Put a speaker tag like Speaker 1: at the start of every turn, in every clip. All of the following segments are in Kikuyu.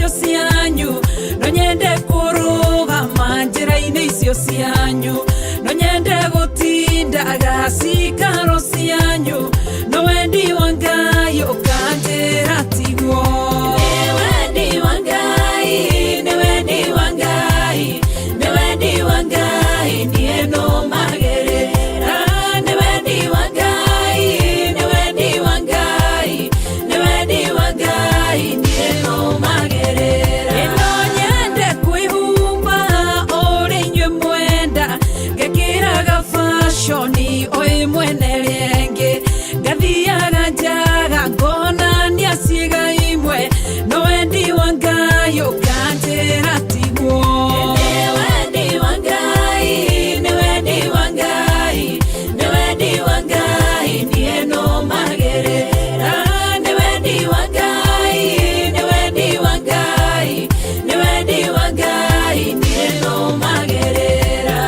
Speaker 1: icio cianyu, no nyende kũrũgama njĩra-inĩ icio cianyu, no nyende gũtindaga cikaro cianyu, no wendi wa Ngai ũkanjĩra tiguo. Nĩ wendi wa Ngai, nĩ wendi wa Ngai, nĩ wendi wa Ngai niĩ nũmagĩrĩra. Nĩ wendi wa Ngai, nĩ wendi wa Ngai, nĩ wendi wa Ngai niĩ nũmagĩrĩra. Ĩno nyende kwĩhumba ũrĩa inyuĩ mwenda, ngekĩraga fashion o ĩmwe na ĩrĩa ĩngĩ, ngathiaga njaga ngonania ciĩga imwe, no wendi wa Ngai ũkanjĩra tiguo. Nĩ wendi wa Ngai, nĩ wendi wa Ngai, nĩ wendi wa Ngai niĩ nũmagĩrĩra. Nĩ wendi wa Ngai, nĩ wendi wa Ngai, nĩ wendi wa Ngai niĩ nũmagĩrĩra.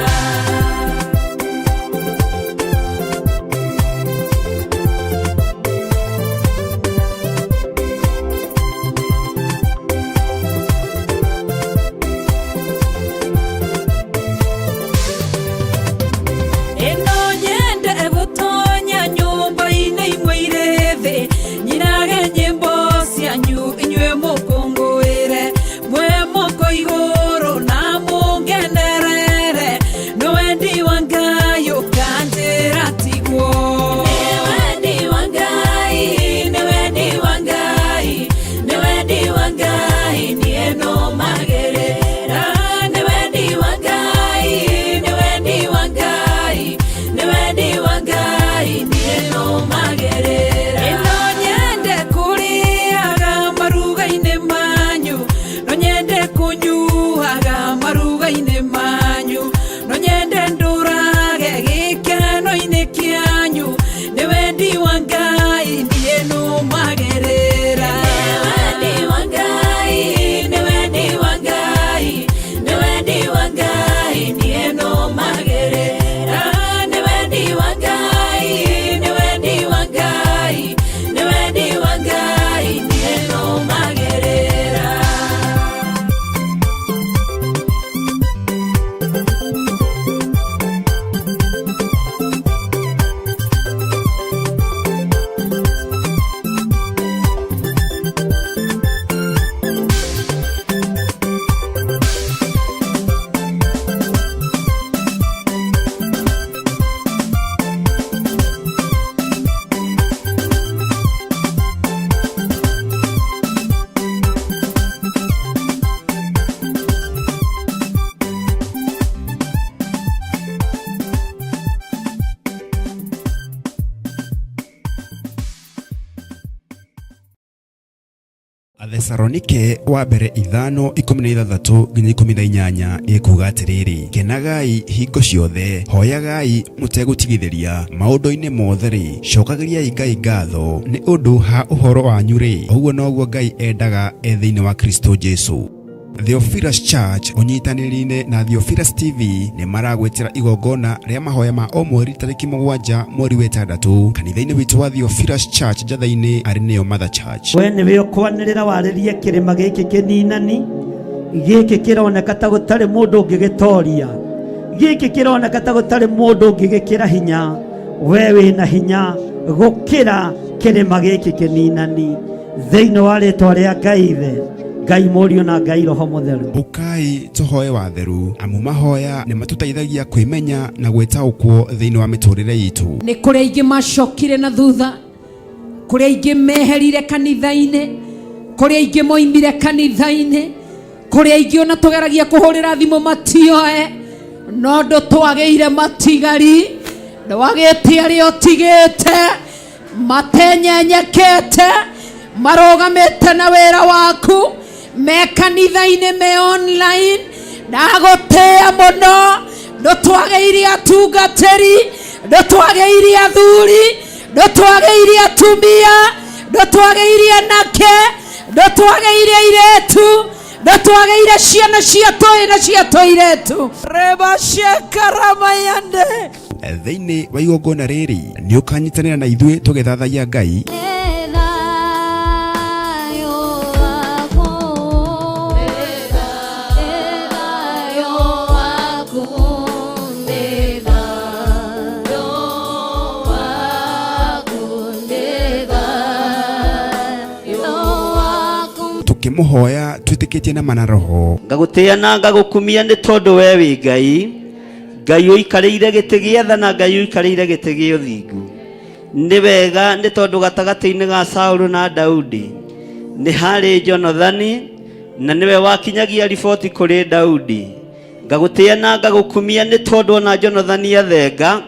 Speaker 1: Ĩno nyende gũtonya nyũmba-inĩ imwe irĩ thĩ, nyinage nyĩmbo cianyu inyuĩ mũkũngũĩre, mwe moko igũrũ na mũngenerere, no wendi wa Ngai ũkanjĩra tiguo. Nĩ wendi wa Ngai, nĩ wendi wa Ngai, nĩ wendi wa Ngai niĩ nũmagĩrĩra. Nĩ wendi wa Ngai, nĩ wendi wa Ngai, nĩ wendi wa Ngai niĩ nũmagĩrĩra. Ĩno nyende kũrĩaga maruga-inĩ manyu, no nyende kũnyuaga maruga-inĩ manyu, no nyende ndũrage gĩkeno-inĩ kĩanyu, nĩ wendi wa Ngai niĩ nũmagĩrĩra. Nĩ wendi wa Ngai, nĩ wendi wa Ngai, nĩ wendi wa Ngai niĩ nũmagĩrĩra. Nĩ wendi wa Ngai, nĩ wendi wa Ngai, nĩ wendi wa Ngai niĩ nũmagĩrĩra.
Speaker 2: Athesalonike wa mbere 5:16 nginya 18 ĩkuga atĩrĩrĩ, kenagai hingo ciothe, hoyagai mũtegũtigithĩria, maũndũ-inĩ mothe-rĩ, cokagĩriai Ngai ngatho nĩ ũndũ ha ũhoro wanyu-rĩ, ũguo noguo Ngai endaga e thĩinĩ wa Kristo Jesu. Theophilus Church ũnyitanĩri-inĩ na Theophilus TV nĩ maragwĩtĩra igongona rĩa mahoya ma o mweri tarĩki 7 mweri wa 6 kanitha-inĩ witũ wa Theophilus Church Njatha-inĩ arĩ nĩyo Mother Church.
Speaker 3: We nĩwe ũkwanĩrĩra warĩrie kĩrĩma gĩkĩ kĩninani, gĩkĩ kĩroneka ta gũtarĩ mũndũ ũngĩgĩtoria, gĩkĩ kĩroneka ta gũtarĩ mũndũ ũngĩgĩkĩra hinya. We wĩna hinya gũkĩra kĩrĩma gĩkĩ kĩninani, thĩinĩ wa rĩtwa rĩa Ngai Ithe, Ngai Mũriũ na Ngai Roho Mũtheru.
Speaker 2: Ũkai tũhoe watheru, amu mahoya nĩ matũteithagia kwĩmenya na gwĩtaũkwo thĩinĩ wa mĩtũrĩre itũ.
Speaker 1: Nĩ kũrĩ aingĩ macokire na thutha, kũrĩ aingĩ meherire kanitha-inĩ, kũrĩ aingĩ moimire kanitha-inĩ, kũrĩ aingĩ ona tũgeragia kũhũrĩra thimũ matioe, no ndũtwagĩire matigari, ndwagĩte arĩa ũtigĩte matenyenyekete, marũgamĩte na wĩra waku, me kanitha-inĩ, me online. Ndagũtĩĩa mũno, ndũtwagĩire atungatĩri, ndũtwagĩire athuri, ndũtwagĩire atumia, ndũtwagĩire anake, ndũtwagĩire airĩtu, ndũtwagĩire ciana cia tũĩ na cia tũirĩtu. Rebashekaramayande.
Speaker 2: Thĩinĩ wa igongona rĩrĩ nĩ ũkanyitanĩra na ithuĩ tũgĩthathaiya Ngai. Tũkĩmũhoya twĩtĩkĩtie na mana roho.
Speaker 3: Ngagũtĩa na ngagũkumia nĩ tondũ we wĩ Ngai, Ngai ũikarĩire gĩtĩ gĩa tha na Ngai ũikarĩire gĩtĩ gĩa ũthingu. Nĩ wega nĩ tondũ gatagatĩ-inĩ ga Saũlũ na Daudi nĩ harĩ Jonathani na nĩwe wakinyagia riboti kũrĩ Daudi. Ngagũtĩa na ngagũkumia nĩ tondũ ona Jonathani athenga,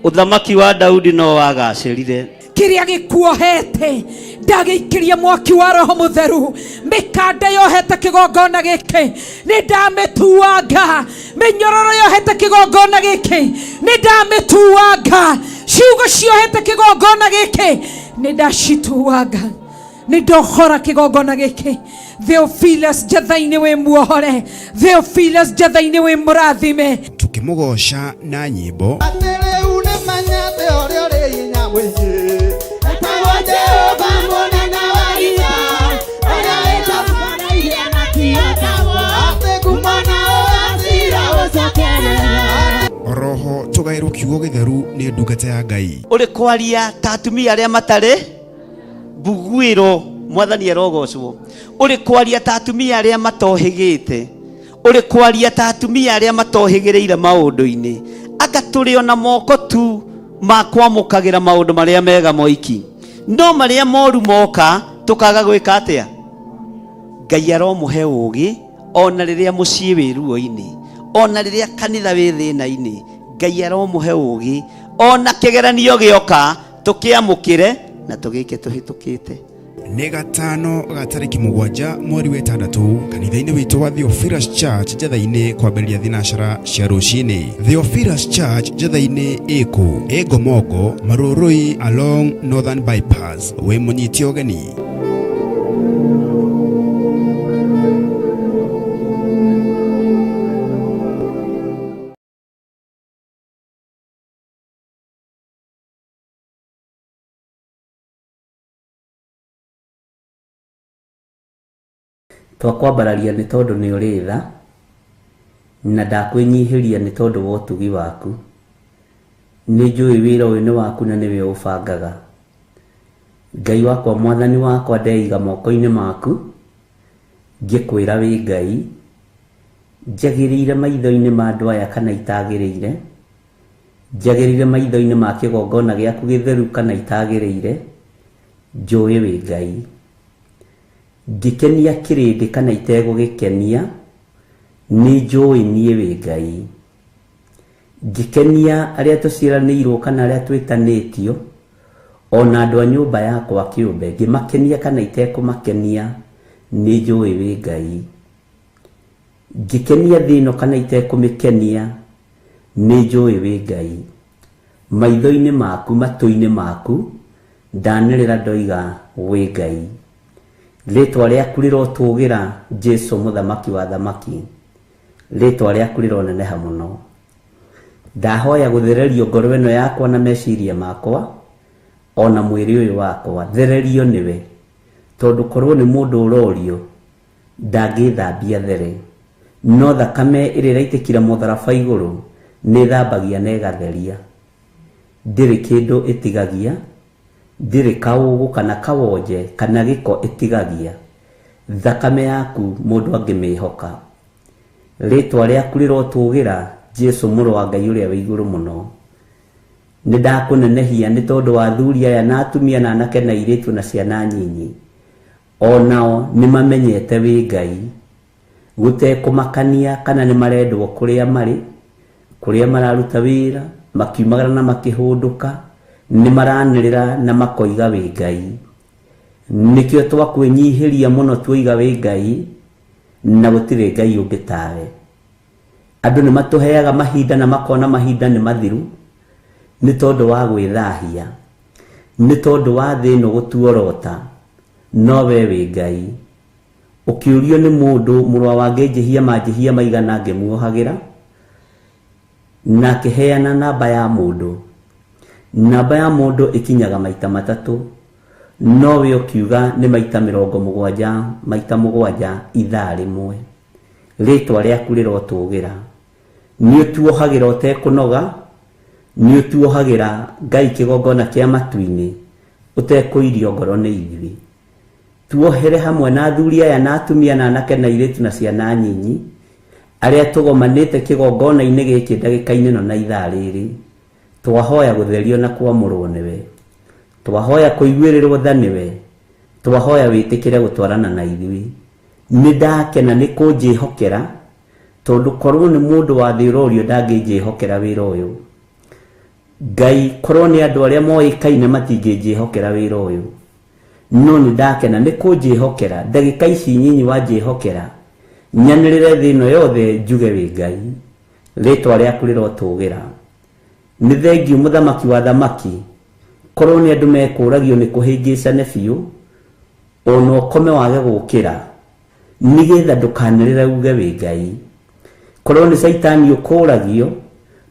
Speaker 3: ũthamaki wa Daudi no wagacĩrire.
Speaker 1: Kĩrĩa gĩkuohete ndagĩikĩria mwaki wa roho mũtheru, mĩkanda yohete kĩgongona gĩkĩ nĩ ndamĩtuanga, mĩnyororo yohete kĩgongona gĩkĩ nĩ ndamĩtuanga, ciugo ciohete kĩgongona gĩkĩ nĩ ndacituanga, nĩ ndohora kĩgongona gĩkĩ. Theophilus Njatha-inĩ wĩ muohore, Theophilus Njatha-inĩ wĩ mũrathime.
Speaker 2: Tũkĩmũgoca na nyĩmbo.
Speaker 4: Atĩ rĩu nĩ menyete ũrĩa ũrĩ hinya mũingĩ, etagwo Jehova mũnene wa ita, ũrĩa wĩtambanairie na kĩotagwo, atĩ ngumo na ũgacira ũcokerera.
Speaker 2: Oroho tũgaĩrwo kiugo gĩtheru nĩ ndungata ya Ngai.
Speaker 3: Ũrĩ kwaria ta atumia arĩa matarĩ mbuguĩro, mwathani arogocwo. Ũrĩ kwaria ta atumia arĩa matohĩgĩte, ũrĩ kwaria ta atumia arĩa matohĩgĩrĩire maũndũ-inĩ, anga tũrĩ ona moko tu ma kwamũkagĩra maũndũ marĩa mega moiki, no marĩa moru moka tũkaga gwĩka atĩa? Ngai aromũhe ũũgĩ ona rĩrĩa mũciĩ wĩ ruo-inĩ, ona rĩrĩa kanitha wĩ thĩna-inĩ, Ngai aromũhe ũũgĩ ona kĩgeranio gĩoka tũkĩamũkĩre na tũgĩke tũhĩtũkĩte.
Speaker 2: Nĩ gatano ga tarĩki 7 mweri wa 6 kanitha-inĩ witũ wa Theophilus Church Njatha-inĩ kwambĩrĩria thinacara cia rũcinĩ. Theophilus Church Njatha-inĩ ĩkũ? Ĩ Ngomongo, Marũrũi along Northern Bypass. Wĩ mũnyite ũgeni.
Speaker 3: Twakwambararia nĩ tondũ nĩ ũrĩ tha, na ndakwĩnyihĩria nĩ tondũ wa ũtugi waku. Nĩ njũĩ wĩra ũyũ nĩ waku na nĩwe ũbangaga. Ngai wakwa, mwathani wakwa, ndeiga moko-inĩ maku, ngĩkwĩra wĩ Ngai, njagĩrĩire maitho-inĩ ma andũ aya kana itagĩrĩire, njagĩrĩire maitho-inĩ ma kĩgongona gĩaku gĩtheru kana itagĩrĩire, njũĩ wĩ Ngai. Ngĩkenia kĩrĩndĩ kana itegũgĩkenia, nĩ njũĩ niĩ wĩ Ngai. Ngĩkenia arĩa tũciaranĩirwo kana arĩa twĩtanĩtio, ona andũ a nyũmba yakwa kĩũmbe, ngĩmakenia kana itekũmakenia, nĩ njũĩ wĩ Ngai. Ngĩkenia thĩ ĩno kana itekũmĩkenia, nĩ njũĩ wĩ Ngai. Maitho-inĩ maku, matũ-inĩ maku, ndanĩrĩra ndoiga wĩ Ngai. Rĩtwa rĩaku rĩrotũgĩra Jesu mũthamaki wa thamaki, rĩtwa rĩaku rĩroneneha mũno. Ndahoya gũthererio ngoro ĩno yakwa na meciria makwa, ona mwĩrĩ ũyũ wakwa, thererio nĩwe, tondũ korwo nĩ mũndũ ũrorio, ndangĩthambia there. No thakame ĩrĩa ĩraitĩkire mũtharaba igũrũ, nĩ thambagia na ĩgatheria. Ndĩrĩ kĩndũ ĩtigagia, ndĩrĩ kaũgũ kana kawonje kana gĩko ĩtigagia. Thakame yaku mũndũ angĩmĩhoka. Rĩtwa rĩaku rĩrotũgĩra Jesu mũrũ wa Ngai ũrĩa wĩ igũrũ mũno. Nĩ ndakũnenehia nĩ tondũ wa athuri aya na atumia na anake na airĩtu na ciana nyinyi. Onao nĩ mamenyete wĩ Ngai. Gũtekũmakania kana nĩ marendwo kũrĩa marĩ, kũrĩa mararuta wĩra, makiumagara na makĩhũndũka, nĩ maranĩrĩra na makoiga wĩ Ngai. Nĩkĩo twakwĩnyihĩria mũno tuoiga wĩ Ngai, na gũtirĩ Ngai ũngĩ tawe. Andũ nĩ matũheaga mahinda na makona mahinda nĩ mathiru, nĩ tondũ wa gwĩthahia, nĩ tondũ wa thĩ ĩno gũtuorota, no we wĩ Ngai. Ũkĩũrio nĩ mũndũ mũrũ wa ngĩnjĩhia manjĩhia maigana ngĩmuohagĩra, na akĩheana namba ya mũndũ. Namba ya mũndũ ĩkinyaga maita matatũ, no we ũkiuga nĩ maita 70 maita 7 ithaa rĩmwe. Rĩtwa rĩaku rĩrotũgĩra. Nĩ ũtuohagĩra ũtekũnoga, nĩ ũtuohagĩra Ngai kĩgongona kĩa matu-inĩ, ũtekũirio ngoro nĩ ithuĩ.
Speaker 5: Tuohere hamwe na athuri aya na atumia na anake na airĩtu na ciana nyinyi arĩa tũgomanĩte kĩgongona-inĩ gĩkĩ ndagĩka-inĩ ĩno na ithaa rĩrĩ. Twahoya gũtherio na kwamũrwo nĩwe, twahoya kũiguĩrĩrwo tha nĩwe, twahoya wĩtĩkĩre gũtwarana na ithuĩ. Nĩ ndakena nĩ kũnjĩhokera, tondũ korwo nĩ mũndũ wa thĩ ũrorio ndangĩnjĩhokera wĩra ũyũ. Ngai, korwo nĩ andũ arĩa moĩkaine matingĩnjĩhokera wĩra ũyũ, no nĩ ndakena nĩ kũnjĩhokera. Ndagĩka ici nyinyi wanjĩhokera, nyanĩrĩre thĩ ĩno yothe njuge wĩ Ngai, rĩtwa rĩaku rĩrotũgĩra. Nĩ thengiũ mũthamaki wa thamaki, korwo nĩ andũ mekũragio nĩ kũhĩngĩcane biũ, ona ũkome wage gũkĩra, nĩgetha ndũkanĩrĩre uge wĩ Ngai. Korwo nĩ caitani ũkũragio,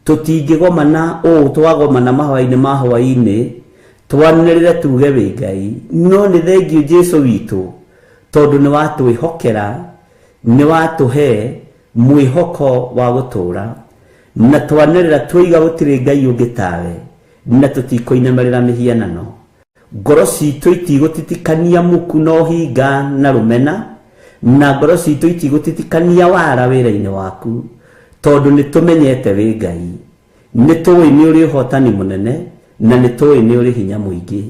Speaker 5: tũtingĩgomana ũũ twagomana mahoya-inĩ ma hwaĩ-inĩ, twanĩrĩre tuge wĩ Ngai. No nĩ thengiũ Jesũ witũ, tondũ nĩ watwĩhokera, nĩ watũhe mwĩhoko wa gũtũũra, na twanĩrĩra twoiga gũtirĩ Ngai ũngĩ tawe, na tũtikũinamĩrĩra mĩhianano. Ngoro citũ itigũtitikania muku na ũhinga na rũmena, na ngoro citũ itigũtitikania wara wĩra-inĩ waku, tondũ nĩ tũmenyete wĩ Ngai, nĩ tũĩ nĩ ũrĩ ũhotani mũnene, na nĩ tũĩ nĩ ũrĩ hinya mũingĩ.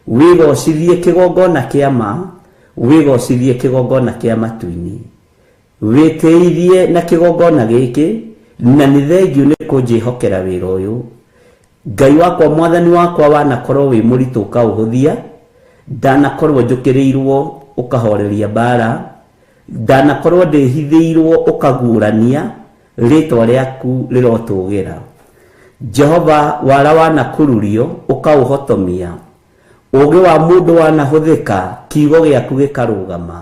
Speaker 5: Wĩgocithie kĩgongona kĩa ma, wĩgocithie kĩgongona kĩa matu-inĩ, wĩtĩithie na kĩgongona gĩkĩ, na nĩ thengiũ nĩ kũnjĩhokera wĩra ũyũ. Ngai wakwa, mwathani wakwa, wanakorwo wĩ mũritũ ũkaũhũthia, ndanakorwo njũkĩrĩirwo ũkahoreria mbara, ndanakorwo ndĩhithĩirwo ũkaguũrania, rĩtwa rĩaku rĩrotũgĩra. Jehova, wara wanakururio ũkaũhotomia, ũũgĩ wa mũndũ wanahũthĩka, kiugo gĩaku gĩkarũgama.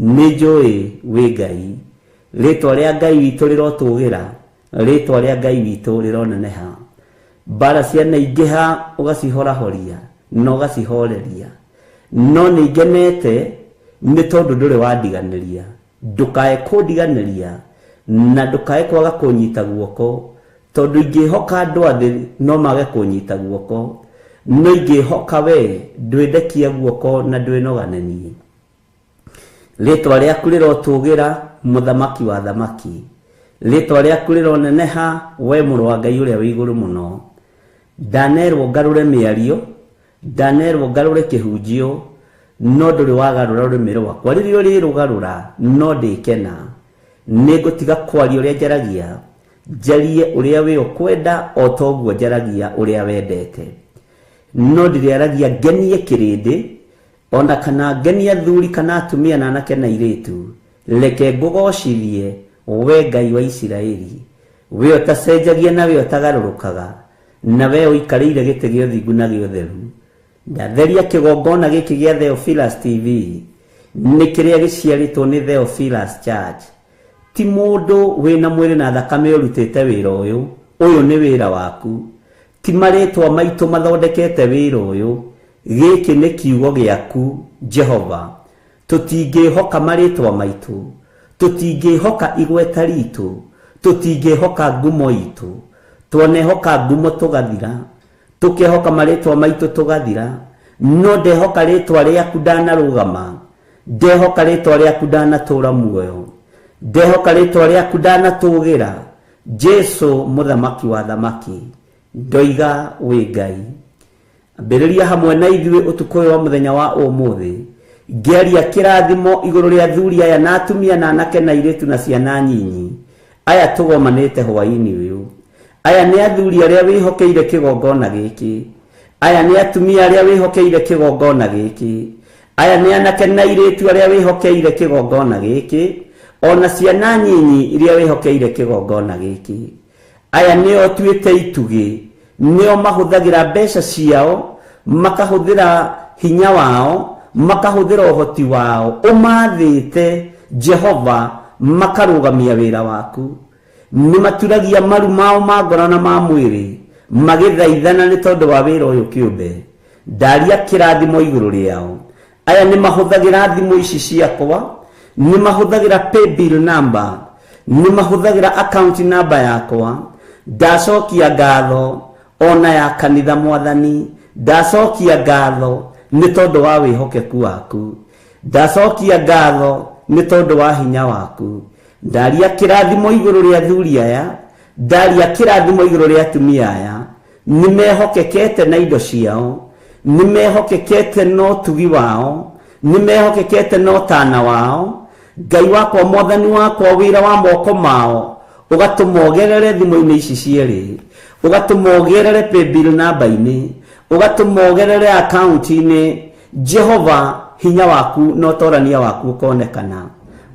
Speaker 5: Nĩ njũĩ wĩ Ngai, rĩtwa rĩa Ngai witũ rĩrotũgĩra, rĩtwa rĩa Ngai witũ rĩroneneha. Mbara cianaingĩha ũgacihorahoria na ũgacihoreria, no nĩ ngenete nĩ tondũ ndũrĩ wandiganĩria. Ndũkae kũndiganĩria na ndũkae kwaga kũnyita guoko, tondũ ingĩhoka andũ a thĩ no mage kũnyita guoko, no ingĩhoka we ndwĩndekia guoko na ndwĩnogane niĩ. Rĩtwa rĩaku rĩrotũgĩra, mũthamaki wa thamaki, rĩtwa rĩaku rĩroneneha, we mũrũ wa Ngai ũrĩa wĩ igũrũ mũno. Ndanerwo ngarũre mĩario, ndanerwo ngarũre kĩhunjio, no ndũrĩ wagarũra rũrĩmĩ rwakwa. Rĩrĩa ũrĩrũgarũra no ndĩkena. Nĩngũtiga kwaria ũrĩa njaragia, njarie ũrĩa wĩ ũkwenda o ta ũguo njaragia ũrĩa wendete. No ndĩrĩaragia ngenie kĩrĩndĩ, ona kana ngenie athuri kana atumia na anake na airĩtu. Reke ngũgocithie we Ngai wa Isiraeli, we ũtacenjagia na we ũtagarũrũkaga, na we ũikarĩire gĩtĩ gĩa ũthingu na gĩa ũtheru. Ndatheria kĩgongona gĩkĩ gĩa Theophilus TV, nĩ kĩrĩa gĩciarĩtwo nĩ Theophilus Church. Ti mũndũ wĩna mwĩrĩ na thakame ũrutĩte wĩra ũyũ, ũyũ nĩ wĩra waku. Ti marĩtwa maitũ mathondekete wĩra ũyũ, gĩkĩ nĩ kiugo gĩaku Jehova. Tũtingĩhoka marĩtwa maitũ, tũtingĩhoka igweta ritũ, tũtingĩhoka ngumo itũ. Twanehoka ngumo tũgathira, tũkehoka marĩtwa maitũ tũgathira, no ndehoka rĩtwa rĩaku ndanarũgama, ndehoka rĩtwa rĩaku ndanatũra muoyo, ndehoka rĩtwa rĩaku ndanatũgĩra. Jesu mũthamaki wa thamaki, ndoiga wĩ Ngai. Ambĩrĩria hamwe na ithuĩ ũtukũ ũyũ wa mũthenya wa ũmũthĩ, ngĩaria kĩrathimo igũrũ rĩa athuri aya na atumia na anake na airĩtu na ciana nyinyi aya tũgomanĩte hwaĩ-inĩ ũyũ. Aya nĩ athuri arĩa wĩhokeire kĩgongona gĩkĩ, aya nĩ atumia arĩa wĩhokeire kĩgongona gĩkĩ, aya nĩ anake na airĩtu arĩa wĩhokeire kĩgongona gĩkĩ, ona ciana nyinyi iria wĩhokeire kĩgongona gĩkĩ. Aya nĩo tuĩte itugĩ, nĩo mahũthagĩra mbeca ciao, makahũthĩra hinya wao, makahũthĩra ũhoti wao, ũmathĩte Jehova, makarũgamia wĩra waku. Nĩ maturagia maru mao ma ngoro na ma mwĩrĩ, magĩthaithana nĩ tondũ wa wĩra ũyũ kĩũmbe. Ndaria kĩrathimo igũrũ rĩao. Aya nĩ mahũthagĩra thimũ ici ciakwa, nĩ mahũthagĩra paybill number, nĩ mahũthagĩra account number yakwa. Ndacokia ngatho ona ya kanitha mwathani, ndacokia ngatho nĩ tondũ wa wĩhokeku waku. Ndacokia ngatho nĩ tondũ wa hinya waku. Ndaria kĩrathimo igũrũ rĩa athuri aya, ndaria kĩrathimo igũrũ rĩa atumia aya. Nĩ mehokekete na indo ciao, nĩ mehokekete na ũtugi wao, nĩ mehokekete na ũtana wao. Ngai wakwa, mwathani wakwa, wĩra wa moko mao ũgatũma ũgerere thimũ-inĩ ici cierĩ, ũgatũma ũgerere paybill namba-inĩ, ũgatũma ũgerere akaunti-inĩ. Jehova, hinya waku na ũtorania waku ũkonekana,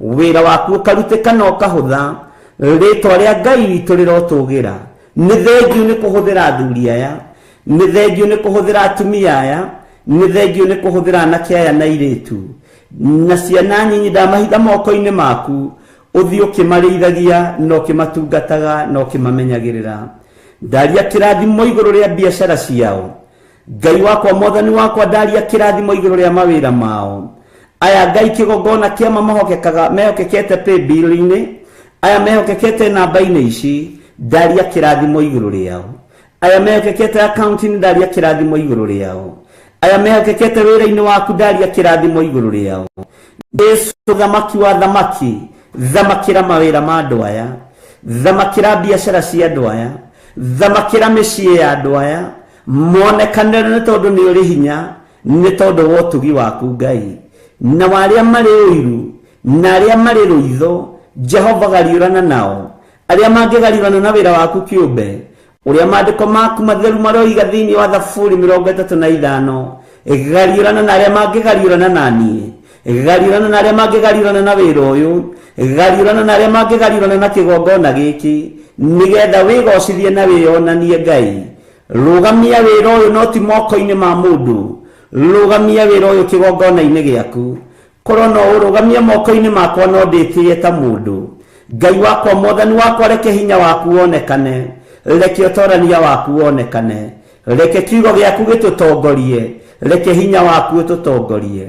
Speaker 5: wĩra waku ũkarutĩka na ũkahũtha. Rĩtwa rĩa Ngai witũ rĩrotũgĩra. Nĩ thengiũ nĩ kũhũthĩra athuri aya, nĩ thengiũ nĩ kũhũthĩra atumia aya, nĩ thengiũ nĩ kũhũthĩra anake aya na airĩtu na ciana nyinyi. Ndamahitha moko-inĩ maku, ũthiĩ ũkĩmarĩithagia na ũkĩmatungataga na ũkĩmamenyagĩrĩra. Ndaria kĩrathimo igũrũ rĩa biacara ciao. Ngai wakwa, mwathani wakwa, ndaria kĩrathimo igũrũ rĩa mawĩra mao. Aya Ngai kĩgongona kĩama mahokekaga, mehokekete paybill-inĩ, aya mehokekete namba-inĩ ici, ndaria kĩrathimo igũrũ rĩao. Aya mehokekete akaunti-inĩ, ndaria kĩrathimo igũrũ rĩao. Aya mehokekete wĩra-inĩ waku, ndaria kĩrathimo igũrũ rĩao. Jesu, thamaki wa thamaki, thamakĩra mawĩra ma andũ aya, thamakĩra biacara cia andũ aya, thamakĩra mĩciĩ ya andũ aya, monekanĩre nĩ tondũ nĩ ũrĩ hinya, nĩ tondũ wa ũtugi waku Ngai. Na arĩa marĩ ũiru na arĩa marĩ rũitho, Jehova gariũrana nao. Arĩa mangĩgariũrana na wĩra waku kĩũmbe, ũrĩa maandĩko maku matheru maroiga thĩinĩ wa Thaburi 35, gariũrana na arĩa mangĩgariũrana na niĩ, gariũrana na arĩa mangĩgariũrana na wĩra ũyũ, gariũrana na arĩa mangĩgariũrana na kĩgongona gĩkĩ, nĩgetha wĩgocithie na wĩyonanie. Ngai, rũgamia wĩra ũyũ no ti moko-inĩ ma mũndũ, rũgamia wĩra ũyũ kĩgongona-inĩ gĩaku. Korwo no ũrũgamie moko-inĩ makwa, no ndĩtĩe ta mũndũ. Ngai wakwa, mwathani wakwa, reke hinya waku wonekane, reke ũtorania waku wonekane, reke kiugo gĩaku gĩtũtongorie, reke hinya waku ũtũtongorie.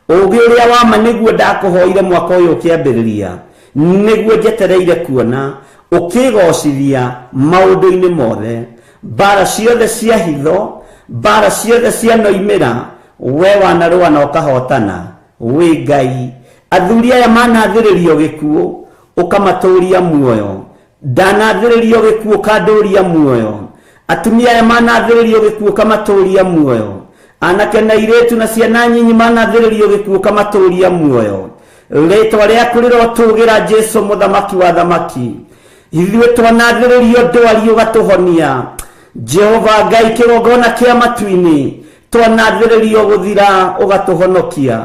Speaker 5: Ũũgĩ ũrĩa wa ma nĩguo ndakũhoire mwaka ũyũ ũkĩambĩrĩria, nĩguo njetereire kuona ũkĩgocithia maũndũ-inĩ mothe. Mbara ciothe cia hitho, mbara ciothe cia noimĩra, we wanarũa na ũkahotana. Wĩ Ngai. Athuri aya manathĩrĩrio gĩkuũ, ũkamatũria muoyo. Ndanathĩrĩrio gĩkuũ, ũkandũria muoyo. Atumia aya manathĩrĩrio gĩkuũ, ũkamatũria muoyo. Anake na airĩtu na ciana nyinyi manathĩrĩrio gĩkuũ, ũkamatũria muoyo. Rĩtwa rĩaku rĩrotũgĩra, Jesu mũthamaki wa thamaki. Ithuĩ twanathĩrĩrio ndwari, ũgatũhonia. Jehova Ngai, kĩgongona kĩa matu-inĩ, twanathĩrĩrio gũthira, ũgatũhonokia.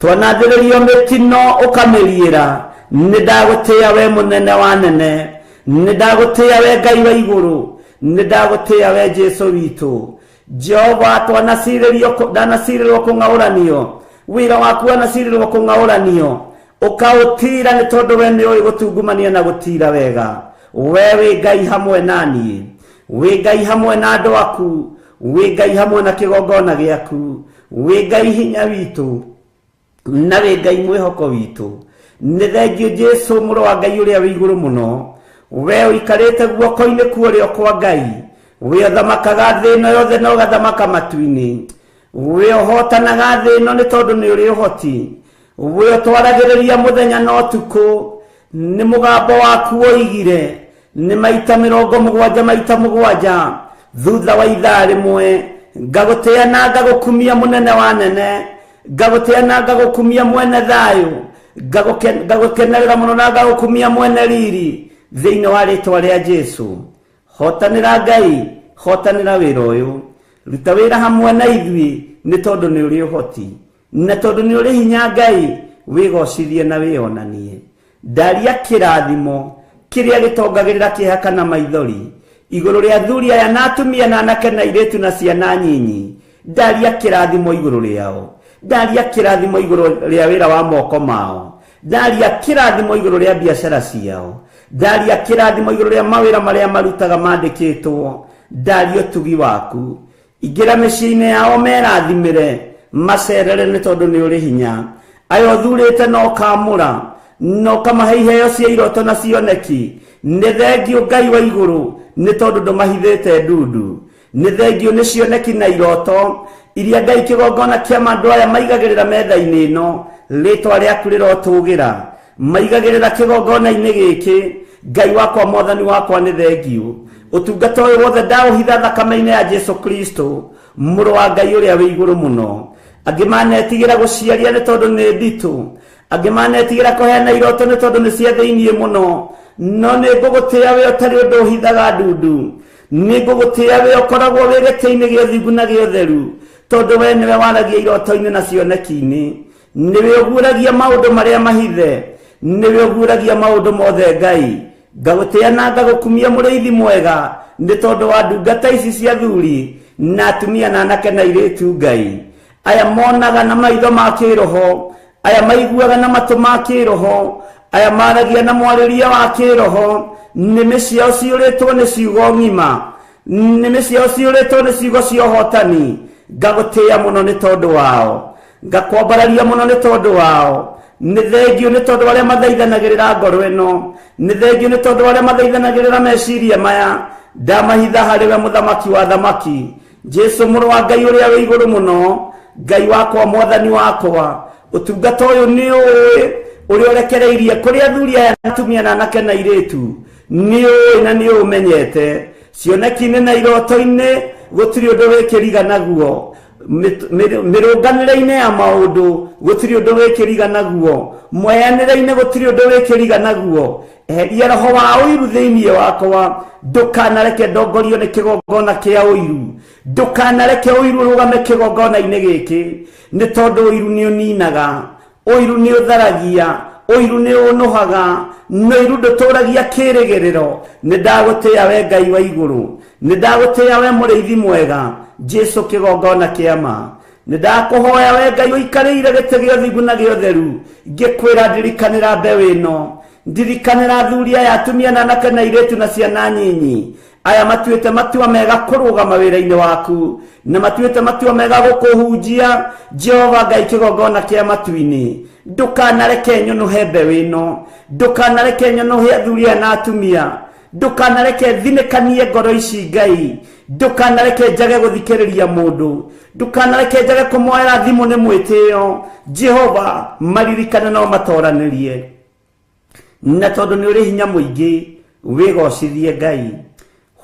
Speaker 5: Twanathĩrĩrio mĩtino, ũkamĩriĩra. Nĩ ndagũtĩĩa we mũnene wa nene, nĩ ndagũtĩĩa we Ngai wa igũrũ, nĩ ndagũtĩĩa we Jesu witũ. Jehova, twanacirĩrio, ndanacirĩrwo kũng'aũranio, wĩra waku wanacirĩrwo kũng'aũranio, ũkaũtira, nĩ tondũ we nĩ ũĩ gũtungumania na gũtira wega. We wĩ Ngai hamwe na niĩ, wĩ Ngai hamwe na andũ aku, wĩ Ngai hamwe na kĩgongona gĩaku, wĩ Ngai hinya witũ na wĩ Ngai mwĩhoko witũ. Nĩ thengio Jesu, mũrũ wa Ngai ũrĩa wĩ igũrũ mũno, we ũikarĩte guoko-inĩ kuorĩo kwa Ngai, we ũthamakaga thĩ ĩno yothe na ũgathamaka matu-inĩ, we ũhotanaga thĩ ĩno nĩ tondũ nĩ ũrĩ ũhoti, we ũtwaragĩrĩria mũthenya na ũtukũ. Nĩ mũgambo waku woigire nĩ maita 70 maita 7 thutha wa ithaa rĩmwe. Ngagũtĩa na ngagũkumia, mũnene wa nene, ngagũtĩa na ngagũkumia, mwene thayũ, ngagũkenerera mũno na ngagũkumia, mwene riri, thĩinĩ wa rĩtwa rĩa Jesu. Hotanĩra Ngai, hotanĩra wĩra ũyũ, ruta wĩra hamwe na ithuĩ, nĩ tondũ nĩ ũrĩ ũhoti na tondũ nĩ ũrĩ hinya. Ngai, wĩgocithie na wĩonanie. Ndaria kĩrathimo kĩrĩa gĩtongagĩrĩra kĩeha kana maithori igũrũ rĩa athuri aya na atumia na anake na airĩtu na ciana nyinyi. Ndaria kĩrathimo igũrũ rĩao, ndaria kĩrathimo igũrũ rĩa wĩra wa moko mao, ndaria kĩrathimo igũrũ rĩa biacara ciao, ndaria kĩrathimo igũrũ rĩa mawĩra marĩa marutaga mandĩkĩtwo. Ndaria ũtugi waku, ingĩra mĩciĩ-inĩ yao, merathimĩre, macerere, nĩ tondũ nĩ ũrĩ hinya. Aya ũthurĩte na ũkamũra na ũkamahe iheo cia iroto na cioneki, nĩ thengio Ngai wa igũrũ, nĩ tondũ ndũmahithĩte ndundu. Nĩ thengio nĩ cioneki na iroto. Iria Ngai kĩgongona kĩa andũ aya maigagĩrĩra metha-inĩ ĩno, rĩtwa rĩaku rĩrotũgĩra. Maigagĩrĩra kĩgongona-inĩ gĩkĩ, Ngai wakwa mwathani wakwa nĩ thengiũ. Ũtungata ũyũ wothe ndaũhitha thakame-inĩ ya Jesu Kristo, mũrũ wa Ngai ũrĩa wĩ igũrũ mũno. Angĩ manetigĩra gũciaria nĩ tondũ nĩ nditũ, angĩ manetigĩra kũheana iroto nĩ tondũ nĩ cia thĩiniĩ mũno, no nĩ ngũgũtĩĩa we ũtarĩ ũndũ ũhithaga ndundu. Nĩ ngũgũtĩĩa we ũkoragwo wĩ gĩtĩ-inĩ gĩa ũthingu na gĩa ũtheru, tondũ we nĩwe waragia iroto-inĩ na cioneki-inĩ. Nĩwe ũguũragia maũndũ marĩa mahithe, nĩwe ũguũragia maũndũ mothe Ngai. Ngagũtĩĩa na ngagũkumia mũrĩithi mwega nĩ tondũ wa ndungata ici cia thuri na atumia na anake na airĩtu Ngai. Aya monaga na maitho ma kĩroho, aya maiguaga na matũ ma kĩroho, aya maragia na mwarĩrie wa kĩroho. Nĩmĩ ciao ciyũrĩtwo nĩ ciugo ng'ima, nĩmĩ ciao ciyũrĩtwo nĩ ciugo cia ũhotani. Ngagũtĩĩa mũno nĩ tondũ wao, ngakwambararia mũno nĩ tondũ wao. Nĩ thengiũ nĩ tondũ arĩa mathaithanagĩrĩra ngoro ĩno, nĩ thengiũ nĩ tondũ arĩa mathaithanagĩrĩra meciria maya. Ndamahitha harĩ we mũthamaki wa thamaki, Jesu mũrũ wa Ngai ũrĩa wĩ igũrũ mũno. Ngai wakwa mwathani wakwa, ũtungata ũyũ nĩ ũĩ ũrĩa ũrekereirie kũrĩ athuri aya na atumia na anake na airĩtu, nĩ ũĩ na nĩ ũmenyete. Cioneki-inĩ na iroto-inĩ gũtirĩ ũndũ wĩkĩriga naguo, mĩrũnganĩre-inĩ ya maũndũ gũtirĩ ũndũ wĩkĩriga naguo, mweanĩre-inĩ gũtirĩ ũndũ wĩkĩriga naguo. Eheria roho wa ũiru thĩinĩ wakwa, ndũkanareke ndongorio nĩ kĩgongona kĩa ũiru, ndũkanareke ũiru ũrũgame kĩgongona-inĩ gĩkĩ, nĩ tondũ ũiru nĩ ũninaga, ũiru nĩ ũtharagia, ũiru nĩ ũnũhaga, na ũiru ndũtũragia kĩrĩgĩrĩro. Nĩ ndagũtĩĩa we Ngai wa igũrũ, nĩ ndagũtĩĩa we mũrĩithi mwega, Jesu kĩgongona kĩa ma. Nĩ ndakũhoya we Ngai ũikarĩire gĩtĩ gĩa ũthingu na gĩa ũtheru, ngĩkwĩra ndirikanĩra mbeũ ĩno, ndirikanĩra athuri aya atumia na anake na airĩtu na ciana nyinyi, aya matuĩte matua mega kũrũgama wĩra-inĩ waku, na matuĩte matua mega gũkũhunjia. Jehova Ngai kĩgongona kĩa matu-inĩ, ndũkanareke nyũnũhe mbeũ ĩno, ndũkanareke nyũnũhe athuri aya na atumia, ndũkanareke thinĩkanie ngoro ici Ngai, ndũkanareke njage gũthikĩrĩria mũndũ, ndũkanareke njage kũmoera thimũ nĩ mwĩtĩo. Jehova maririkane no matoranĩrie, na tondũ nĩ ũrĩ hinya mũingĩ wĩgocithie Ngai.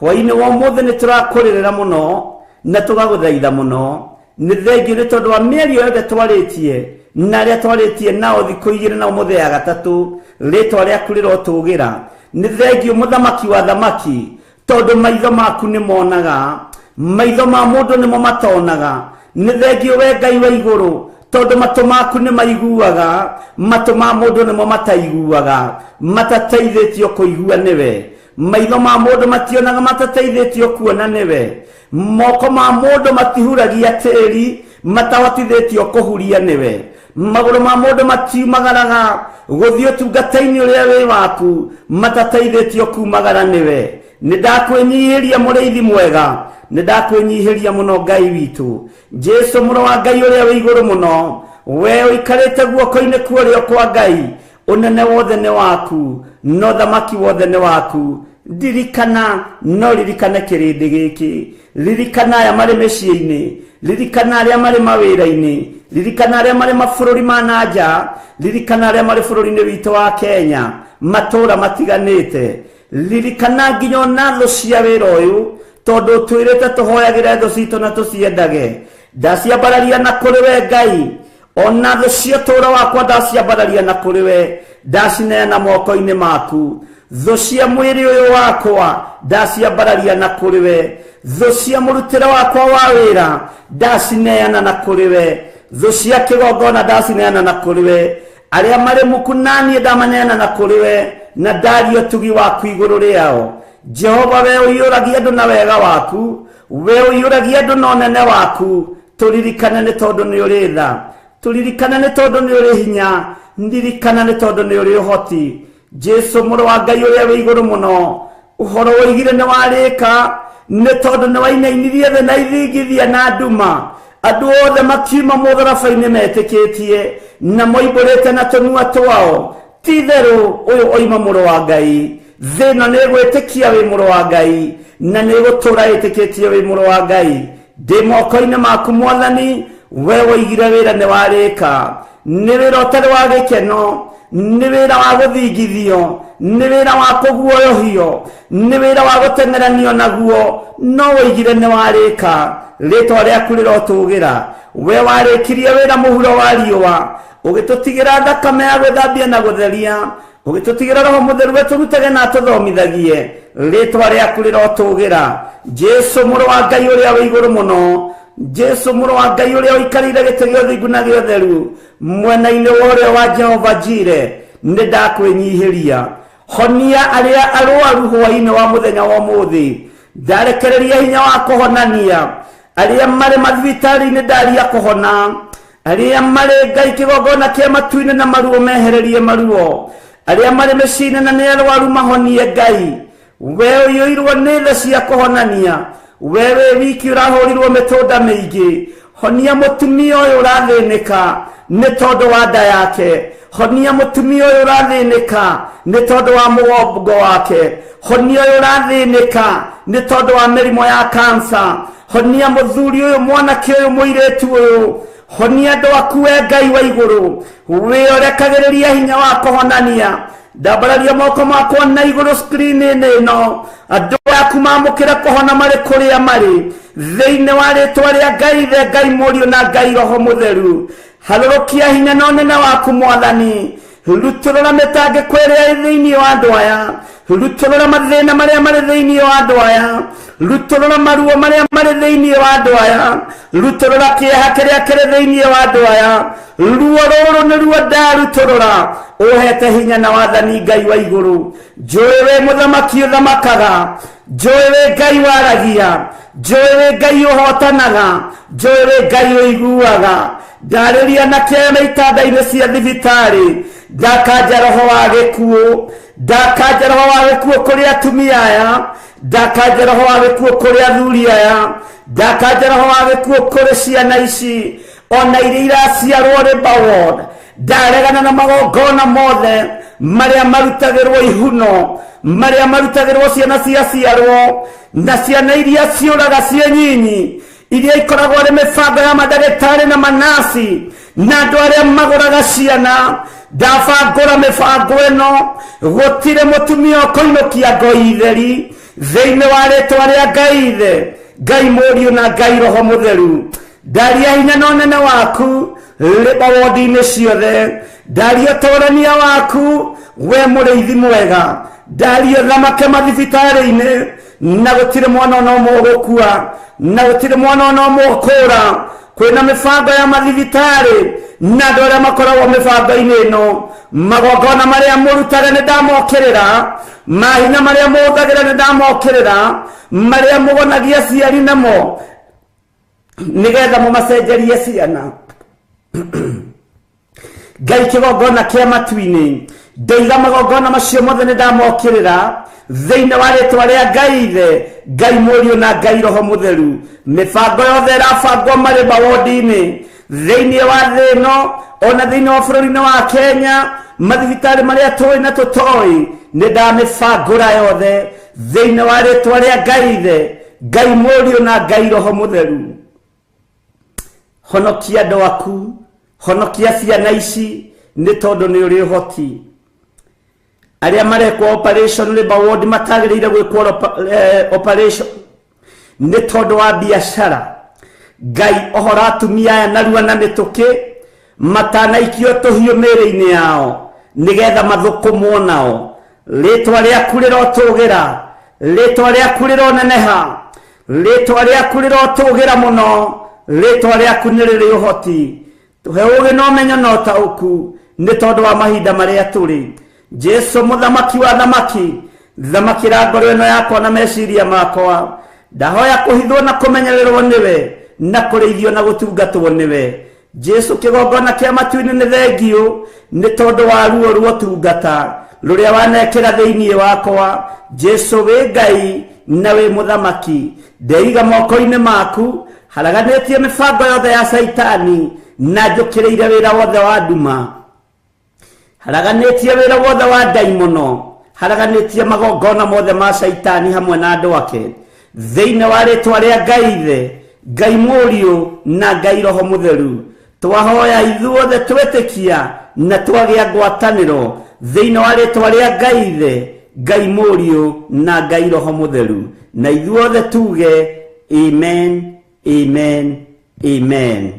Speaker 5: Hwaĩ-inĩ wa ũmũthĩ nĩ tũrakũrĩrĩra mũno na tũgagũthaitha mũno. Nĩ thengiũ nĩ tondũ wa mĩario yothe twarĩtie na arĩa twarĩtie nao thikũ igĩrĩ na ũmũthĩ ya gatatũ, rĩtwa rĩaku rĩrotũgĩra. Nĩ thengiũ mũthamaki wa thamaki, tondũ maitho maku nĩ monaga, maitho ma mũndũ nĩmo matonaga. Nĩ thengiũ we Ngai wa igũrũ, tondũ matũ maku nĩ maiguaga, matũ ma mũndũ nĩmo mataiguaga, matateithĩtio kũigua nĩwe. Maitho ma mũndũ mationaga, matateithĩtio kuona nĩwe. Moko ma mũndũ matihuragia tĩri, matahotithĩtio kũhuria nĩwe. Magũrũ ma mũndũ matiumagaraga gũthiĩ ũtungata-inĩ ũrĩa wĩ waku, matateithĩtio kumagara nĩwe. Nĩ ndakwĩnyihĩria mũrĩithi mwega, nĩ ndakwĩnyihĩria mũno Ngai witũ, Jesu mũrũ wa Ngai ũrĩa wĩ igũrũ mũno. We ũikarĩte guoko-inĩ kwa ũrĩo kwa Ngai, ũnene wothe nĩ waku, no thamaki wothe nĩ waku. Ndirikana, no ririkane kĩrĩndĩ gĩkĩ, ririkana aya marĩ mĩciĩ-inĩ, ririkana arĩa marĩ mawĩra-inĩ, ririkana arĩa marĩ mabũrũri ma na nja, ririkana arĩa marĩ bũrũri-inĩ witũ wa Kenya, matũũra matiganĩte. Ririkana nginya ona thũ cia wĩra ũyũ, tondũ ũtwĩrĩte tũhoyagĩre thũ citũ na tũciendage. Ndaciambararia na kũrĩ we Ngai, ona thũ cia ũtũũro wakwa ndaciambararia na kũrĩ we, ndacineana moko-inĩ maku. Thũ cia mwĩrĩ ũyũ wakwa ndaciambararia na kũrĩ we, thũ cia mũrutĩre wakwa wa wĩra ndacineana na kũrĩ we, thũ cia kĩgongona ndacineana na kũrĩ we, arĩa marĩ muku naniĩ ndamaneana na kũrĩ we, na ndaria ũtugi waku igũrũ rĩao. Jehova we ũiyũragia andũ na wega waku, we ũiyũragia andũ na ũnene waku, tũririkane nĩ tondũ nĩ ũrĩ tha, tũririkane nĩ tondũ nĩ ũrĩ hinya, ndirikana nĩ tondũ nĩ ũrĩ ũhoti. Jesu mũrũ wa Ngai ũrĩa wĩ igũrũ mũno, ũhoro woigire nĩ warĩka, nĩ tondũ nĩ wainainirie thĩ na ithingithia na nduma. Andũ othe makiuma mũtharaba-inĩ metĩkĩtie na moimbũrĩte na tũnua twao, ti itherũ ũyũ oima mũrũ wa Ngai. Thĩ ĩno nĩ ĩgwĩtĩkia wĩ mũrũ wa Ngai, na nĩ ĩgũtũũra ĩtĩkĩtie wĩ mũrũ wa Ngai. Ndĩ moko-inĩ maku Mwathani, we woigire wĩra nĩ warĩka. Nĩ wĩra ũtarĩ wa gĩkeno, nĩ wĩra wa gũthingithio, nĩ wĩra wa kũguoyohio, nĩ wĩra wa gũteng'eranio naguo, no woigire nĩ warĩka. Rĩtwa rĩaku rĩrotũgĩra. We warĩkirie wĩra mũhuro wa riũa, ũgĩtũtigĩra thakame ya gwĩthambia na gũtheria, ũgĩtũtigĩra Roho Mũtheru wetũrutage na atũthomithagie. Rĩtwa rĩaku rĩrotũgĩra. Jesu mũrũ wa Ngai ũrĩa wĩ igũrũ mũno, Jesu mũrũ wa Ngai ũrĩa ũikarĩire gĩtĩ gĩa ũthingu na gĩa ũtheru, mwena-inĩ wa ũrĩo wa Jehova Jire, nĩ ndakwĩnyihĩria. Honia arĩa arwaru hwaĩ-inĩ wa mũthenya wa ũmũthĩ. Ndarekereria hinya wa kũhonania arĩa marĩ mathibitarĩ-inĩ, ndaria kũhona arĩa marĩ Ngai kĩgongona kĩa matu-inĩ na maruo mehererie maruo, arĩa marĩ mĩciĩ-inĩ na nĩ arwaru mahonie Ngai. We ũiyũirwo nĩ tha cia kũhonania, we wĩ wiki ũrahũrirwo mĩtũnda mĩingĩ. Honia mũtumia ũyũ ũrathĩnĩka nĩ tondũ wa nda yake, honia mũtumia ũyũ ũrathĩnĩka nĩ tondũ wa mũgongo wake, honia ũyũ ũrathĩnĩka nĩ tondũ wa mĩrimũ ya kansa, honia mũthuri ũyũ, mwanake ũyũ, mũirĩtu ũyũ, honia andũ aku we Ngai wa igũrũ. Wĩorekagĩrĩria hinya wa kũhonania. Ndambararia moko makwa na igũrũ screen-inĩ ĩno, andũ aku mamũkĩre kũhona marĩ kũrĩa marĩ, thĩinĩ wa rĩtwa rĩa Ngai Ithe, Ngai Mũriũ na Ngai Roho Mũtheru. Harũrũkia hinya na ũnene waku Mwathani. Rutũrũra mĩtangĩko ĩrĩa ĩ thĩinĩ wa andũ aya, rutũrũra mathĩna marĩa marĩ thĩinĩ wa andũ aya, rutũrũra maruo marĩa marĩ thĩinĩ wa andũ aya, rutũrũra kĩeha kĩrĩa kĩrĩ thĩinĩ wa andũ aya. Ruo rũrũ nĩ ruo ndarutũrũra, ũhete hinya na wathani Ngai wa igũrũ. Njũĩ wĩ mũthamaki ũthamakaga, njũĩ wĩ Ngai waragia, njũĩ wĩ Ngai ũhotanaga, njũĩ wĩ Ngai ũiguaga. Ndarĩria na kĩama itanda-inĩ cia thibitarĩ, ndakanja roho wa gĩkuũ, ndakanja roho wa gĩkuũ kũrĩ atumia aya, ndakanja roho wa gĩkuũ kũrĩ athuri aya, ndakanja roho wa gĩkuũ kũrĩ ciana ici ona iria iraciarwo labour ward. Ndaregana na magongona mothe marĩa marutagĩrwo ihuno, marĩa marutagĩrwo ciana ciaciarwo, na ciana iria ciũraga ciĩ nyinyi, iria ikoragwo arĩ mĩbango ya mandagĩtarĩ na manasi na andũ arĩa magũraga ciana. Ndabangũra mĩbango ĩno, gũtirĩ mũtumia ũkũinũkia ngoi theri thĩinĩ wa rĩtwa rĩa Ngai Ithe, Ngai Mũriũ na Ngai Roho Mũtheru. Ndaria hinya na ũnene waku labour ward-inĩ ciothe, ndaria ũtũrania waku we mũrĩithi mwega, ndaria thamake mathibitarĩ-inĩ, na gũtirĩ mwana ona ũmwe ũgũkua, na gũtirĩ mwana ona ũmwe ũkũra. Kwĩna mĩbango ya mathibitarĩ na andũ arĩa makoragwo mĩbango-inĩ ĩno, magongona marĩa mũrutaga nĩ ndamokĩrĩra, mahinya marĩa mũhũthagĩra nĩ ndamokĩrĩra, marĩa mũgonagia aciari namo nĩgetha mũmacenjerie ciana. Ngai kĩgongona kĩa matu-inĩ, ndoiga magongona macio mothe nĩ ndamokĩrĩra thĩinĩ wa rĩtwa rĩa Ngai Ithe, Ngai Mũriũ na Ngai Roho Mũtheru. Mĩbango yothe ĩrabangwo marĩ mawodi-inĩ thĩinĩ wa thĩ ĩno, ona thĩinĩ wa bũrũri-inĩ wa Kenya, mathibitarĩ marĩa tũĩ na tũtoĩ, nĩ ndamĩbangũra yothe thĩinĩ wa rĩtwa rĩa Ngai Ithe, Ngai Mũriũ na Ngai Roho Mũtheru. Honokia andũ aku, honokia ciana ici, nĩ tondũ nĩ ũrĩ ũhoti. Arĩa marekwo operation labour ward matagĩrĩire gwĩkwo operation nĩ tondũ wa biacara. Ngai ohora atumia aya narua na mĩtũkĩ, matanaikio tũhiũ mĩĩrĩ-inĩ yao, nĩgetha mathũkũmwo nao. Rĩtwa rĩaku rĩrotũgĩra, rĩtwa rĩaku rĩroneneha, rĩtwa rĩaku rĩrotũgĩra mũno, rĩtwa rĩaku nĩ rĩrĩ ũhoti. Tũhe ũũgĩ na ũmenyo na ũtaũku nĩ tondũ wa mahinda marĩa tũrĩ. Jesu mũthamaki wa thamaki, thamakĩra ngoro ĩno yakwa na meciria makwa. Ndahoya kũhithwo na kũmenyererwo nĩwe, na kũrĩithio na gũtungatwo nĩwe. Jesu kĩgongona kĩa matu-inĩ nĩ thengiũ nĩ tondũ wa ruo rwa ũtungata rũrĩa wanekĩra thĩinĩ wakwa. Jesu wĩ Ngai na wĩ mũthamaki, ndeiga moko-inĩ maku, haraganĩtie mĩbango yothe ya Caitani na njũkĩrĩire wĩra wothe wa nduma, haraganĩtie wĩra wothe wa ndaimono, haraganĩtie magongona mothe ma Caitani hamwe na andũ ake, thĩinĩ wa rĩtwa rĩa Ngai Ithe, Ngai Mũriũ na Ngai Roho Mũtheru. Twahoya ithuothe twetĩkia na twagĩa ngwatanĩro thĩinĩ wa rĩtwa rĩa Ngai Ithe, Ngai Mũriũ na Ngai Roho Mũtheru, na ithuothe tuge amen, amen, amen.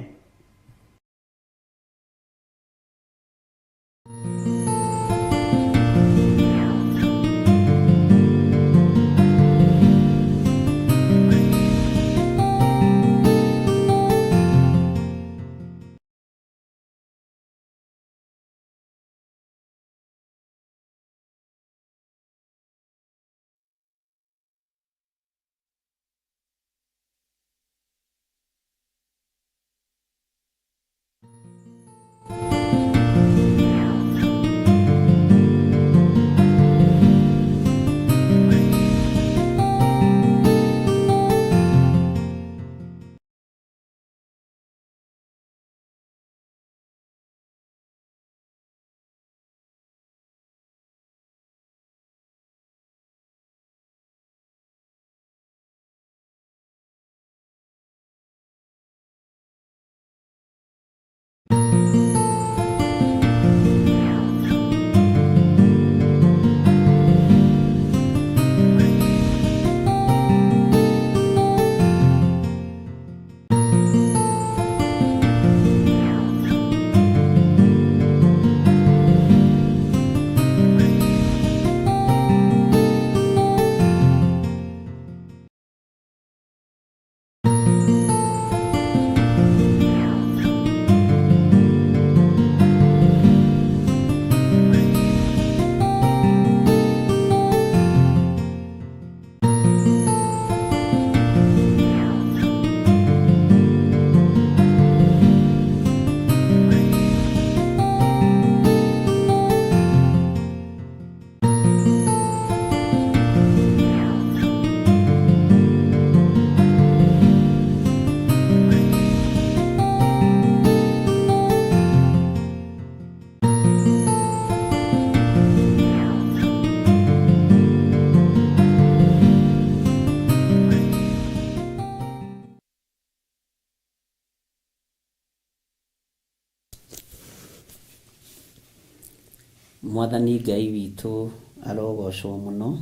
Speaker 5: Mwathani Ngai witũ arogocwo mũno,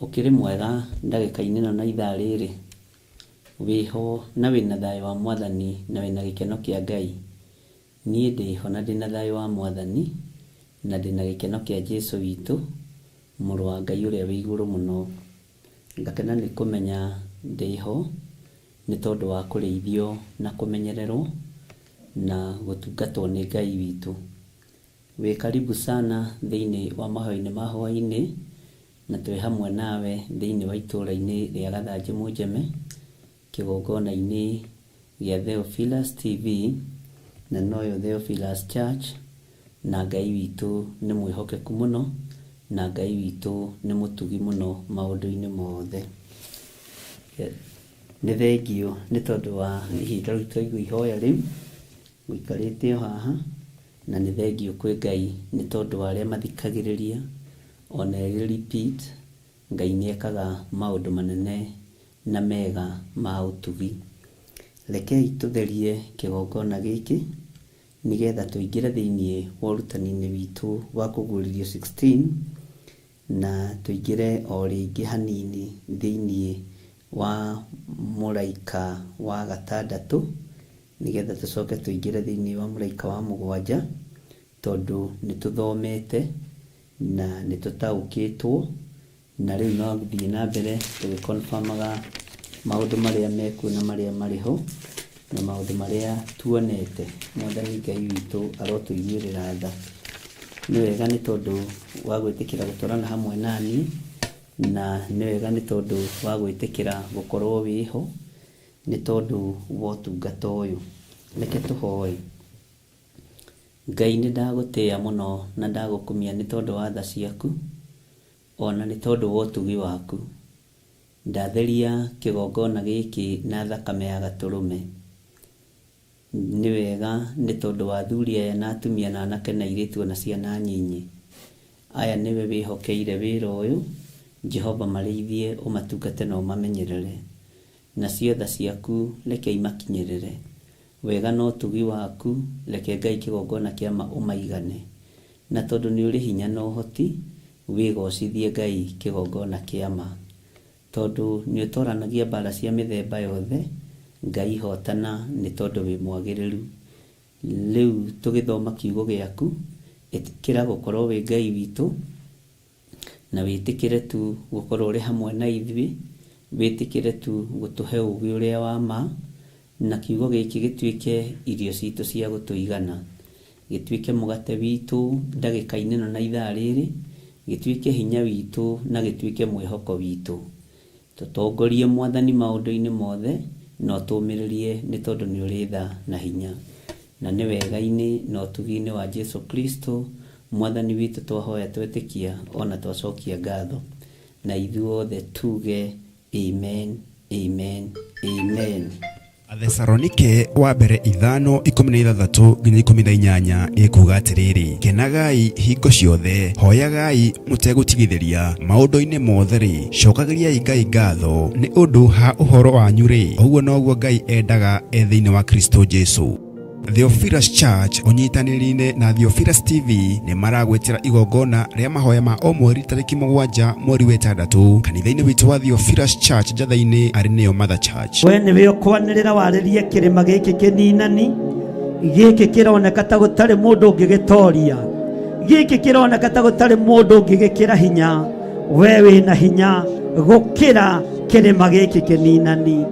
Speaker 5: ũkĩrĩ mwega ndagĩka-inĩ ĩno na ithaa rĩrĩ, wĩho na wĩna thayũ wa Mwathani na wĩna gĩkeno kĩa Ngai. Niĩ ndĩho na ndĩna thayũ wa Mwathani na ndĩna gĩkeno kĩa Jesu witũ, mũrũ wa Ngai ũrĩa wĩ igũrũ mũno. Ngakena nĩ kũmenya ndĩho nĩ tondũ wa kũrĩithio na kũmenyererwo na gũtungatwo nĩ Ngai witũ. Wĩ karibu sana thĩinĩ wa mahoya-inĩ ma hwaĩ-inĩ, na twĩ hamwe nawe thĩinĩ wa itũũra-inĩ rĩa Gathanjĩ Mũnjeme, kĩgongona-inĩ gĩa Theophilus TV, na noyo Theophilus Church, na Ngai witũ nĩ mwĩhokeku mũno, na Ngai witũ nĩ mũtugi mũno maũndũ-inĩ mothe. Nĩ thengiũ nĩ tondũ wa ihinda rĩu twaigua ihoya rĩu, ũikarĩte o haha, na nĩ thengiũ kwĩ Ngai nĩ tondũ wa arĩa mathikagĩrĩria, ona ĩrĩ repeat, Ngai nĩ ekaga maũndũ manene na mega ma ũtugi. Rekei tũtherie kĩgongona gĩkĩ, nĩgetha tũingĩre thĩinĩ wa ũrutani-inĩ witũ wa kũguũrĩrio 16, na tũingĩre o rĩngĩ hanini thĩinĩ wa mũraika wa gatandatũ, nĩgetha tũcoke tũingĩre thĩinĩ wa mũraika wa mũgwanja, tondũ nĩ tũthomete na nĩ tũtaũkĩtwo, na rĩu no gũthiĩ na mbere tũgĩ-confirm-aga maũndũ marĩa mekuo na marĩa marĩ ho, na maũndũ marĩa tuonete. Mwathani Ngai witũ arotũiguĩrĩra tha. Nĩ wega nĩ tondũ wa gwĩtĩkĩra gũtwarana hamwe naniĩ, na nĩ wega nĩ tondũ wa gwĩtĩkĩra gũkorwo wĩho, nĩ tondũ wa ũtungata ũyũ. Reke tũhoe. Ngai nĩ ndagũtĩĩa mũno na ndagũkumia nĩ tondũ wa tha ciaku, ona nĩ tondũ wa ũtugi waku. Ndatheria kĩgongona gĩkĩ na thakame ya Gatũrũme. Nĩ wega nĩ tondũ wa athuri aya na atumia na anake na airĩtu ona ciana nyinyi. Aya nĩwe wĩhokeire wĩra ũyũ, Jehova marĩithie ũmatungate na ũmamenyerere. Nacio tha ciaku reke imakinyĩrĩre. Wega na ũtugi waku reke Ngai kĩgongona kĩa ma ũmaigane. Na tondũ nĩ ũrĩ hinya na ũhoti, wĩgocithie Ngai kĩgongona kĩa ma. Tondũ nĩ ũtoranagia mbara cia mĩthemba yothe, Ngai hotana nĩ tondũ wĩ mwagĩrĩru. Rĩu tũgĩthoma kiugo gĩaku, ĩtĩkĩra gũkorwo wĩ Ngai witũ, na wĩtĩkĩre tu gũkorwo ũrĩ hamwe na ithuĩ, wĩtĩkĩre tu gũtũhe ũũgĩ ũrĩa wa ma, na kiugo gĩkĩ gĩtuĩke irio citũ cia gũtũigana, gĩtuĩke mũgate witũ ndagĩka-inĩ ĩno na ithaa rĩrĩ, gĩtuĩke hinya witũ na gĩtuĩke mwĩhoko witũ. Tũtongorie Mwathani maũndũ-inĩ mothe, na ũtũũmĩrĩrie nĩ tondũ nĩ ũrĩ tha na hinya. Na nĩ wega-inĩ na ũtugi-inĩ wa Jesu Kristo Mwathani witũ twahoya twetĩkia o na twacokia ngatho. Na ithuothe tuge Amen, amen, amen.
Speaker 2: Athesalonike wa mbere 5:16 nginya 18 ĩkuuga atĩrĩrĩ, kenagai hingo ciothe, hoyagai mũtegũtigithĩria, maũndũ-inĩ mothe-rĩ, cokagĩriai Ngai ngatho nĩ ũndũ ha ũhoro wanyu-rĩ, ũguo noguo Ngai endaga e thĩinĩ wa Kristo Jesu. Theophilus Church ũnyitanĩri-inĩ na Theophilus TV nĩ maragwĩtĩra igongona rĩa mahoya ma o mweri tarĩki 7 mweri wa 6 kanitha-inĩ witũ wa Theophilus Church Njatha-inĩ arĩ nĩyo Mother Church.
Speaker 3: We nĩwe ũkwanĩrĩra warĩrie kĩrĩma gĩkĩ kĩninani, gĩkĩ kĩroneka ta gũtarĩ mũndũ ũngĩgĩtoria, gĩkĩ kĩroneka ta gũtarĩ mũndũ ũngĩgĩkĩra hinya. We wĩna hinya gũkĩra kĩrĩma gĩkĩ kĩninani.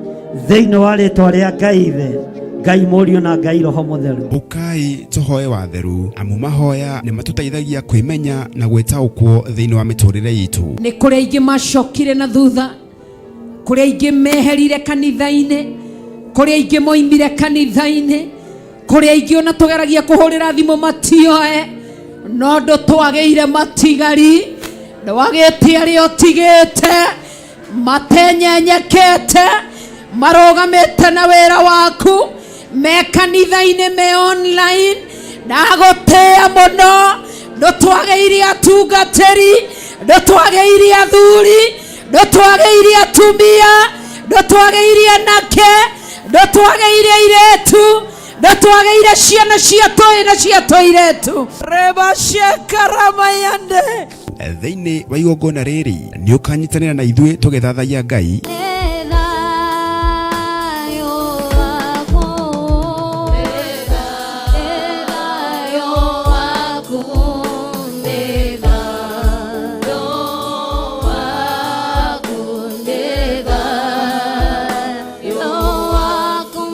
Speaker 3: Thĩinĩ wa rĩtwa rĩa Ngai Ithe, Ngai Mũriũ na Ngai Roho Mũtheru.
Speaker 2: Ũkai tũhoe watheru, amu mahoya nĩ matũteithagia kwĩmenya na gwĩtaũkwo thĩinĩ wa mĩtũrĩre itũ.
Speaker 1: Nĩ kũrĩ aingĩ macokire na thutha, kũrĩ aingĩ meherire kanitha-inĩ, kũrĩ aingĩ moimire kanitha-inĩ, kũrĩ aingĩ ona tũgeragia kũhũrĩra thimũ matioe, no ndũtwagĩire matigari, ndwagĩte arĩa ũtigĩte matenyenyekete, marũgamĩte na wĩra waku, me kanitha-inĩ, me online. Ndagũtĩĩa mũno, ndũtwagĩire atungatĩri, ndũtwagĩire athuri, ndũtwagĩire atumia, ndũtwagĩire anake, ndũtwagĩire airĩtu, ndũtwagĩire ciana cia tũĩ na cia tũirĩtu. Rebashekaramayande.
Speaker 2: Thĩinĩ wa igongona rĩrĩ nĩ ũkanyitanĩra na ithuĩ tũgĩthathaiya Ngai,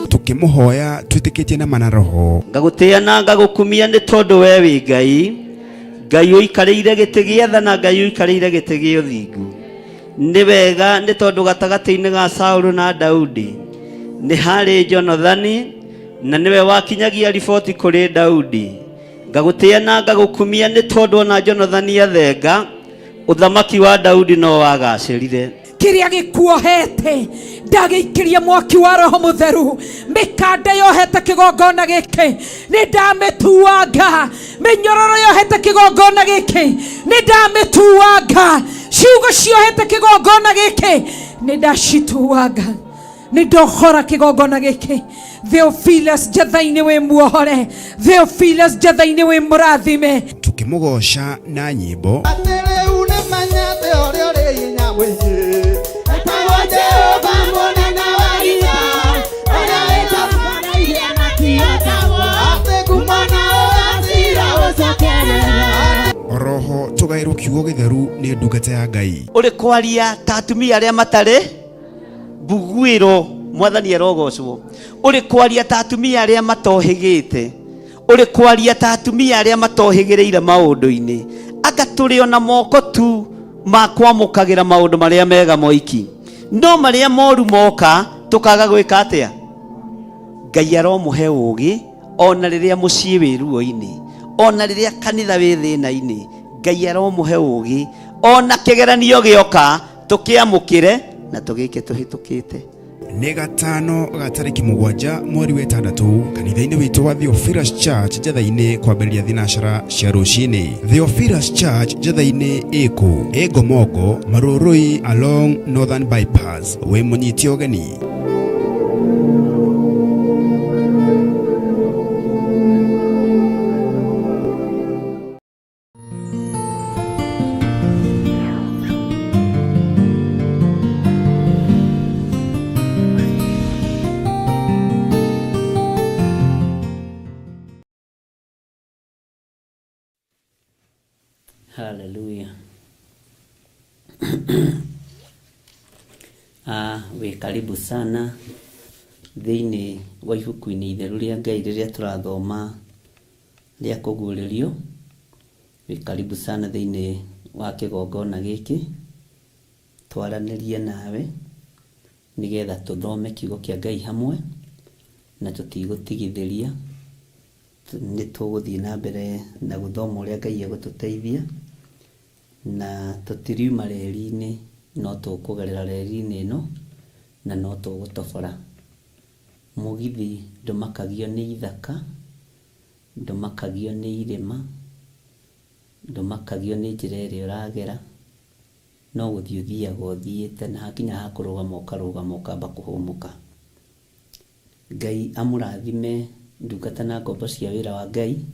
Speaker 2: tũkĩmũhoya twĩtĩkĩtie na mana roho.
Speaker 5: Ngagũtĩĩa na ngagũkumia nĩ tondũ we wĩ Ngai, Ngai ũikarĩire gĩtĩ gĩa tha na Ngai ũikarĩire gĩtĩ gĩa ũthingu. Nĩ wega nĩ tondũ gatagatĩ-inĩ ga Saũlũ na Daudi nĩ harĩ Jonathani, na nĩwe wakinyagia riboti kũrĩ Daudi. Ngagũtĩĩa na ngagũkumia nĩ tondũ ona Jonathani athenga, ũthamaki wa Daudi no wagacĩrire.
Speaker 1: Kĩrĩa gĩkuohete ndagĩikĩria mwaki wa Roho Mũtheru, mĩkanda yohete kĩgongona gĩkĩ nĩ ndamĩtuanga, mĩnyororo yohete kĩgongona gĩkĩ nĩ ndamĩtuanga, ciugo ciohete kĩgongona gĩkĩ nĩ ndacituanga, nĩ ndohora kĩgongona gĩkĩ. Theophilus Njatha-inĩ wĩ muohore, Theophilus Njatha-inĩ wĩ mũrathime.
Speaker 2: Tũkĩmũgoca na nyĩmbo.
Speaker 4: Atĩ rĩu nĩmenyete ũrĩa ũrĩ hinya mũingĩ, etagwo Jehova mũnene wa ita, ũrĩa wĩtambanairie na kĩotagwo, atĩ ngumo na ũgacira ũcokerera.
Speaker 2: Oroho tũgaĩrwo kiugo gĩtheru nĩ ndungata ya Ngai.
Speaker 5: Ũrĩ kwaria ta atumia arĩa matarĩ mbuguĩro, Mwathani arogocwo. Ũrĩ kwaria ta atumia arĩa matohĩgĩte, ũrĩ kwaria ta atumia arĩa matohĩgĩrĩire maũndũ-inĩ. Anga tũrĩ ona moko tu ma kwamũkagĩra maũndũ marĩa mega moiki, no marĩa moru moka tũkaga gwĩka atĩa? Ngai aromũhe ũũgĩ ona rĩrĩa mũciĩ wĩ ruo-inĩ, ona rĩrĩa kanitha wĩ thĩna-inĩ. Ngai aromũhe ũũgĩ ona kĩgeranio gĩoka tũkĩamũkĩre na tũgĩke tũhĩtũkĩte.
Speaker 2: Nĩ gatano ga tarĩki 7 mweri wa 6 kanitha-inĩ witũ wa Theophilus Church Njatha-inĩ kwambĩrĩria thinacara cia rũcinĩ. Theophilus Church Njatha-inĩ ĩkũ? Ĩ Ngomongo, Marũrũi along Northern Bypass. Wĩ mũnyite ũgeni.
Speaker 5: Haleluya. Wĩ karibu sana thĩinĩ wa ibuku-inĩ itheru rĩa Ngai rĩrĩa tũrathoma rĩa kũguũrĩrio. Wĩ karibu sana thĩinĩ wa kĩgongona gĩkĩ, twaranĩrie nawe nĩgetha tũthome kiugo kĩa Ngai hamwe na tũtigũtigithĩria. Nĩ tũgũthiĩ na mbere na gũthoma ũrĩa Ngai egũtũteithia, na tũtiriuma reri-inĩ, no tũkũgerera reri-inĩ ĩno na no tũgũtobora. Mũgithi ndũmakagio nĩ ithaka, ndũmakagio nĩ irĩma, ndũmakagio nĩ njĩra ĩrĩa ũragera, no gũthiĩ ũthiaga ũthiĩte na hakinya ha kũrũgama ũkarũgama ũkamba kũhũmũka. Ngai amũrathime ndungata na ngombo cia wĩra wa Ngai,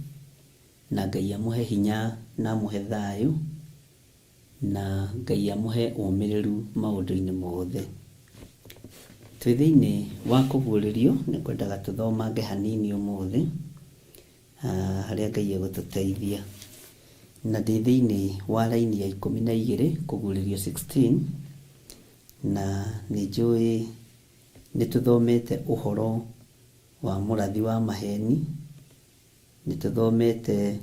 Speaker 5: na Ngai amũhe hinya na amũhe thayũ, na Ngai amũhe ũmĩrĩru maũndũ-inĩ mothe. Twĩ thĩinĩ wa kũguũrĩrio, nĩ ngwendaga tũthomange hanini ũmũthĩ, harĩa Ngai egũtũteithia. Na ndĩ thĩinĩ wa raini ya 12, kũguũrĩrio 16, na nĩ njũĩ nĩ tũthomete ũhoro wa mũrathi wa maheni, nĩ tũthomete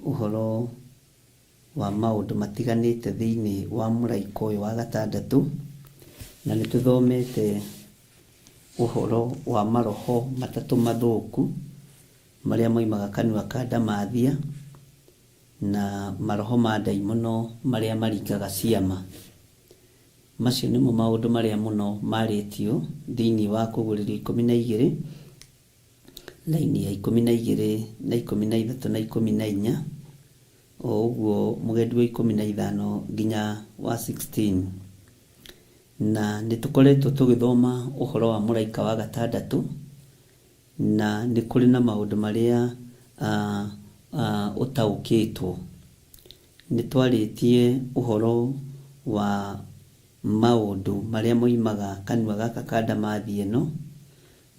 Speaker 5: ũhoro wa maũndũ matiganĩte thĩinĩ wa mũraika ũyũ wa gatandatũ, na nĩ tũthomete ũhoro wa maroho matatũ mathũku marĩa moimaga kanua ka ndamathia, na maroho ma ndaimono marĩa maringaga ciama. Macio nĩmo maũndũ marĩa mũno marĩtio thĩinĩ wa kũguũrĩrio 12, raini ya 12 na 13 na 14, o ũguo mũgendi wa 15 nginya wa 16. Na nĩ tũkoretwo tũgĩthoma ũhoro wa mũraika wa gatandatũ, na nĩ kũrĩ na maũndũ marĩa ũtaũkĩtwo. Nĩ twarĩtie ũhoro wa maũndũ marĩa moimaga kanua gaka ka ndamathia ĩno,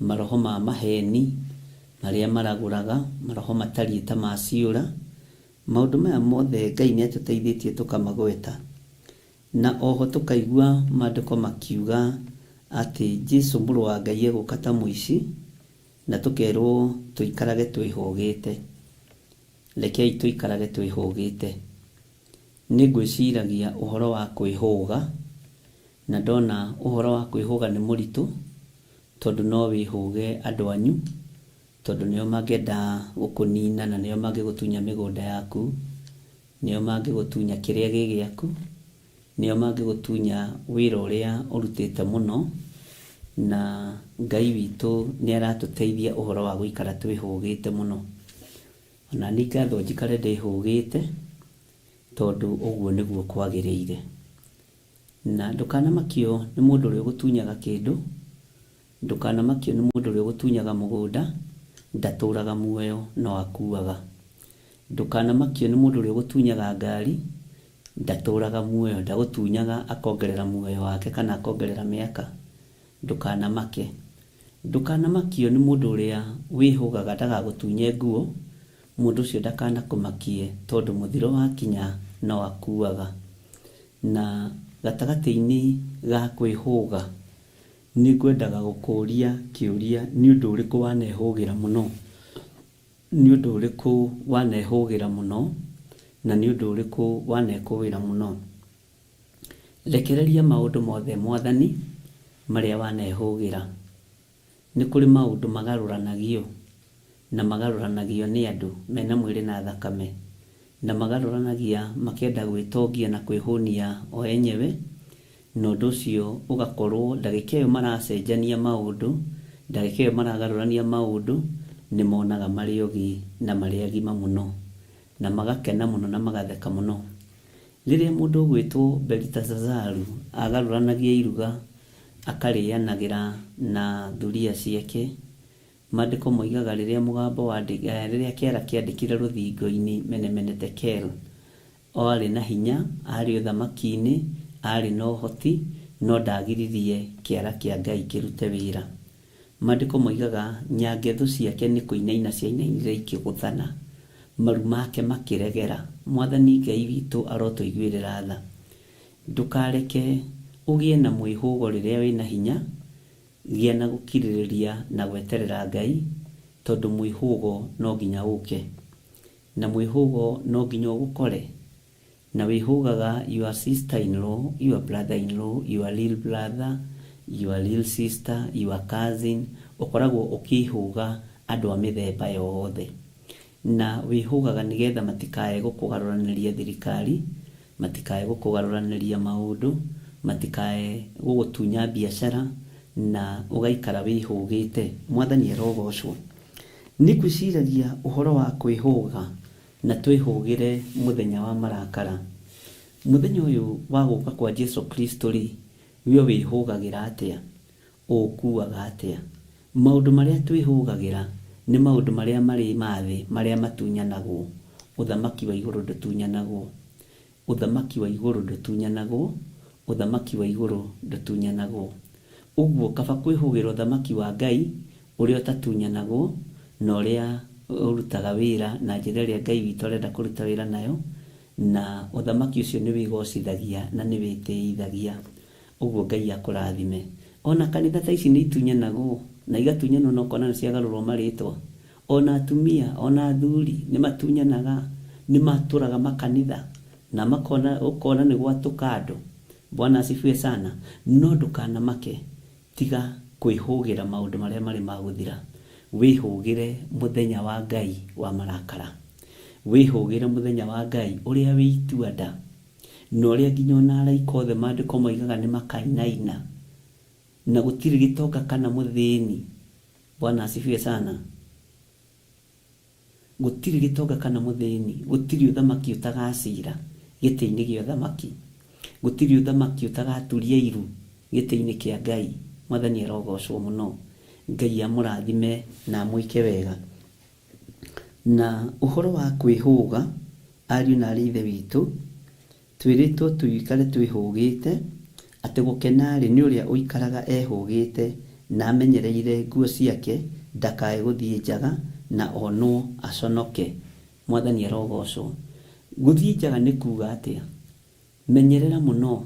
Speaker 5: maroho ma maheni marĩa maragũraga, maroho matariĩ ta ma ciũra. Maũndũ maya mothe Ngai nĩ atũteithĩtie tũkamagweta. Na oho tũkaigua maandĩko makiuga atĩ Jesu mũrũ wa Ngai egũka ta mũici, na tũkerwo tũikarage twĩhũgĩte. Rekei tũikarage twĩhũgĩte. Nĩ ngwĩciragia ũhoro wa kwĩhũga, na ndona ũhoro wa kwĩhũga nĩ mũritũ, tondũ no wĩhũge andũ anyu, tondũ nĩo mangĩenda gũkũnina na nĩo mangĩgũtunya mĩgũnda yaku, nĩo mangĩgũtunya kĩrĩa gĩ gĩaku, nĩo mangĩgũtunya wĩra ũrĩa ũrutĩte mũno, na Ngai witũ nĩ aratũteithia ũhoro wa gũikara twĩhũgĩte mũno. Ona niĩ ngatho njikare ndĩhũgĩte, tondũ ũguo nĩguo kwagĩrĩire. Na ndũkanamakio nĩ mũndũ ũrĩa ũgũtunyaga kĩndũ, ndũkanamakio nĩ mũndũ ũrĩa ũgũtunyaga mũgũnda, ndatũraga muoyo no akuaga. Ndũkanamakio nĩ mũndũ ũrĩa ũgũtunyaga ngari, ndatũraga muoyo, ndagũtunyaga akongerera muoyo wake kana akongerera mĩaka. Ndũkanamake. Ndũkanamakio nĩ mũndũ ũrĩa wĩhũgaga ndagagũtunye nguo, mũndũ ũcio ndakanakũmakie tondũ mũthiro wakinya no akuaga. Na gatagatĩ-inĩ ga kwĩhũga, nĩ ngwendaga gũkũria kĩũria, nĩ ũndũ ũrĩkũ wanehũgĩra mũno? Nĩ ũndũ ũrĩkũ wanehũgĩra mũno? Na nĩ ũndũ ũrĩkũ wanekũĩra mũno? Rekereria maũndũ mothe Mwathani marĩa wanehũgĩra. Nĩ kũrĩ maũndũ magarũranagio, na magarũranagio nĩ andũ mena mwĩrĩ na thakame, na magarũranagia makĩenda gwĩtongia na kwĩhũnia o enyewe, na ũndũ ũcio ũgakorwo ndagĩka ĩyo maracenjania maũndũ, ndagĩka ĩyo maragarũrania maũndũ, nĩ monaga marĩ ogĩ na marĩ agima mũno, na magakena mũno na magatheka mũno. Rĩrĩa mũndũ ũgwĩtwo Beliteshazaru agarũranagia iruga akarĩanagĩra na thuriya ciake, maandĩko moigaga rĩrĩa mũgambo rĩrĩa kĩara kĩandĩkire rũthingo-inĩ Mene Mene Tekel, o arĩ na hinya, arĩ ũthamaki-inĩ, arĩ na ũhoti, no ndagiririe kĩara kĩa Ngai kĩrute wĩra. Maandĩko moigaga nyange thũ ciake nĩ kũinaina ciainainire ikĩgũthana. Maru make makĩregera. Mwathani Ngai witũ arotũiguĩrĩra tha. Ndũkareke ũgĩe na mwĩhũgo rĩrĩa wĩna hinya, gĩa na gũkirĩrĩria na gweterera Ngai, tondũ mwĩhũgo no nginya ũke. Na mwĩhũgo no nginya ũgũkore. Na wĩhũgaga your sister in law, your brother in law, your real brother, your real sister, your cousin, ũkoragwo ũkĩhũga andũ a mĩthemba yothe. Na wĩhũgaga nĩgetha matikae gũkũgarũranĩria thirikari, matikae gũkũgarũranĩria maũndũ, matikae gũgũtunya biacara, na ũgaikara wĩhũgĩte. Mwathani arogocwo. Nĩ ngwĩciragia ũhoro wa kwĩhũga na twĩhũgĩre mũthenya wa marakara. Mũthenya ũyũ wa gũka kwa Jesu Kristo-rĩ, we wĩhũgagĩra atĩa? Ũũkuaga atĩa? Maũndũ marĩa twĩhũgagĩra nĩ maũndũ marĩa marĩ ma thĩ marĩa matunyanagwo. Ũthamaki wa igũrũ ndũtunyanagwo. Ũthamaki wa igũrũ ndũtunyanagwo. Ũthamaki wa igũrũ ndũtunyanagwo. Ũguo kaba kwĩhũgĩra ũthamaki wa Ngai ũrĩa ũtatunyanagwo na ũrĩa ũrutaga wĩra na njĩra ĩrĩa Ngai witũ arenda kũruta wĩra nayo, na ũthamaki ũcio nĩ wĩgocithagia na nĩ wĩtĩithagia. Ũguo Ngai akũrathime. Ona kanitha ta ici nĩ itunyanagwo, na igatunyanwo na ũkona nĩ ciagarũrwo marĩtwa. Ona atumia, ona athuri nĩ matunyanaga, nĩ matũraga makanitha, na makona, ũkona nĩ gwatũka andũ. Bwana asifiwe sana. No ndũkanamake, tiga kwĩhũgĩra maũndũ marĩa marĩ ma gũthira. Wĩhũgĩre mũthenya wa Ngai wa marakara. Wĩhũgĩre mũthenya wa Ngai ũrĩa wĩ itua nda. Na ũrĩa nginya ona araika othe maandĩko moigaga nĩ makainaina. Na gũtirĩ gĩtonga kana mũthĩni. Bwana asifiwe sana. Gũtirĩ gĩtonga kana mũthĩni, gũtirĩ ũthamaki ũtagacira gĩtĩ-inĩ gĩa ũthamaki. Gũtirĩ ũthamaki ũtagaturia iru gĩtĩ-inĩ kĩa Ngai. Mwathani arogocwo mũno. Ngai amũrathime na amwĩke wega. Na ũhoro wa kwĩhũga, ariũ na aarĩ a Ithe witũ, twĩrĩtwo tũikare twĩhũgĩte, atĩ gũkena-rĩ, nĩ ũrĩa ũikaraga ehũgĩte na amenyereire nguo ciake, ndakae gũthiĩ njaga na onwo aconoke. Mwathani arogocwo. Gũthiĩ njaga nĩ kuuga atĩa? Menyerera mũno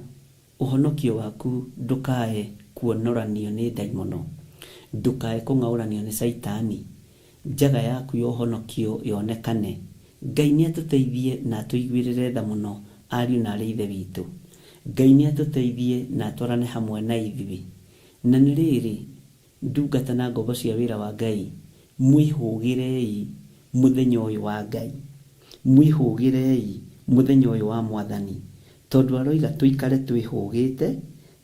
Speaker 5: ũhonokio waku ndũkae kuonoranio nĩ ndaimono, ndũkae kũng'aũranio nĩ Caitani, njaga yaku ya ũhonokio yonekane. Ngai nĩatũteithie na atũiguĩrĩre tha mũno ariũ na aarĩ a Ithe witũ. Ngai nĩatũteithie na atwarane hamwe na ithuĩ. Na nĩ rĩrĩ, ndungata na ngombo cia wĩra wa Ngai, mwĩhũgĩrei mũthenya ũyũ wa Ngai. Mwĩhũgĩrei mũthenya ũyũ wa Mwathani, tondũ aroiga tũikare twĩhũgĩte,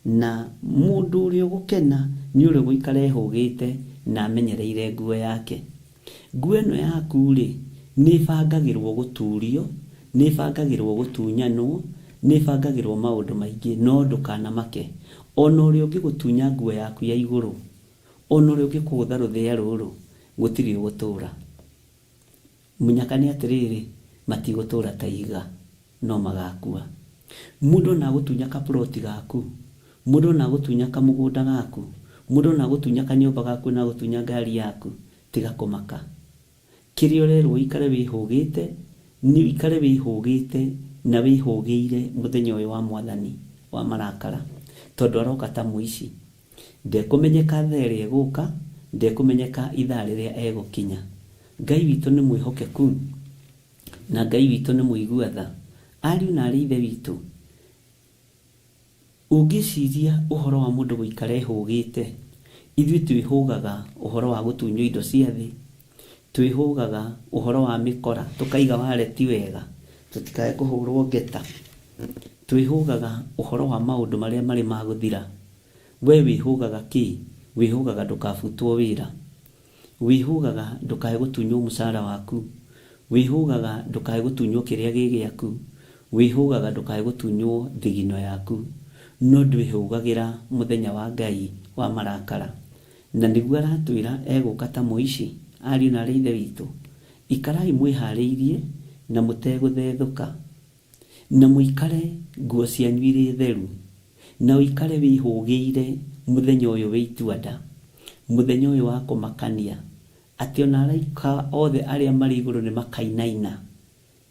Speaker 5: na mũndũ ũrĩa ũgũkena nĩ ũrĩa ũgũikara ehũgĩte na amenyereire nguo yake. Nguo ĩno yaku-rĩ, nĩ ĩbangagĩrwo gũturio, nĩ ĩbangagĩrwo gũtunyanwo, nĩ ĩbangagĩrwo maũndũ maingĩ, no ndũkanamake. Ona ũrĩa ũngĩgũtunya nguo yaku ya igũrũ, ona ũrĩa ũngĩkũgũtha rũthĩa rũrũ, gũtirĩ ũgũtũra. Mũnyaka nĩ atĩrĩrĩ, matigũtũra ta ihiga, no magakua. Mũndũ ona agũtunya kaploti gaku, mũndũ ona agũtunya kamũgũnda gaku, mũndũ ona agũtunya kanyũmba gaku, ona agũtunya ngari yaku, tiga kũmaka. Kĩrĩa ũrerwo ũikare wĩhũgĩte, nĩ ũikare wĩhũgĩte na wĩhũgĩire mũthenya ũyũ wa Mwathani wa marakara, tondũ aroka ta mũici. Ndekũmenyeka thaa ĩrĩa egũka, ndekũmenyeka ithaa rĩrĩa egũkinya. Ngai witũ nĩ mwĩhokeku, na Ngai witũ nĩ mũigua tha. Ariũ na aarĩ a Ithe witũ, ũngĩciria ũhoro wa mũndũ gũikara ehũgĩte, ithuĩ twĩhũgaga ũhoro wa gũtunywo indo cia thĩ, twĩhũgaga ũhoro wa mĩkora, tũkaiga wareti wega, tũtikae kũhũrwo ngeta. Twĩhũgaga ũhoro wa maũndũ marĩa marĩ ma gũthira. We wĩhũgaga kĩ? Wĩhũgaga ndũkabutwo wĩra. Wĩhũgaga ndũkae gũtunywo mũcara waku. Wĩhũgaga ndũkae gũtunywo kĩrĩa gĩ gĩaku. Wĩhũgaga ndũkae gũtunywo thigino yaku. No ndwĩhũgagĩra mũthenya wa Ngai wa marakara. Na nĩguo aratwĩra egũka ta mũici. Ariũ na aarĩ a Ithe witũ, ikarai mwĩharĩirie na mũtegũthethũka. Na mũikare nguo cianyu irĩ theru, na ũikare wĩhũgĩire mũthenya ũyũ wĩ itua-nda, mũthenya ũyũ wa kũmakania. Atĩ ona araika othe arĩa marĩ igũrũ nĩ makainaina.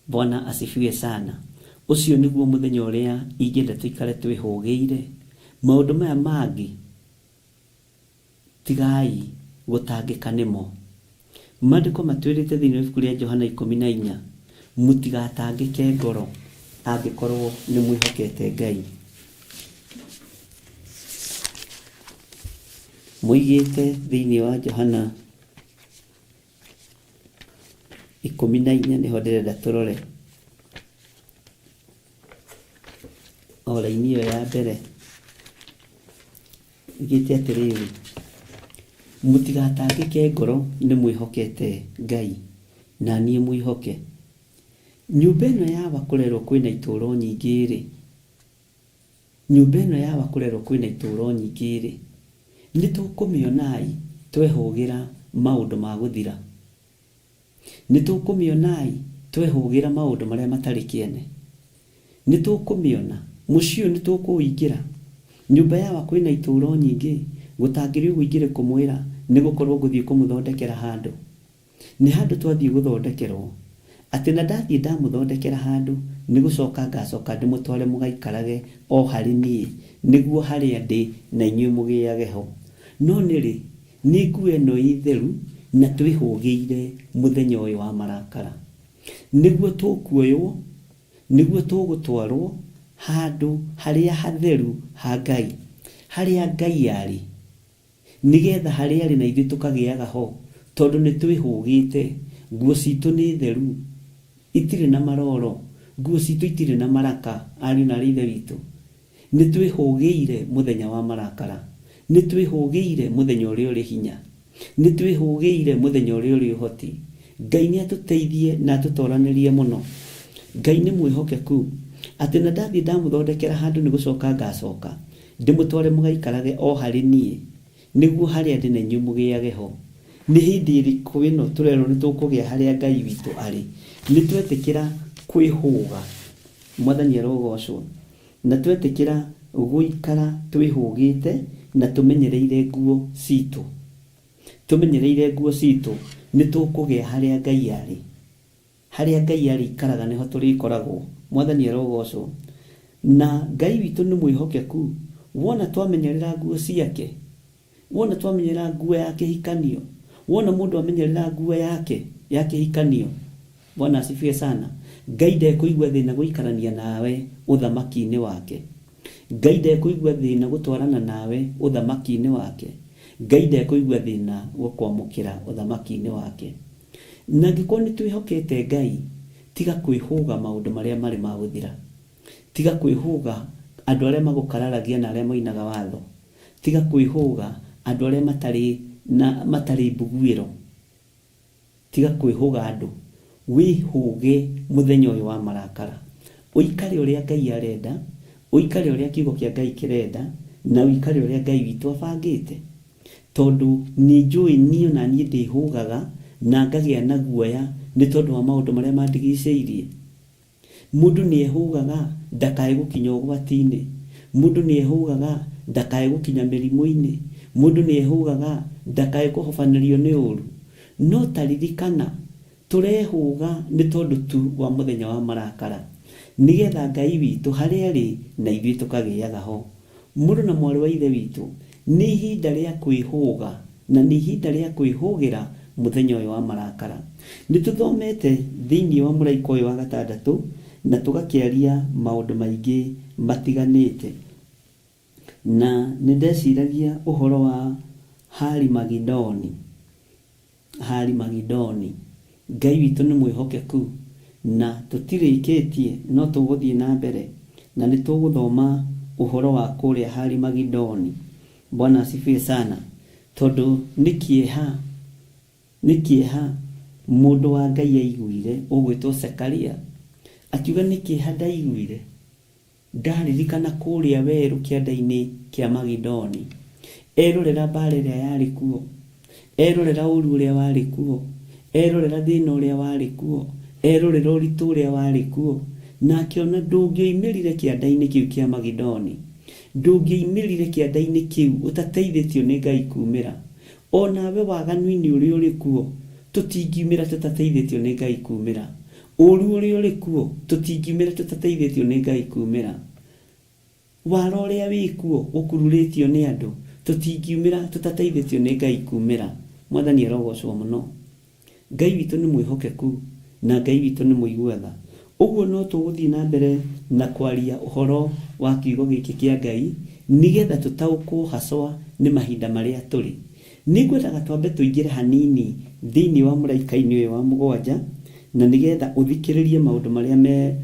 Speaker 5: Bwana asifiwe sana. Ũcio nĩguo mũthenya ũrĩa ingĩenda tũikare twĩhũgĩire. Maũndũ maya mangĩ tigai gũtangĩka nĩmo. Maandĩko matwĩrĩte thĩinĩ wa ibuku rĩa Johana 14, mũtigatangĩke ngoro angĩkorwo nĩ mwĩhokete Ngai. Moigĩte thĩinĩ wa Johana 14 nĩho ndĩrenda tũrore. O raini ĩyo ya mbere ĩgĩte atĩrĩrĩ, mũtigatangĩke ngoro nĩ mwĩhokete Ngai, na niĩ mwĩhoke. Nyũmba ĩno yawa kũrerwo kwĩna itũũro nyingĩ-rĩ, Nyũmba ĩno ya Awa kũrerwo kwĩna itũũro nyingĩ-rĩ, nĩtũkũmĩona-ĩ twehũgĩra maũndũ ma gũthira? Nĩtũkũmĩona-ĩ twehũgĩra maũndũ marĩa matarĩ kĩene? Nĩtũkũmĩona? Mũciĩ ũyũ nĩtũkũũingĩra? Nyũmba ya Awa kwĩna itũũro nyingĩ, gũtangĩrĩ ũguo ingĩrĩ kũmwĩra, nĩgũkorwo ngũthiĩ kũmũthondekera handũ. Nĩ handũ twathiĩ gũthondekerwo, atĩ na ndathiĩ ndamũthondekera handũ, nĩ gũcoka ngacoka ndĩmũtware mũgaikarage o harĩ niĩ, nĩguo harĩa ndĩ na inyuĩ mũgĩage ho. No nĩ-rĩ, nĩ nguo ĩno ĩ theru na twĩhũgĩire mũthenya ũyũ wa marakara, nĩguo tũkuoywo, nĩguo tũgũtwarwo handũ harĩa hatheru ha Ngai, harĩa Ngai arĩ. Nĩ getha harĩa arĩ na ithuĩ tũkagĩaga ho, tondũ nĩtwĩhũgĩte, nguo ciitũ nĩ theru, itirĩ na maroro, nguo ciitũ itirĩ na maraka, ariũ na aarĩ a Ithe witũ. Nĩtwĩhũgĩire mũthenya wa marakara, nĩtwĩhũgĩire mũthenya ũrĩa ũrĩ hinya, nĩtwĩhũgĩire mũthenya ũrĩa ũrĩ ũhoti. Ngai nĩatũteithie na atũtoranĩrie mũno. Ngai nĩ mwĩhokeku, atĩ na ndathiĩ ndamũthondekera handũ nĩgũcoka ngacoka, Ndĩmũtware mũgaikarage o harĩ niĩ, nĩguo harĩa ndĩ na inyuĩ mũgĩage ho. Nĩ hĩndĩ ĩrĩkũ ĩno tũrerwo nĩtũkũgĩa harĩa Ngai witũ arĩ? Nĩ twetĩkĩra kwĩhũga, Mwathani arogocwo, na twetĩkĩra gũikara twĩhũgĩte na tũmenyereire nguo citũ. Tũmenyereire nguo citũ, nĩtũkũgĩa harĩa Ngai arĩ. Harĩa Ngai arĩikaraga nĩho tũrĩkoragwo. Mwathani arogoocwo. Na Ngai witũ nĩ mwĩhokeku. Wona twamenyerera nguo ciake, wona twamenyerera nguo ya kĩhikanio, wona mũndũ amenyerera nguo yake ya kĩhikanio, Bwana asifiwe sana, Ngai ndekũigua thĩna gũikarania nawe ũthamaki-inĩ wake. Ngai ndekũigua thĩna gũtwarana nawe ũthamaki-inĩ wake. Ngai ndekũigua thĩna gũkwamũkĩra ũthamaki-inĩ wake. Na angĩkorwo nĩ twĩhokete Ngai, tiga kwĩhũga maũndũ marĩa marĩ ma gũthira. Tiga kwĩhũga andũ arĩa magũkararagia na arĩa moinaga watho. Tiga kwĩhũga andũ arĩa matarĩ na matarĩ mbuguĩro. Tiga kwĩhũga andũ. Wĩhũge mũthenya ũyũ wa marakara. Ũikare ũrĩa Ngai arenda, ũikare ũrĩa kiugo kĩa Ngai kĩrenda, na ũikare ũrĩa Ngai witũ abangĩte. Tondũ nĩnjũĩ niĩ o na niĩ ndĩhũgaga na ngagĩa na guoya nĩ tondũ wa maũndũ marĩa mandigicĩirie. Mũndũ nĩehũgaga ndakae gũkinya ũgwati-inĩ. Mũndũ nĩehũgaga ndakae gũkinya mĩrimũ-inĩ. Mũndũ nĩehũgaga ndakae kũhobanĩrio nĩ ũũru. No ta ririkana, tũrehũga nĩ tondũ tu wa mũthenya wa marakara, nĩ getha Ngai witũ harĩa arĩ na ithuĩ tũkagĩaga ho. Mũrũ na mwarĩ wa Ithe witũ, nĩ ihinda rĩa kwĩhũga, na nĩ ihinda rĩa kwĩhũgĩra mũthenya ũyũ wa marakara. Nĩ tũthomete thĩinĩ wa mũraika ũyũ wa gatandatũ na tũgakĩaria maũndũ maingĩ matiganĩte. Na nĩ ndeciragia ũhoro wa Hari-Magidoni. Hari-Magidoni. Ngai witũ nĩ mwĩhokeku, na tũtirĩkĩtie, no tũgũthiĩ na mbere, na nĩ tũgũthoma ũhoro wa kũrĩa Hari-Magidoni. Bwana asifiwe sana. Tondũ nĩ kĩeha, nĩ kĩeha mũndũ wa Ngai aiguire, ũgwĩtwo Zekaria, akiuga nĩ kĩeha ndaiguire. Ndaririkana kũrĩa werũ kĩanda-inĩ kĩa Magidoni, erorera mbaara ĩrĩa yarĩ kuo, erorera ũũru ũrĩa warĩ kuo, erorera thĩna ũrĩa warĩ kuo, erorera ũritũ ũrĩa warĩ kuo, na akĩona ndũngĩoimĩrire kĩanda-inĩ kĩu kĩa Magidoni, ndũngĩoimĩrire kĩanda-inĩ kĩu ũtateithĩtio nĩ Ngai kuumĩra. Onawe waganu-inĩ ũrĩa ũrĩ kuo tũtingiumĩra tũtateithĩtio nĩ Ngai kumĩra. Ũru ũrĩa ũrĩ kuo tũtingiumĩra tũtateithĩtio nĩ Ngai kumĩra. Wara ũrĩa wĩ kuo ũkururĩtio nĩ andũ tũtingiumĩra tũtateithĩtio nĩ Ngai kumĩra. Mwathani arogocwo mũno. Ngai witũ nĩ mwĩhokeku na Ngai witũ nĩ mũigua tha. Ũguo no tũgũthiĩ na mbere na kwaria ũhoro wa kiugo gĩkĩ kĩa Ngai nĩgetha tũtaũkwo haswa nĩ mahinda marĩa tũrĩ. Nĩngwendaga twambe tũingĩre hanini thĩinĩ wa mũraika-inĩ ũyũ wa mũgwanja na nĩgetha ũthikĩrĩrie maũndũ marĩa me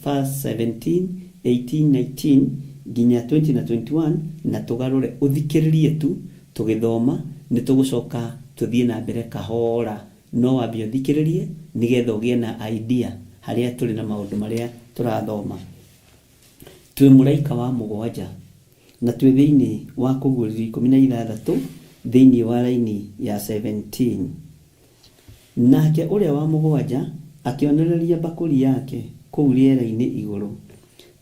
Speaker 5: verse 17, 18, 19 nginya 20 na 21 na tũgarũre ũthikĩrĩrie tu tũgĩthoma nĩ tũgũcoka tũthiĩ na mbere kahora no wambe ũthikĩrĩrie nĩgetha ũgĩe na idea harĩa tũrĩ na maũndũ marĩa tũrathoma. Twĩ mũraika wa mũgwanja na twĩ thĩinĩ wa Kũguũrĩrio 16 thĩinĩ wa raini ya 17. Nake ũrĩa wa mũgwanja akĩonereria mbakũri yake kũu rĩera-inĩ igũrũ.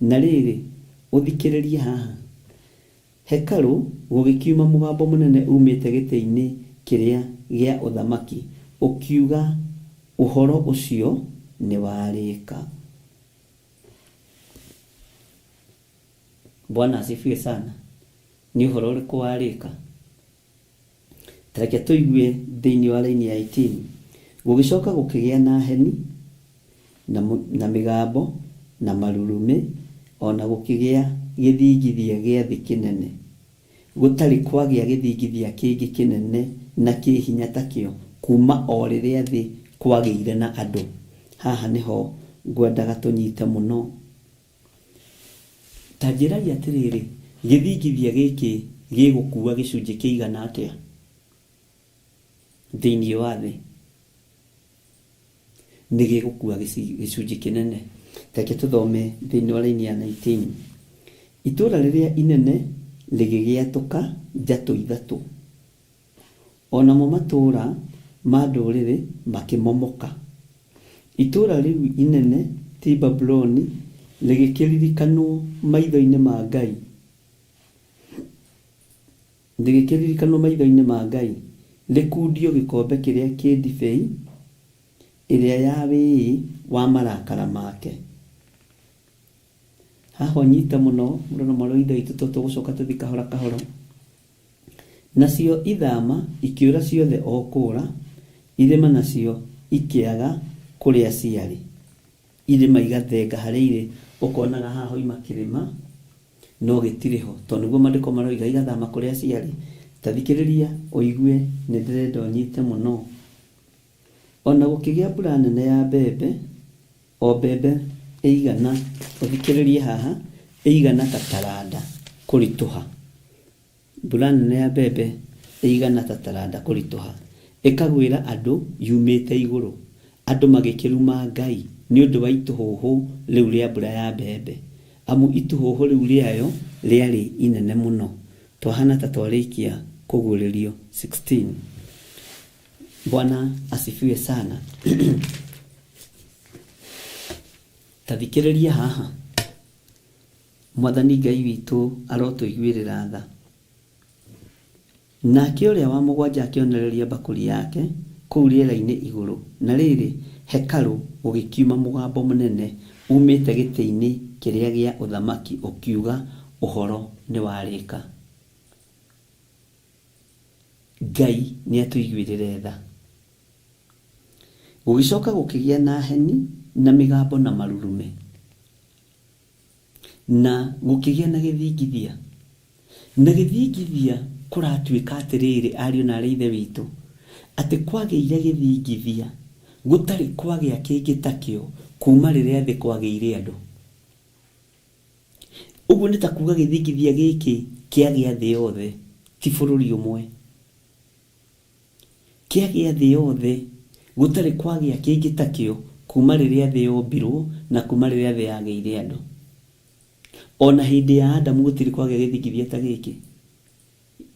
Speaker 5: Na rĩrĩ, ũthikĩrĩrie haha, hekarũ gũgĩkiuma mũgambo mũnene umĩte gĩtĩ-inĩ kĩrĩa gĩa ũthamaki ũkiuga ũhoro ũcio nĩ warĩka. Bwana asifiwe sana. Nĩ ũhoro ũrĩkũ warĩka? Ta reke tũigue thĩinĩ wa raini ya 18. Gũgĩcoka gũkĩgĩa na heni na mĩgambo na marurumĩ o na gũkĩgĩa gĩthingithia gĩa thĩ kĩnene. Gũtarĩ kwagĩa gĩthingithia kĩngĩ kĩnene na kĩ hinya takĩo kuma o rĩrĩa thĩ kwagĩire na andũ. Haha nĩho ngwendaga tũnyite mũno. Ta njĩrai atĩrĩrĩ, gĩthingithia gĩkĩ gĩgũkua gĩcunjĩ kĩigana atĩa thĩinĩ wa thĩ? Nĩ gĩgũkua gĩcunjĩ kĩnene. Reke tũthome thĩinĩ wa raini ya 19. Itũũra rĩrĩa inene rĩgĩgĩatũka njatũ ithatũ, o namo matũũra ma ndũrĩrĩ makĩmomoka. Itũũra rĩu inene ti Babuloni rĩgĩkĩririkanwo maitho-inĩ ma Ngai, rĩgĩkĩririkanwo maitho-inĩ ma Ngai, rĩkundio gĩkombe kĩrĩa kĩ ndibei ĩrĩa ya wĩĩ wa marakara make. Haha ũnyite mũno mũrũ na mwarĩ wa Ithe witũ tondũ tũgũcoka tũthiĩ kahora kahora. Nacio ithama ikĩũra ciothe o kũũra, irĩma nacio ikĩaga kũrĩa ciarĩ. Irĩma igathenga harĩa irĩ, ũkonaga haha hoima kĩrĩma no gĩtirĩ ho, tondũ nĩguo maandĩko maroiga igathama kũrĩa ciarĩ. Ta thikĩrĩria ũigue nĩ ndĩrenda ũnyite mũno. Ona gũkĩgĩa mbura nene ya mbembe, o mbembe ĩigana, ũthikĩrĩrie haha, ĩigana ta taranda kũritũha. Mbura nene ya mbembe ĩigana ta taranda kũritũha, ĩkagwĩra andũ yumĩte igũrũ. Andũ magĩkĩruma Ngai nĩ ũndũ wa itũhũhũ rĩu rĩa mbura ya mbembe, amu itũhũhũ rĩu rĩayo rĩarĩ inene mũno. Twahana ta twarĩkia Kũguũrĩrio 16. Bwana asifiwe sana. Ta thikĩrĩria haha. Mwathani Ngai witũ arotũiguĩrĩra tha. Nake ũrĩa wa mũgwanja akĩonereria mbakũri yake kũu rĩera-inĩ igũrũ, na rĩrĩ, hekarũ gũgĩkiuma mũgambo mũnene umĩte gĩtĩ-inĩ kĩrĩa gĩa ũthamaki ũkiuga, Ũhoro nĩwarĩka. Ngai nĩatũiguĩrĩre tha. Gũgĩcoka gũkĩgĩa na heni na mĩgambo na marurumĩ, na gũkĩgĩa na gĩthingithia. Na gĩthingithia kũratuĩka atĩrĩrĩ, ariũ na aarĩ a Ithe witũ, atĩ kwagĩire gĩthingithia gũtarĩ kwagĩa kĩngĩ takĩo kuma rĩrĩa thĩ kwagĩire andũ. Ũguo nĩ ta kuga gĩthingithia gĩkĩ kĩagĩa thĩ yothe, ti bũrũri ũmwe. Kĩagĩa thĩ yothe, gũtarĩ kwagĩa kĩngĩ takĩo kuma rĩrĩa thĩ yombirwo na kuma rĩrĩa thĩ yagĩire andũ. O na hĩndĩ ya Adamu gũtirĩ kwagĩa gĩthingithia ta gĩkĩ.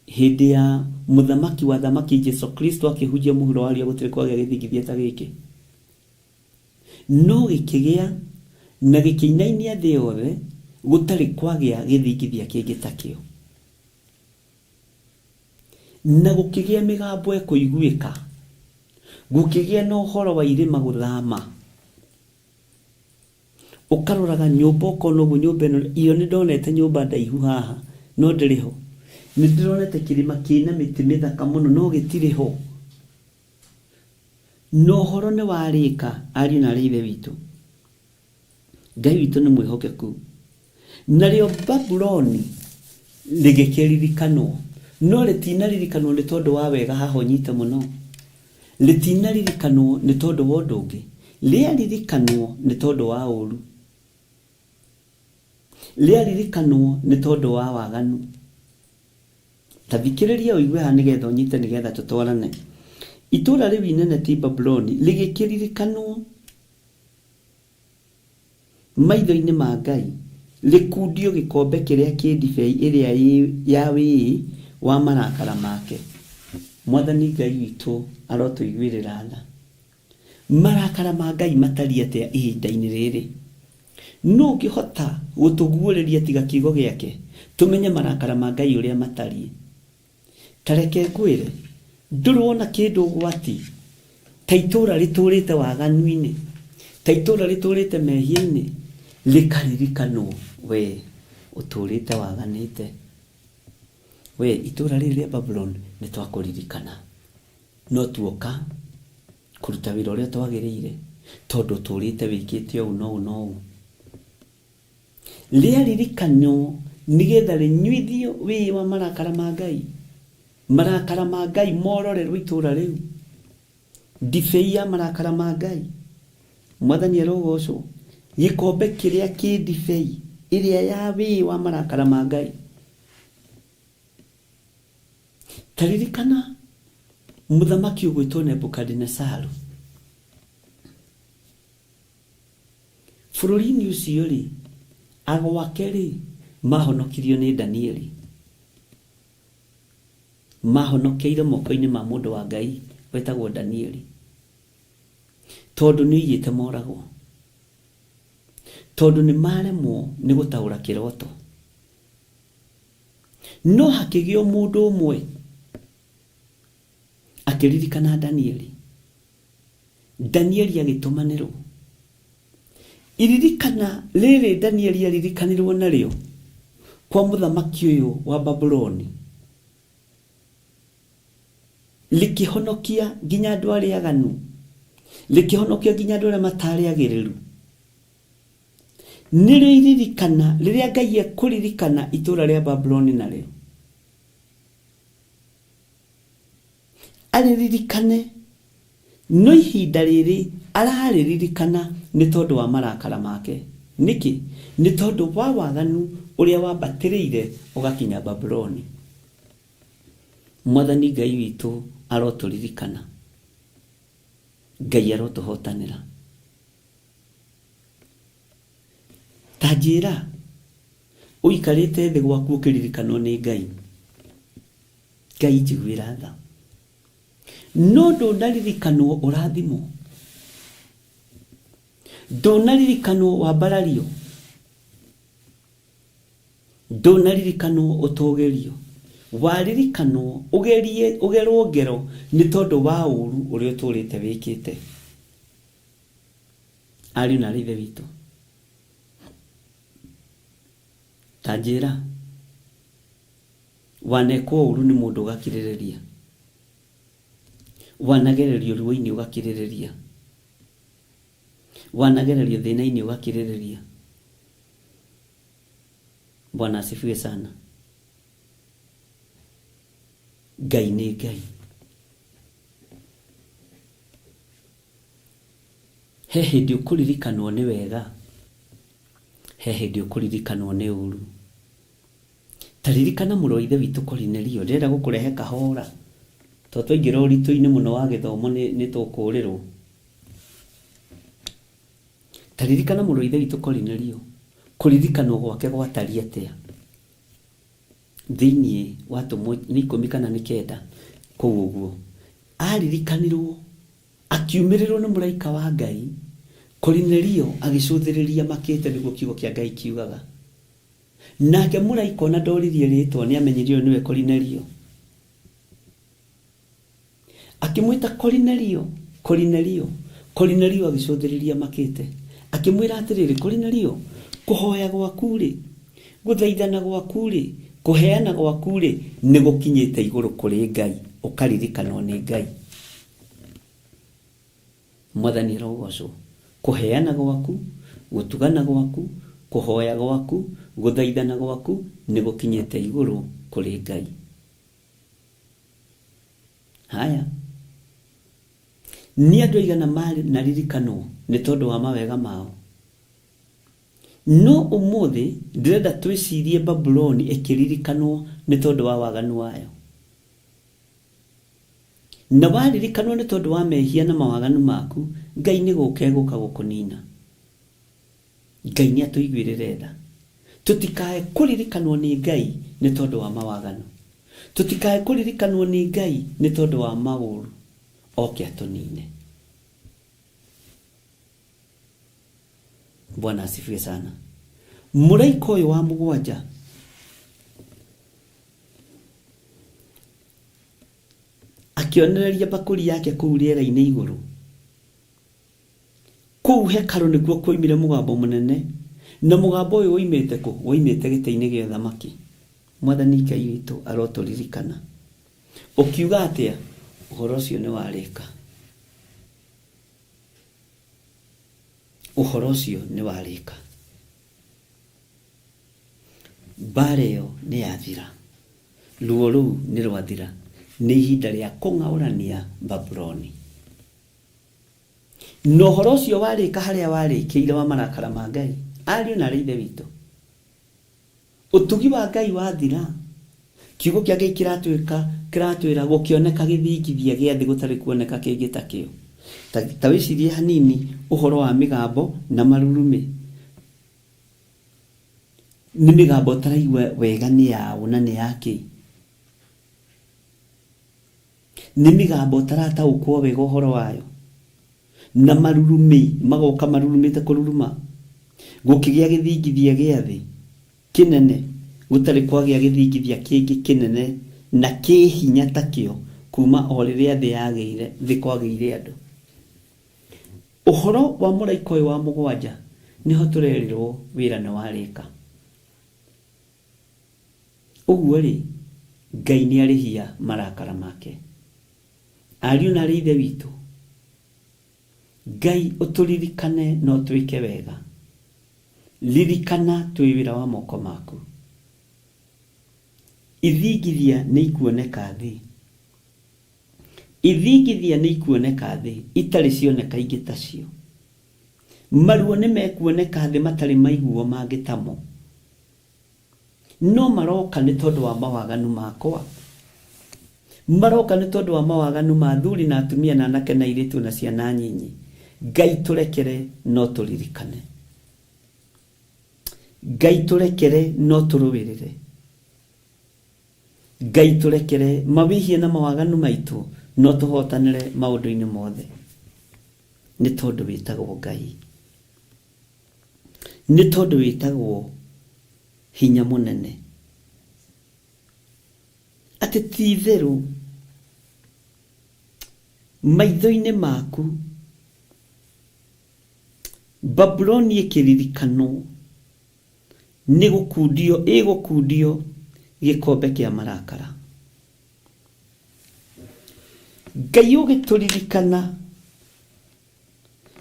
Speaker 5: Hĩndĩ ya mũthamaki wa athamaki Jesu Kristo akĩhunjia mũhuro wa riũa gũtirĩ kwagĩa gĩthingithia ta gĩkĩ. No gĩkĩgĩa na gĩkĩinainia thĩ yothe, gũtarĩ kwagĩa gĩthingithia kĩngĩ takĩo. Na gũkĩgĩa mĩgambo ĩkũiguĩka, gũkĩgĩa na ũhoro wa irĩma gũthama. Ũkaroraga nyũmba ũkona ũguo nyũmba ĩno, iyo nĩ ndonete nyũmba ndaihu haha, no ndĩrĩ ho. Nĩ ndĩronete kĩrĩma kĩna mĩtĩ mĩthaka mũno, no gĩtirĩ ho. Na ũhoro nĩ warĩka, ariũ na aarĩ a Ithe witũ. Ngai witũ nĩ mwĩhokeku. Narĩo Babuloni rĩgĩkĩririkanwo, no rĩtinaririkanwo nĩ tondũ wa wega haha ũnyite mũno. Rĩtinaririkanwo nĩ tondũ wa ũndũ ũngĩ, rĩaririkanwo nĩ tondũ wa ũru. Rĩaririkanwo nĩ tondũ wa waganu. Ta thikĩrĩria ũigue haha nĩgetha ũnyite nĩgetha tũtwarane. Itũũra rĩu inene ti Babuloni rĩgĩkĩririkanwo Maitho-inĩ ma Ngai, rĩkundio gĩkombe kĩrĩa kĩ ndibei ĩrĩa ya wĩĩ wa marakara make. Mwathani Ngai witũ arotũiguĩrĩra tha. Marakara ma Ngai matariĩ atĩa ihinda-inĩ rĩrĩ? Nũ ũngĩhota gũtũguũrĩria tiga kiugo gĩake, tũmenye marakara ma Ngai ũrĩa matariĩ? Ta reke ngwĩre, ndũrĩ wona kĩndũ ũgwati ta itũũra rĩtũũrĩte waganu-inĩ, ta itũũra rĩtũũrĩte mehia-inĩ, rĩkaririkanwo we ũtũũrĩte waganĩte. We itũũra rĩrĩ rĩa Babuloni nĩ twakũririkana, no tuoka kũruta wĩra ũrĩa twagĩrĩire, tondũ ũtũũrĩte wĩkĩte ũũ na ũũ na ũũ. Rĩaririkanwo nĩgetha rĩnyuithio wĩĩ wa marakara ma Ngai. Marakara ma Ngai mororerwo itũũra rĩu. Ndibei ya marakara ma Ngai. Mwathani arogocwo. Gĩkombe kĩrĩa kĩ ndibei ĩrĩa ya wĩĩ wa marakara ma Ngai. Ta ririkana mũthamaki ũgwĩtwo Nebukadinesaru. Bũrũri-inĩ ũcio-rĩ, agwake-rĩ, maahonokirio nĩ Danieli. Maahonokeire moko-inĩ ma mũndũ wa Ngai wetagwo Danieli, tondũ nĩoigĩte moragwo, tondũ nĩmaremwo nĩ gũtaũra kĩroto. No hakĩgĩa o mũndũ ũmwe akĩririkana Danieli. Danieli agĩtũmanĩrwo. Iririkana rĩrĩ Danieli aririkanirwo narĩo kwa mũthamaki ũyũ wa Babuloni rĩkĩhonokia nginya andũ arĩa aganu, rĩkĩhonokia nginya andũ arĩa matarĩ agĩrĩru. Nĩrĩo iririkana rĩrĩa Ngai ekũririkana itũũra rĩa Babuloni narĩo. Arĩririkane, no ihinda rĩrĩ ararĩririkana nĩ tondũ wa marakara make. Nĩkĩ? Nĩ tondũ wa waganu ũrĩa wambatĩrĩire ũgakinya Babuloni. Mwathani Ngai witũ arotũririkana. Ngai arotũhotanĩra. Ta njĩra, ũikarĩte thĩ gwaku ũkĩririkanwo nĩ Ngai. Ngai njiguĩra tha. No ndũnaririkanwo ũrathimwo. Ndũnaririkanwo wambarario. Ndũnaririkanwo ũtũgĩrio. Waririkanwo ũgerie ũgerwo ngero nĩ tondũ wa ũru ũrĩa ũtũrĩte wĩkĩte. Ariũ na aarĩ a Ithe witũ, ta njĩra, wanekwo ũru nĩ mũndũ ũgakirĩrĩria? Wanagererio ruo-inĩ ũgakirĩrĩria? Wanagererio thĩna-inĩ ũgakirĩrĩria? Bwana asifiwe sana. Ngai nĩ Ngai. He hĩndĩ ũkũririkanwo nĩ wega, he hĩndĩ ũkũririkanwo nĩ ũru. Ta ririkana mũrũ wa Ithe witũ Korinelio, ndĩrenda gũkũrehe kahora, tondũ twaingĩra ũritũ-inĩ mũno wa gĩthomo nĩ tũkũrĩrwo. Ta ririkana mũrũ wa Ithe witũ Korinelio, kũririkanwo gwake gwatariĩ atĩa? Thĩinĩ wa atũmwo nĩ ikũmi kana nĩ kenda kũu ũguo, aririkanirwo Akiumĩrĩrwo nĩ mũraika wa Ngai, Korinelio agĩcũthĩrĩria makĩte nĩguo kiugo kĩa Ngai kiugaga. Nake mũraika ona ndoririe rĩtwa nĩamenyire ũyũ nĩwe Korinelio. Akĩmwĩta Korinelio, Korinelio. Korinelio agĩcũthĩrĩria makĩte. Akĩmwĩra atĩrĩrĩ, Korinelio, kũhoya gwaku-rĩ, gũthaithana gwaku-rĩ, kũheana gwaku-rĩ, nĩ gũkinyĩte igũrũ kũrĩ Ngai, ũkaririkanwo nĩ Ngai. Mwathani arogocwo. Kũheana gwaku, gũtugana gwaku, kũhoya gwaku, gũthaithana gwaku nĩ gũkinyĩte igũrũ kũrĩ Ngai. Haya. Nĩ andũ aigana marĩ na ririkanwo nĩ tondũ wa mawega mao? No ũmũthĩ ndĩrenda twĩcirie Babuloni ĩkĩririkanwo nĩ tondũ wa waganu wayo. Na waririkanwo nĩ tondũ wa mehia na mawaganu maku, Ngai nĩ gũka egũka gũkũnina. Ngai nĩ atũiguĩrĩre tha. Tũtikae kũririkanwo nĩ Ngai nĩ tondũ wa mawaganu. Tũtikae kũririkanwo nĩ Ngai nĩ tondũ wa maũru, oke atũnine. Bwana asifiwe sana. Mũraika ũyũ wa mũgwanja akĩonereria mbakũri yake kũu rĩera-inĩ igũrũ. Kũu hekarũ nĩkuo kwoimire mũgambo mũnene, na mũgambo ũyũ woimĩte kũ? Woimĩte gĩtĩ-inĩ gĩa ũthamaki. Mwathani Ngai witũ arotũririkana. Ũkiuga atĩa? Ũhoro ũcio nĩ warĩka. Ũhoro ũcio nĩ warĩka. Mbaara ĩyo nĩ yathira. Ruo rũu nĩ rwathira. Nĩ ihinda rĩa kũng'aũrania Babuloni. Na ũhoro ũcio warĩka harĩa warĩkĩire wa marakara ma Ngai. Ariũ na aarĩ a Ithe witũ, ũtugi wa Ngai wathira, kiugo kĩa Ngai kĩratwĩka, kĩratwĩra gũkĩoneka gĩthingithia gĩa thĩ gũtarĩ kuoneka kĩngĩ ta kĩo. Ta, ta wĩcirie hanini ũhoro wa mĩgambo na marurumĩ. Nĩ mĩgambo ũtaraigua wega nĩ yaũ na nĩ yakĩ. Nĩ mĩgambo ũtarataũkwo wega ũhoro wayo. Na marurumĩ magoka marurumĩte kũruruma. Gũkĩgĩa gĩthingithia gĩa thĩ kĩnene, gũtarĩ kwagĩa gĩthingithia kĩngĩ kĩnene na kĩ hinya takĩo kuuma o rĩrĩa thĩ yagĩire, thĩ kwagĩire andũ. Ũhoro wa mũraika ũyũ wa mũgwanja nĩho tũrerirwo wĩra nĩ warĩka. Ũguo-rĩ, Ngai nĩarĩhia marakara make. Ariũ na aarĩ a Ithe witũ, Ngai ũtũririkane na ũtwĩke wega. Ririkana twĩ wĩra wa moko maku. Ithingithia nĩikuoneka thĩ. Ithingithia nĩikuoneka thĩ, itarĩ cioneka ingĩ tacio. Maruo nĩmekuoneka thĩ matarĩ maiguo mangĩ tamo. No maroka nĩ tondũ wa mawaganu makwa. Maroka nĩ tondũ wa mawaganu ma athuri na atumia na anake na airĩtu na ciana nyinyi. Ngai tũrekere no tũririkane. Ngai tũrekere no tũrũĩrĩre. Ngai tũrekere mawĩhia na mawaganu maitũ no tũhotanĩre maũndũ-inĩ mothe. Nĩ tondũ wĩtagwo Ngai. Nĩ tondũ wĩtagwo hinya mũnene. Atĩ ti-itherũ maitho-inĩ maku Babuloni ĩkĩririkanwo, nĩ gũkundio ĩgũkundio gĩkombe kĩa marakara. Ngai ũgĩtũririkana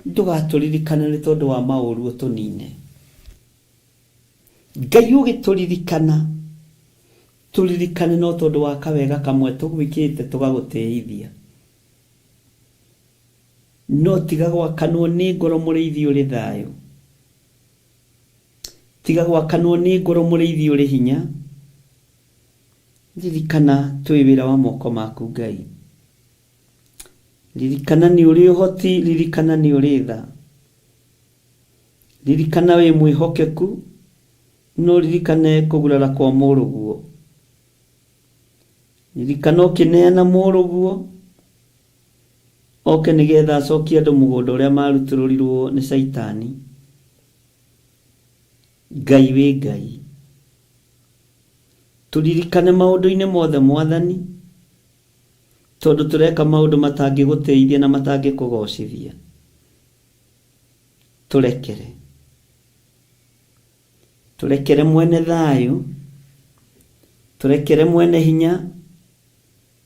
Speaker 5: Ndũgatũririkane nĩ tondũ wa maũru ũtũnine. Ngai ũgĩtũririkana, tũririkane no tondũ wa kawega kamwe tũgwĩkĩte tũgagũtĩithia. No tiga gwakanwo nĩ ngoro mũrĩithi ũrĩ thayũ. Tiga gwakanwo nĩ ngoro mũrĩithi ũrĩ hinya. Ririkana twĩ wĩra wa moko maku Ngai. Ririkana nĩ ũrĩ ũhoti, ririkana nĩ ũrĩ tha. Ririkana wĩ mwĩhokeku, no ririkane kũgurara kwa mũrũguo. Ririkana ũkĩneana mũrũguo, oke nĩgetha acokie andũ mũgũnda ũrĩa marutũrũrirwo nĩ Caitani. Ngai wĩ Ngai. Tũririkane maũndũ-inĩ mothe Mwathani. Tondũ tũreka maũndũ matangĩgũtĩithia na matangĩkũgocithia. Tũrekere. Tũrekere mwene thayũ, tũrekere mwene hinya,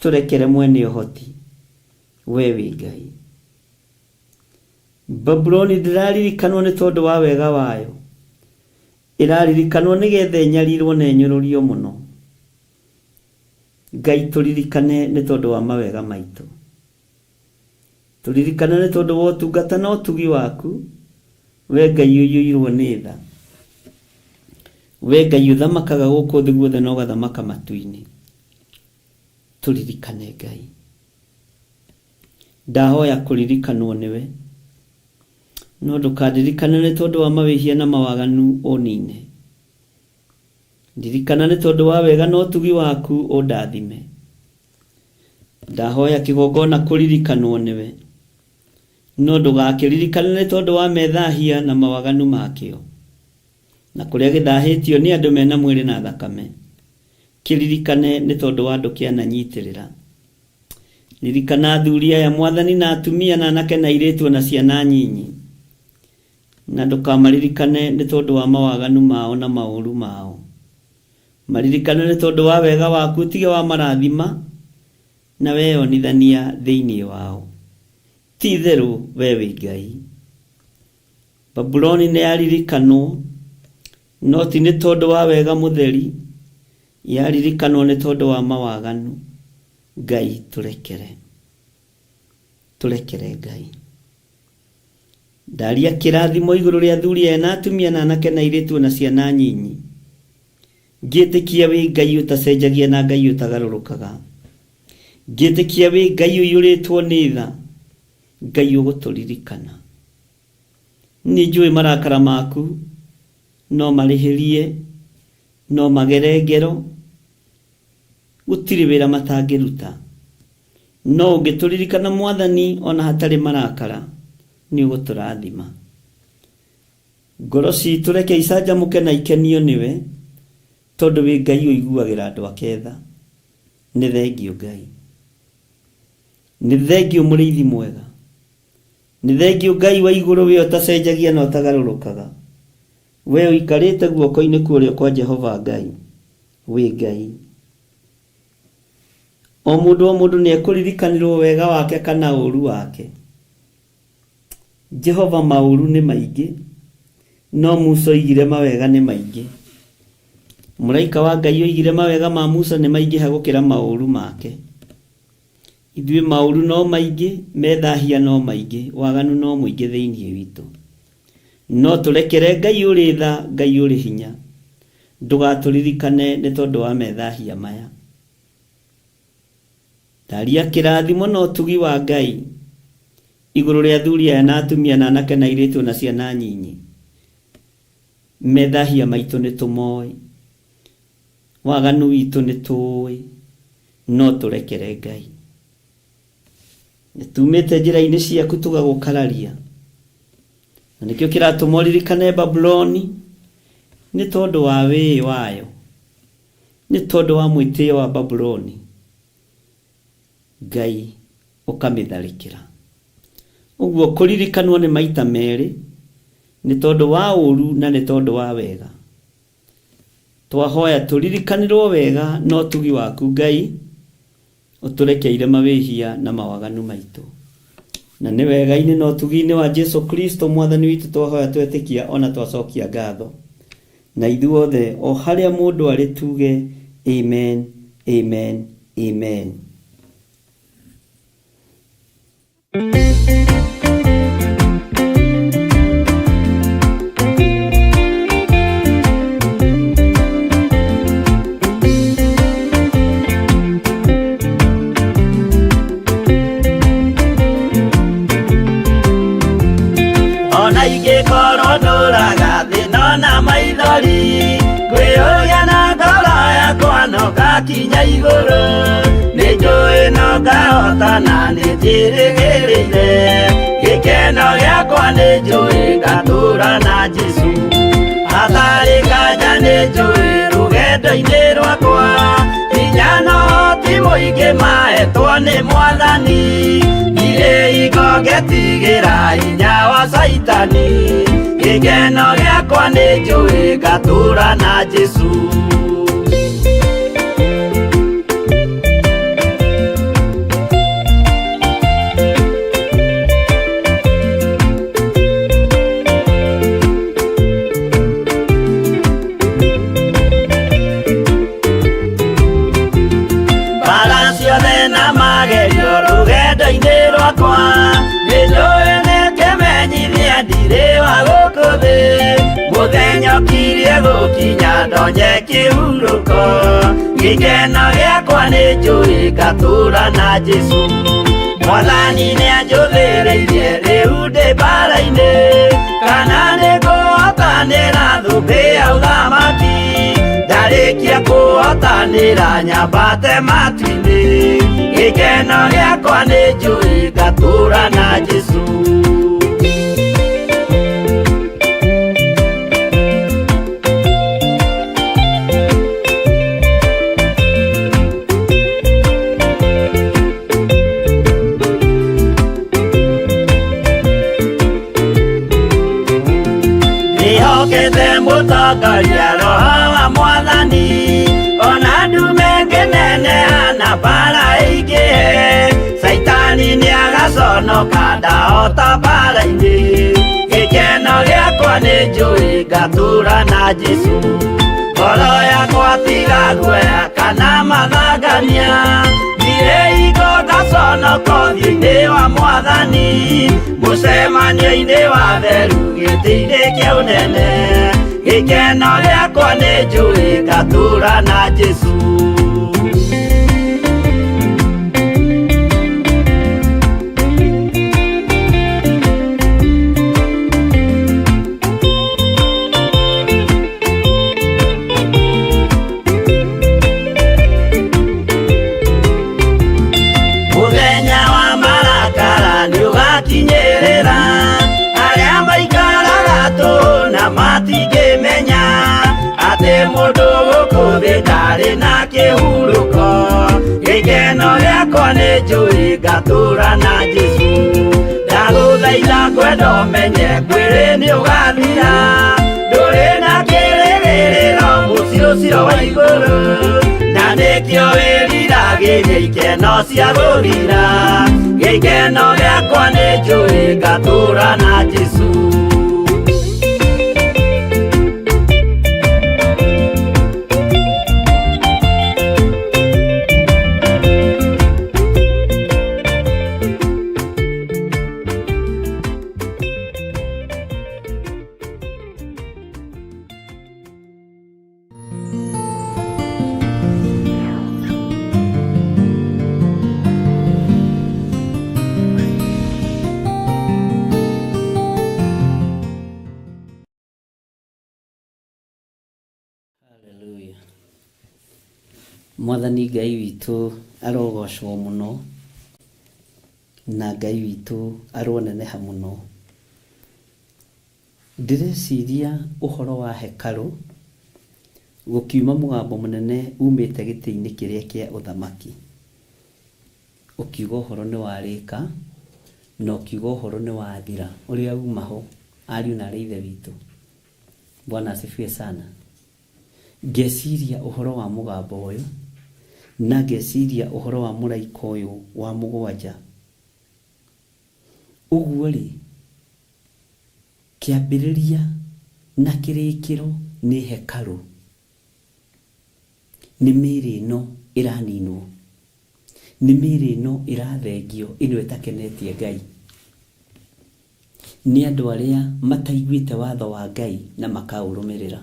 Speaker 5: tũrekere mwene ũhoti. We wĩ Ngai. Babuloni ndĩraririkanwo nĩ tondũ wa wega wayo, ĩraririkanwo nĩgetha ĩnyarirwo na ĩnyũrũrio mũno. Ngai tũririkane nĩ tondũ wa mawega maitũ. Tũririkane nĩ tondũ wa ũtungata na ũtugi waku, we Ngai ũiyũirwo nĩ tha. We Ngai ũthamakaga gũkũ thĩ guothe na ũgathamaka matu-inĩ. Tũririkane Ngai. Ndahoya kũririkanwo nĩwe, no ndũkandirikane nĩ tondũ wa mawĩhia na mawaganu ũnine. Ndirikana nĩ tondũ wa wega na ũtugi waku ũndathime. Ndahoya kĩgongona kũririkanwo nĩwe, no ndũgakĩririkane nĩ tondũ wa methahia na mawaganu makĩo, na kũrĩa gĩthahĩtio nĩ andũ mena mwĩrĩ na thakame. Kĩririkane nĩ tondũ wa andũ kĩananyitĩrĩra. Ririkana athuri aya Mwathani na atumia na anake na airĩtu o na ciana nyinyi, na ndũkamaririkane nĩ tondũ wa mawaganu mao na maũru mao. Maririkane nĩ tondũ wa wega waku ũtige wamarathima na weyonithania thĩinĩ wao. Ti-itherũ wee wĩ Ngai. Babuloni nĩyaririkanwo, no ti nĩ tondũ wa wega mũtheri, yaririkanwo nĩ tondũ wa mawaganu. Ngai tũrekere. Tũrekere Ngai. Ndaria kĩrathimo igũrũ rĩa athuri aya na atumia na anake na airĩtu o na ciana nyinyi. Ngĩtĩkia wĩ Ngai ũtacenjagia na Ngai ũtagarũrũkaga. Ngĩtĩkia wĩ Ngai ũiyũrĩtwo nĩ tha, Ngai ũgũtũririkana. Nĩ njũĩ marakara maku no marĩhĩrie, no magere ngero, gũtirĩ wĩra matangĩruta. No ũngĩtũririkana Mwathani o na hatarĩ marakara, nĩ ũgũtũrathima. Ngoro citũ reke icanjamũke na ikenio nĩwe, tondũ wĩ Ngai ũiguagĩra andũ ake tha. Nĩ thengiũ Ngai. Nĩ thengiũ mũrĩithi mwega. Nĩ thengiũ Ngai wa igũrũ we ũtacenjagia na ũtagarũrũkaga. We ũikarĩte guoko-inĩ kwa ũrĩo kwa Jehova Ngai. Wĩ Ngai. O mũndũ o mũndũ nĩ ekũririkanĩrwo wega wake kana ũũru wake. Jehova maũru nĩ maingĩ, no Musa oigire mawega nĩ maingĩ. Mũraika wa Ngai oigire mawega ma Musa nĩ maingĩha gũkĩra maũru make. Ithuĩ maũru no maingĩ, methahia no maingĩ, waganu no mũingĩ thĩinĩ witũ. No tũrekere Ngai ũrĩ tha, Ngai ũrĩ hinya. Ndũgatũririkane nĩ tondũ wa methahia maya. Tharia kĩrathimo na ũtugi wa Ngai igũrũ rĩa athuri aya na atumia na anake na airĩtu o na ciana nyinyi. Methahia maitũ nĩ tũmoĩ, waganu witũ nĩ tũũĩ, no tũrekere Ngai. Nĩ tumĩte njĩra-inĩ ciaku tũgagũkararia, na nĩkĩo kĩratũma ũririkane Babuloni nĩ tondũ wa wĩĩ wayo. Nĩ tondũ wa mwĩtĩo wa Babuloni, Ngai ũkamĩtharĩkĩra. Ũguo kũririkanwo nĩ maita merĩ, nĩ tondũ wa ũũru na nĩ tondũ wa wega. Twahoya tũririkanĩrwo wega na ũtugi waku Ngai, ũtũrekeire mawĩhia na mawaganu maitũ. Na nĩ wega-inĩ na ũtugi-inĩ wa Jesu Kristo Mwathani witũ twahoya twetĩkia o na twacokia ngatho. Na ithuothe o harĩa mũndũ arĩ tuge Amen, Amen, Amen.
Speaker 4: Ona ingĩkorwo ndũraga thĩ nona maithori, ngwĩyũria na ngoro yakwa no ngakinya igũrũ. Nĩ njũĩ no ngahota na nĩ njĩrĩgĩrĩire, gĩkeno gĩakwa nĩ njũĩ ngatũũra na Jesũ. Hatarĩ nganja nĩ njũĩ rũgendo-inĩ rwakwa, hinya no ti
Speaker 6: Mũingĩ maetwo nĩ Mwathani, ndirĩ hingo ngetigĩra hinya wa Caitani. Gĩkeno gĩakwa nĩ njũĩ ngatũũra na Jesũ. Mbara ciothe na magerio rũgendo-inĩ rwakwa, nĩnjũĩ nĩkĩmenyithia ndirĩ wa gũkũ thĩ. Mũthenya ũkirie gũkinya ndonye kĩhurũko, gĩkeno gĩakwa nĩ njũĩ ngatũũra na Jesũ. Mwathani nĩanjũthĩrĩirie rĩu ndĩ mbara-inĩ, kana nĩngũhotanĩra thũmbĩ ya ũthamaki. Ndarĩkia kũhotanĩra nyambate matu-inĩ, gĩkeno gĩakwa nĩ njũĩ ngatũũra na Jesũ. Ndĩhokete mũtongoria Roho wa Mwathani, ona ndume ngĩneneha na mbara ĩingĩhe. Caitani nĩagaconoka ndahota mbara-inĩ, gĩkeno gĩakwa nĩ njũĩ ngatũũra na Jesũ. Ngoro yakwa tiga guoya kana mathangania, ndirĩ hingo ngaconoka ũthiũ-inĩ wa Mwathani. Mũcemanio-inĩ wa theru gĩtĩ-inĩ kĩa ũnene, gĩkeno gĩakwa nĩ njũĩ ngatũũra na Jesũ. Mũthenya wa marakara nĩũgakinyĩrĩra, arĩa maikaraga tũhũ na matingĩmenya atĩ mũndũ gũkũ thĩ ndarĩ na kĩhurũko. Gĩkeno gĩakwa nĩ njũĩ ngatũũra na Jesũ. Ndagũthaitha ngwenda ũmenye mwĩrĩ nĩũgathira, ndũrĩ na kĩrĩgĩrĩro mũciĩ ũcio wa igũrũ, na nĩkĩo wĩriragĩria ikeno cia gũthira. Gĩkeno gĩakwa nĩ njũĩ ngatũũra na Jesũ.
Speaker 5: Hallelujah. Mwathani Ngai witũ arogocwo mũno, na Ngai witũ aroneneha mũno. Ndĩreciria ũhoro wa hekarũ gũkiuma mũgambo mũnene umĩte gĩtĩ-inĩ kĩrĩa kĩa ũthamaki, ũkiuga ũhoro nĩ warĩka na ũkiuga ũhoro nĩ wathira, ũrĩa uma ho ariũ na arĩ ithe witũ. Bwana asifiwe sana. Ngeciria ũhoro wa mũgambo ũyũ na ngeciria ũhoro wa mũraika ũyũ wa mũgwanja. Ũguo rĩ, kĩambĩrĩria na kĩrĩkĩro nĩ hekarũ, nĩ mĩĩrĩ ĩno ĩraninwo, nĩ mĩĩrĩ ĩno ĩrathengio, ĩno ĩtakenetie Ngai, nĩ andũ arĩa mataiguĩte watho wa Ngai na makaũrũmĩrĩra,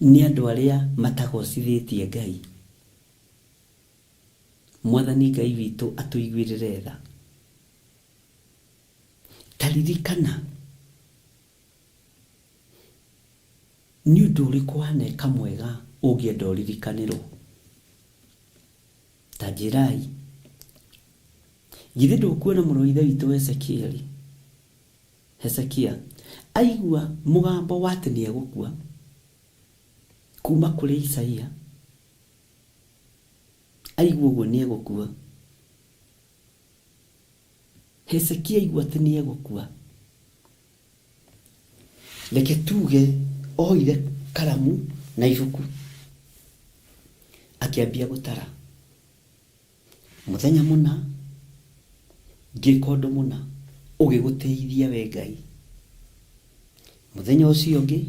Speaker 5: nĩ andũ arĩa matagocithĩtie Ngai. Mwathani Ngai witũ atũiguĩrĩre tha. Ta ririkana nĩ ũndũ ũrĩkũ waneka mwega ũngĩenda ũririkanĩrwo. Ta njĩrai, githĩ ndũkuona mũrũ wa ithe witũ Ezekieli, Hezekia aigua mũgambo wa atĩ nĩegũkua kuma kũrĩ Isaia, Aigua ũguo nĩ egũkua. Hezekia aigua atĩ nĩ egũkua, reke tuge oire karamu na ibuku akĩambia gũtara. Mũthenya mũna ngĩka ũndũ mũna ũgĩgũtĩithia we Ngai. Mũthenya ũcio ũngĩ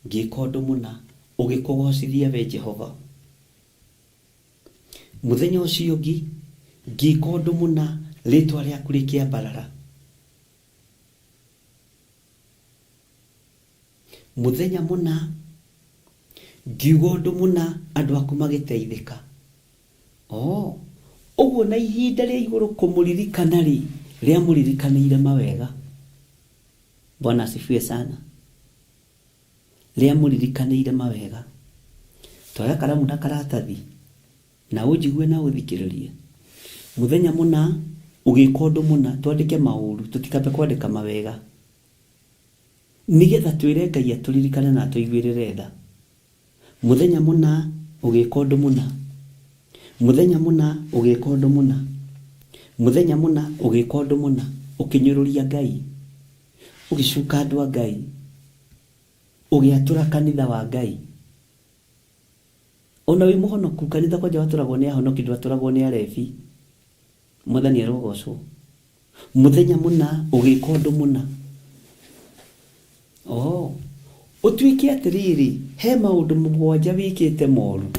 Speaker 5: ngĩka ũndũ mũna ũgĩkũgocithia we Jehova. Mũthenya ũcio ũngĩ ngĩka ũndũ mũna rĩtwa rĩaku rĩkĩambarara. Mũthenya mũna ngiuga ũndũ mũna andũ aku magĩteithĩka. Oh, ũguo na ihinda rĩa igũrũ kũmũririkana rĩ, rĩamũririkanĩire mawega. Bwana asifiwe sana. Rĩamũririkanĩire mawega. Toya karamu na karatathi na ũnjigue na ũthikĩrĩrie. Mũthenya mũna ũgĩka ũndũ mũna, twandĩke maũru, tũtikambe kwandĩka mawega. Nĩgetha twĩre Ngai atũririkane na atũiguĩrĩre tha. Mũthenya mũna ũgĩka ũndũ mũna. Mũthenya mũna ũgĩka ũndũ mũna. Mũthenya mũna ũgĩka ũndũ mũna. Ũkĩnyũrũria Ngai. Ũgĩcuka andũ a Ngai. Ũgĩatũra kanitha wa Ngai. Ona wĩ mũhonoku, kanitha kwanja watũragwo nĩ ahonoki ndwatũragwo nĩ arebi. Mwathani arogocwo. Mũthenya mũna ũgĩka ũndũ mũna. Oh, ũtuĩke atĩrĩrĩ, he maũndũ mũgwanja wĩkĩte moru.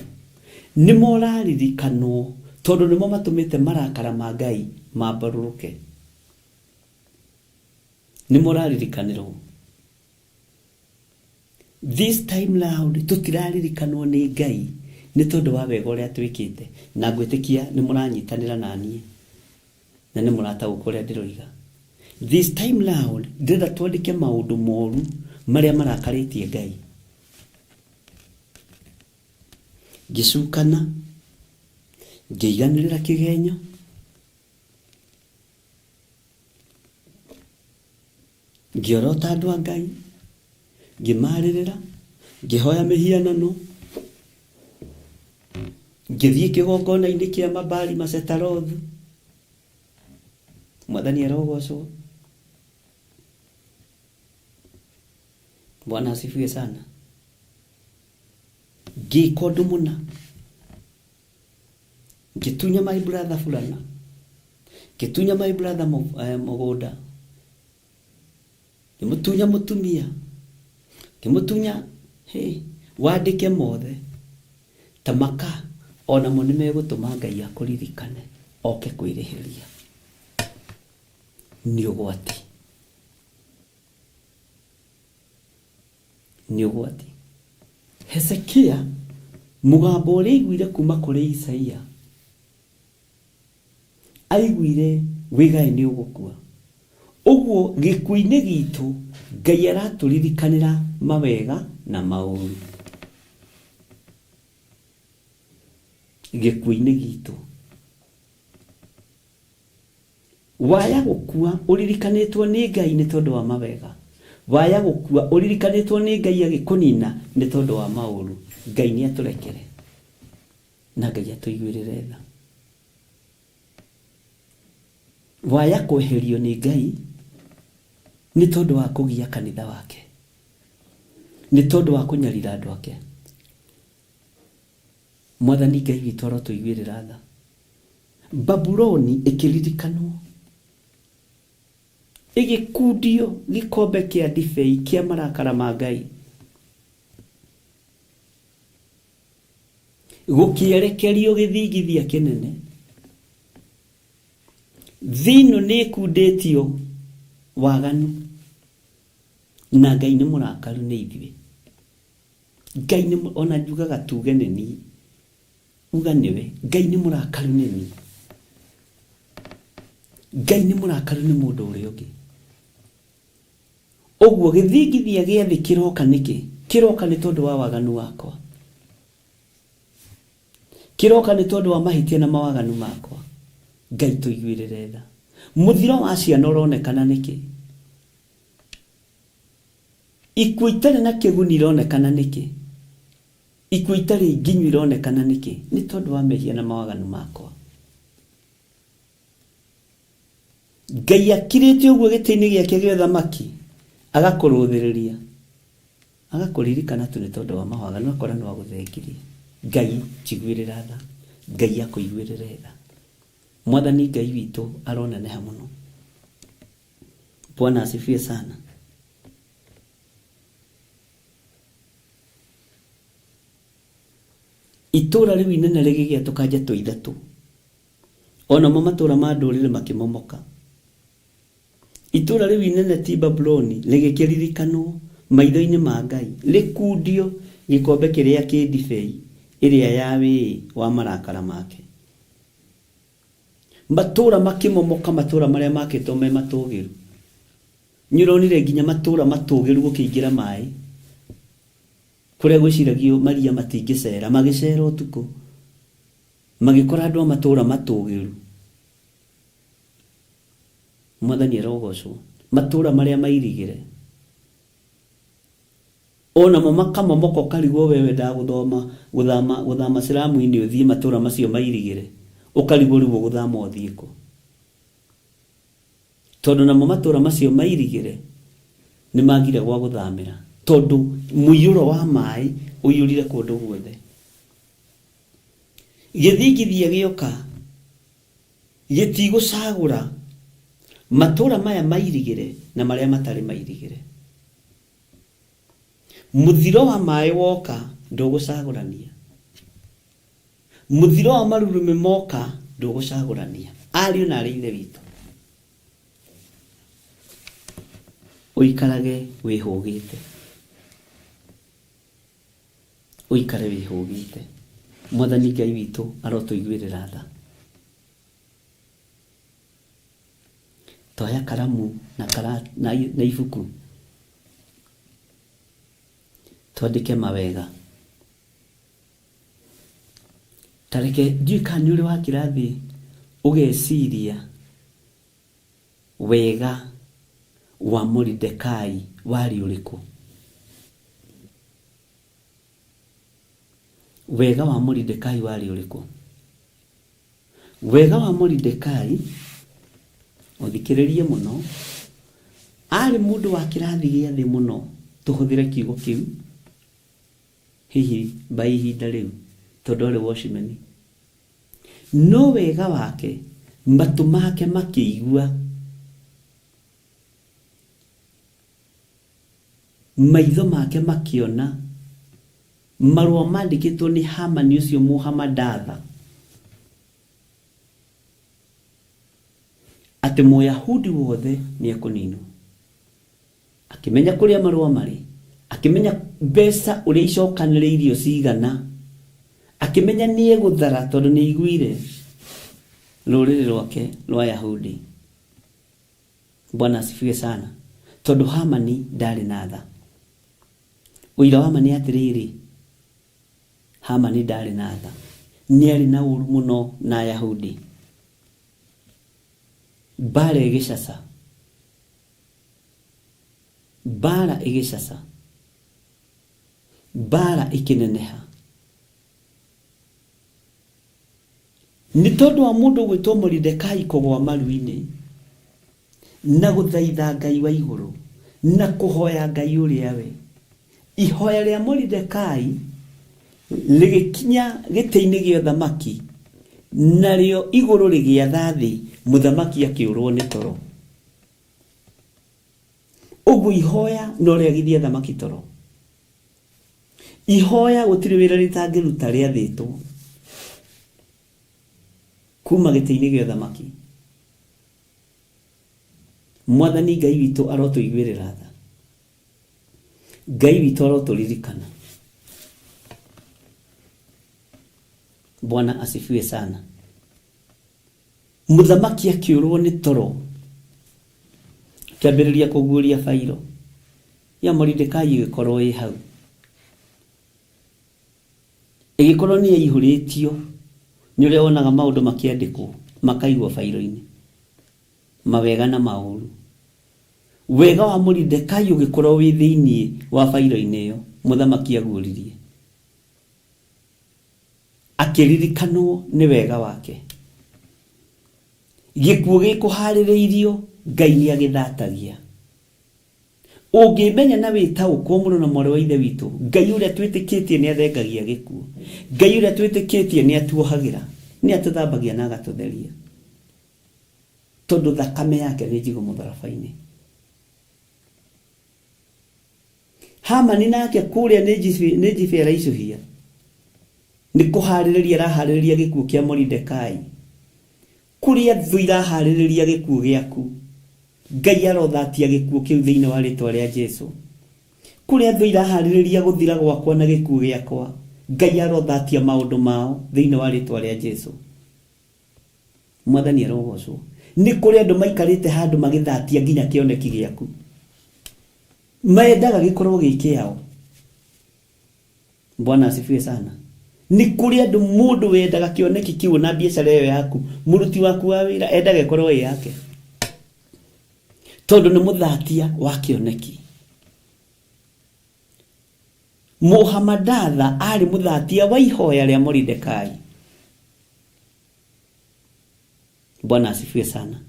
Speaker 5: Nĩmo ũraririkanwo tondũ nĩmo matũmĩte marakara ma Ngai mambarũrũke. Nĩmo ũraririkanĩrwo. This time round tũtiraririkanwo nĩ Ngai nĩ tondũ wa wega ũrĩa twĩkĩte, na ngwĩtĩkia nĩ mũranyitanĩra na niĩ na nĩ mũrataũka ũrĩa ndĩroiga. This time round ndĩrenda twandĩke maũndũ moru marĩa marakarĩtie Ngai. Ngĩcukana, ngĩiganĩrĩra kĩgenyo, Ngĩorota andũ a Ngai, ngĩmarĩrĩra, ngĩhoya mĩhianano, ngĩthiĩ kĩgongona-inĩ kĩa Mabali Masetarothu. Mwathani arogocwo. Bwana asifiwe sana. Ngĩka ũndũ mũna, ngĩtunya my brother burana, ngĩtunya my brother mũgũnda, ngĩmũtunya mũtumia, ngĩmũtunya hey, wandĩke mothe ta maka onamo nĩ megũtũma Ngai akũririkane oke kwĩrĩhĩria. Nĩ ũgwati, nĩ ũgwati. Hezekia mũgambo ũrĩa aiguire kuma kũrĩ Isaia Aiguire wĩgaĩ nĩ ũgũkua. Ũguo gĩkuũ-inĩ gitũ Ngai aratũririkanĩra mawega na maũru. Gĩkuũ-inĩ gitũ. Waya gũkua ũririkanĩtwo nĩ Ngai nĩ tondũ wa mawega. Waya gũkua ũririkanĩtwo nĩ Ngai agĩkũnina nĩ tondũ wa maũru. Ngai nĩ atũrekere na Ngai atũiguĩrĩre tha. Waya kweherio nĩ Ngai nĩ tondũ wa kũgia kanitha wake, nĩ tondũ wa kũnyarira andũ ake. Mwathani Ngai witũ arotũiguĩrĩra tha. Babuloni ĩkĩririkanwo, ĩgĩkundio gĩkombe kĩa ndibei kĩa marakara ma Ngai. Gũkĩerekerio gĩthingithia kĩnene. Thĩ ĩno nĩ ĩkundĩtio waganu, na Ngai nĩ mũrakaru nĩ ithuĩ. Ngai nĩ, ona njugaga tuge nĩ niĩ, uga nĩwe, Ngai nĩ mũrakaru nĩ niĩ. Ngai nĩ mũrakaru nĩ mũndũ ũrĩa ũngĩ. Ũguo gĩthingithia gĩa thĩ kĩroka nĩkĩ? Kĩroka nĩ tondũ wa waganu wakwa. Kĩroka nĩ tondũ wa mahĩtia na mawaganu makwa. Ngai tũiguĩrĩre tha. Mũthiro wa ciana ũronekana nĩkĩ? Ikuũ itarĩ na kĩguni ironekana nĩkĩ? Ikuũ itarĩ nginyu ironekana nĩkĩ? Nĩ tondũ wa mehia na mawaganu makwa. Ngai akirĩte ũguo gĩtĩ-inĩ gĩake gĩa ũthamaki, agakũrũthĩrĩria, agakũririkana tu nĩ tondũ wa mawaganu, akona nĩ wagũthengirie. Ngai njiguĩrĩra tha, Ngai akũiguĩrĩre tha. Mwathani Ngai witũ aroneneha mũno. Bwana asifiwe sana. Itũũra rĩu inene rĩgĩgĩatũka njatũ ithatũ, o namo matũũra ma ndũrĩrĩ makĩmomoka. Itũũra rĩu inene ti Babuloni rĩgĩkĩririkanwo maitho-inĩ ma Ngai, rĩkundio gĩkombe kĩrĩa kĩ ndibei ĩrĩa ya wĩĩ wa marakara make. Matũũra makĩmomoka, matũũra marĩa maakĩtwo me matũũgĩru. Nĩũronire nginya matũũra matũũgĩru gũkĩingĩra maĩ, kũrĩa gwĩciragio maria matingĩcera, magĩcera ũtukũ, magĩkora andũ a matũũra matũũgĩru. Mwathani arogocwo. Matũũra marĩa mairigĩre, o namo makamomoka, ũkarigwo we wendaga gũthoma, gũthama, gũthama ciramu-inĩ ũthiĩ matũũra macio mairigĩre, ũkarigwo rĩu ũgũthama ũthiĩ kũ. Tondũ namo matũũra macio mairigĩre nĩmagire gwa gũthamĩra, tondũ mũiyũro wa maĩ ũiyũrire kũndũ guothe. Gĩthingithia gĩoka gĩtigũcagũra matũũra maya mairigĩre na marĩa matarĩ mairigĩre. Mũthiro wa maĩ woka ndũgũcagũrania. Mũthiro wa marurumĩ moka ndũgũcagũrania. Ariũ na aarĩ a Ithe witũ, ũikarage wĩhũgĩte. Ũikare wĩhũgĩte. Mwathani Ngai witũ arotũiguĩrĩra tha. Toya karamu na, kara, na, na ibuku twandĩke mawega. Ta reke ndiũĩ kana nĩ ũrĩ wakira thĩ ũgeciria wega wa Moridekai warĩ ũrĩkũ. Wega wa Moridekai warĩ ũrĩkũ? Wega wa Moridekai, ũthikĩrĩrie mũno, arĩ mũndũ wa kĩrathi gĩa thĩ mũno, tũhũthĩre kiugo kĩu. Hihi by ihinda rĩu tondũ arĩ watchman. No wega wake matũ make makĩigua, maitho make makĩona marũa mandĩkĩtwo nĩ Hamani ũcio Mũhamadatha, atĩ Mũyahudi wothe nĩekũninwo. Akĩmenya kũrĩa marũa marĩ, akĩmenya mbeca ũrĩa icokanĩrĩirio cigana, akĩmenya nĩegũthara tondũ nĩaiguire rũrĩrĩ rwake rwa Ayahudi. Bwana asifiwe sana. Tondũ Hamani ndarĩ na tha. Ũira wa ma nĩ atĩrĩrĩ, Hamani ndarĩ na tha. Nĩarĩ na ũru mũno na Ayahudi. Mbara ĩgĩcaca. Mbaara ĩgĩcaca. Mbaara ĩkĩneneha. Nĩ tondũ wa mũndũ ũgwĩtwo Moridekai kũgũa maru-inĩ, na gũthaitha Ngai wa igũrũ, na kũhoya Ngai ũrĩa we. Ihoya rĩa Moridekai rĩgĩkinya gĩtĩ-inĩ gĩa ũthamaki, narĩo igũrũ rĩgĩatha thĩ, mũthamaki akĩũrwo nĩ toro. Ũguo ihoya no rĩagithie athamaki toro. Ihoya gũtirĩ wĩra rĩtangĩruta rĩathĩtwo kuma gĩtĩ-inĩ gĩa ũthamaki. Mwathani Ngai witũ arotũiguĩrĩra tha. Ngai witũ arotũririkana. Bwana asifiwe sana. Mũthamaki akĩũrwo nĩ toro, akĩambĩrĩria kũguũria bairo ya Moridekai ĩgĩkorwo ĩ hau. Ĩgĩkorwo nĩ yaihũrĩtio nĩ ũrĩa wonaga maũndũ makĩandĩkwo makaigwo bairo-inĩ, mawega na maũru. Wega wa Moridekai ũgĩkorwo wĩ thĩinĩ wa bairo-inĩ ĩyo mũthamaki aguũririe. Akĩririkanwo nĩ wega wake. Gĩkuũ gĩkũharĩrĩirio, Ngai nĩ agĩthatagia. Ũngĩmenya na wĩtaũkwo mũrũ na mwarĩ wa Ithe witũ, Ngai ũrĩa twĩtĩkĩtie nĩ athengagia gĩkuũ. Ngai ũrĩa twĩtĩkĩtie nĩ atuohagĩra, nĩ atũthambagia na agatũtheria. Tondũ thakame yake nĩ njigũ mũtharaba-inĩ. Hamani nake kũrĩa nĩ njibe araicũhia, nĩ kũharĩrĩria araharĩrĩria gĩkuũ kĩa Moridekai. Kũrĩa thũ iraharĩrĩria gĩkuũ gĩaku, Ngai arothatia gĩkuũ kĩu thĩinĩ wa rĩtwa rĩa Jesu. Kũrĩa thũ iraharĩrĩria gũthira gwakwa na gĩkuũ gĩakwa, Ngai arothatia maũndũ mao thĩinĩ wa rĩtwa rĩa Jesu. Mwathani arogocwo. Nĩ kũrĩ andũ maikarĩte handũ magĩthatia nginya kĩoneki gĩaku. Mendaga gĩkorwo gĩ kĩao. Bwana asifiwe sana. Nĩ kũrĩ andũ mũndũ wendaga kĩoneki kĩu na biacara ĩyo yaku, mũruti waku wa wĩra endaga ĩkorwo ĩ yake. Tondũ nĩ mũthatia wa kĩoneki. Mũhamadatha aarĩ mũthatia wa ihoya rĩa Moridekai. Bwana asifiwe sana.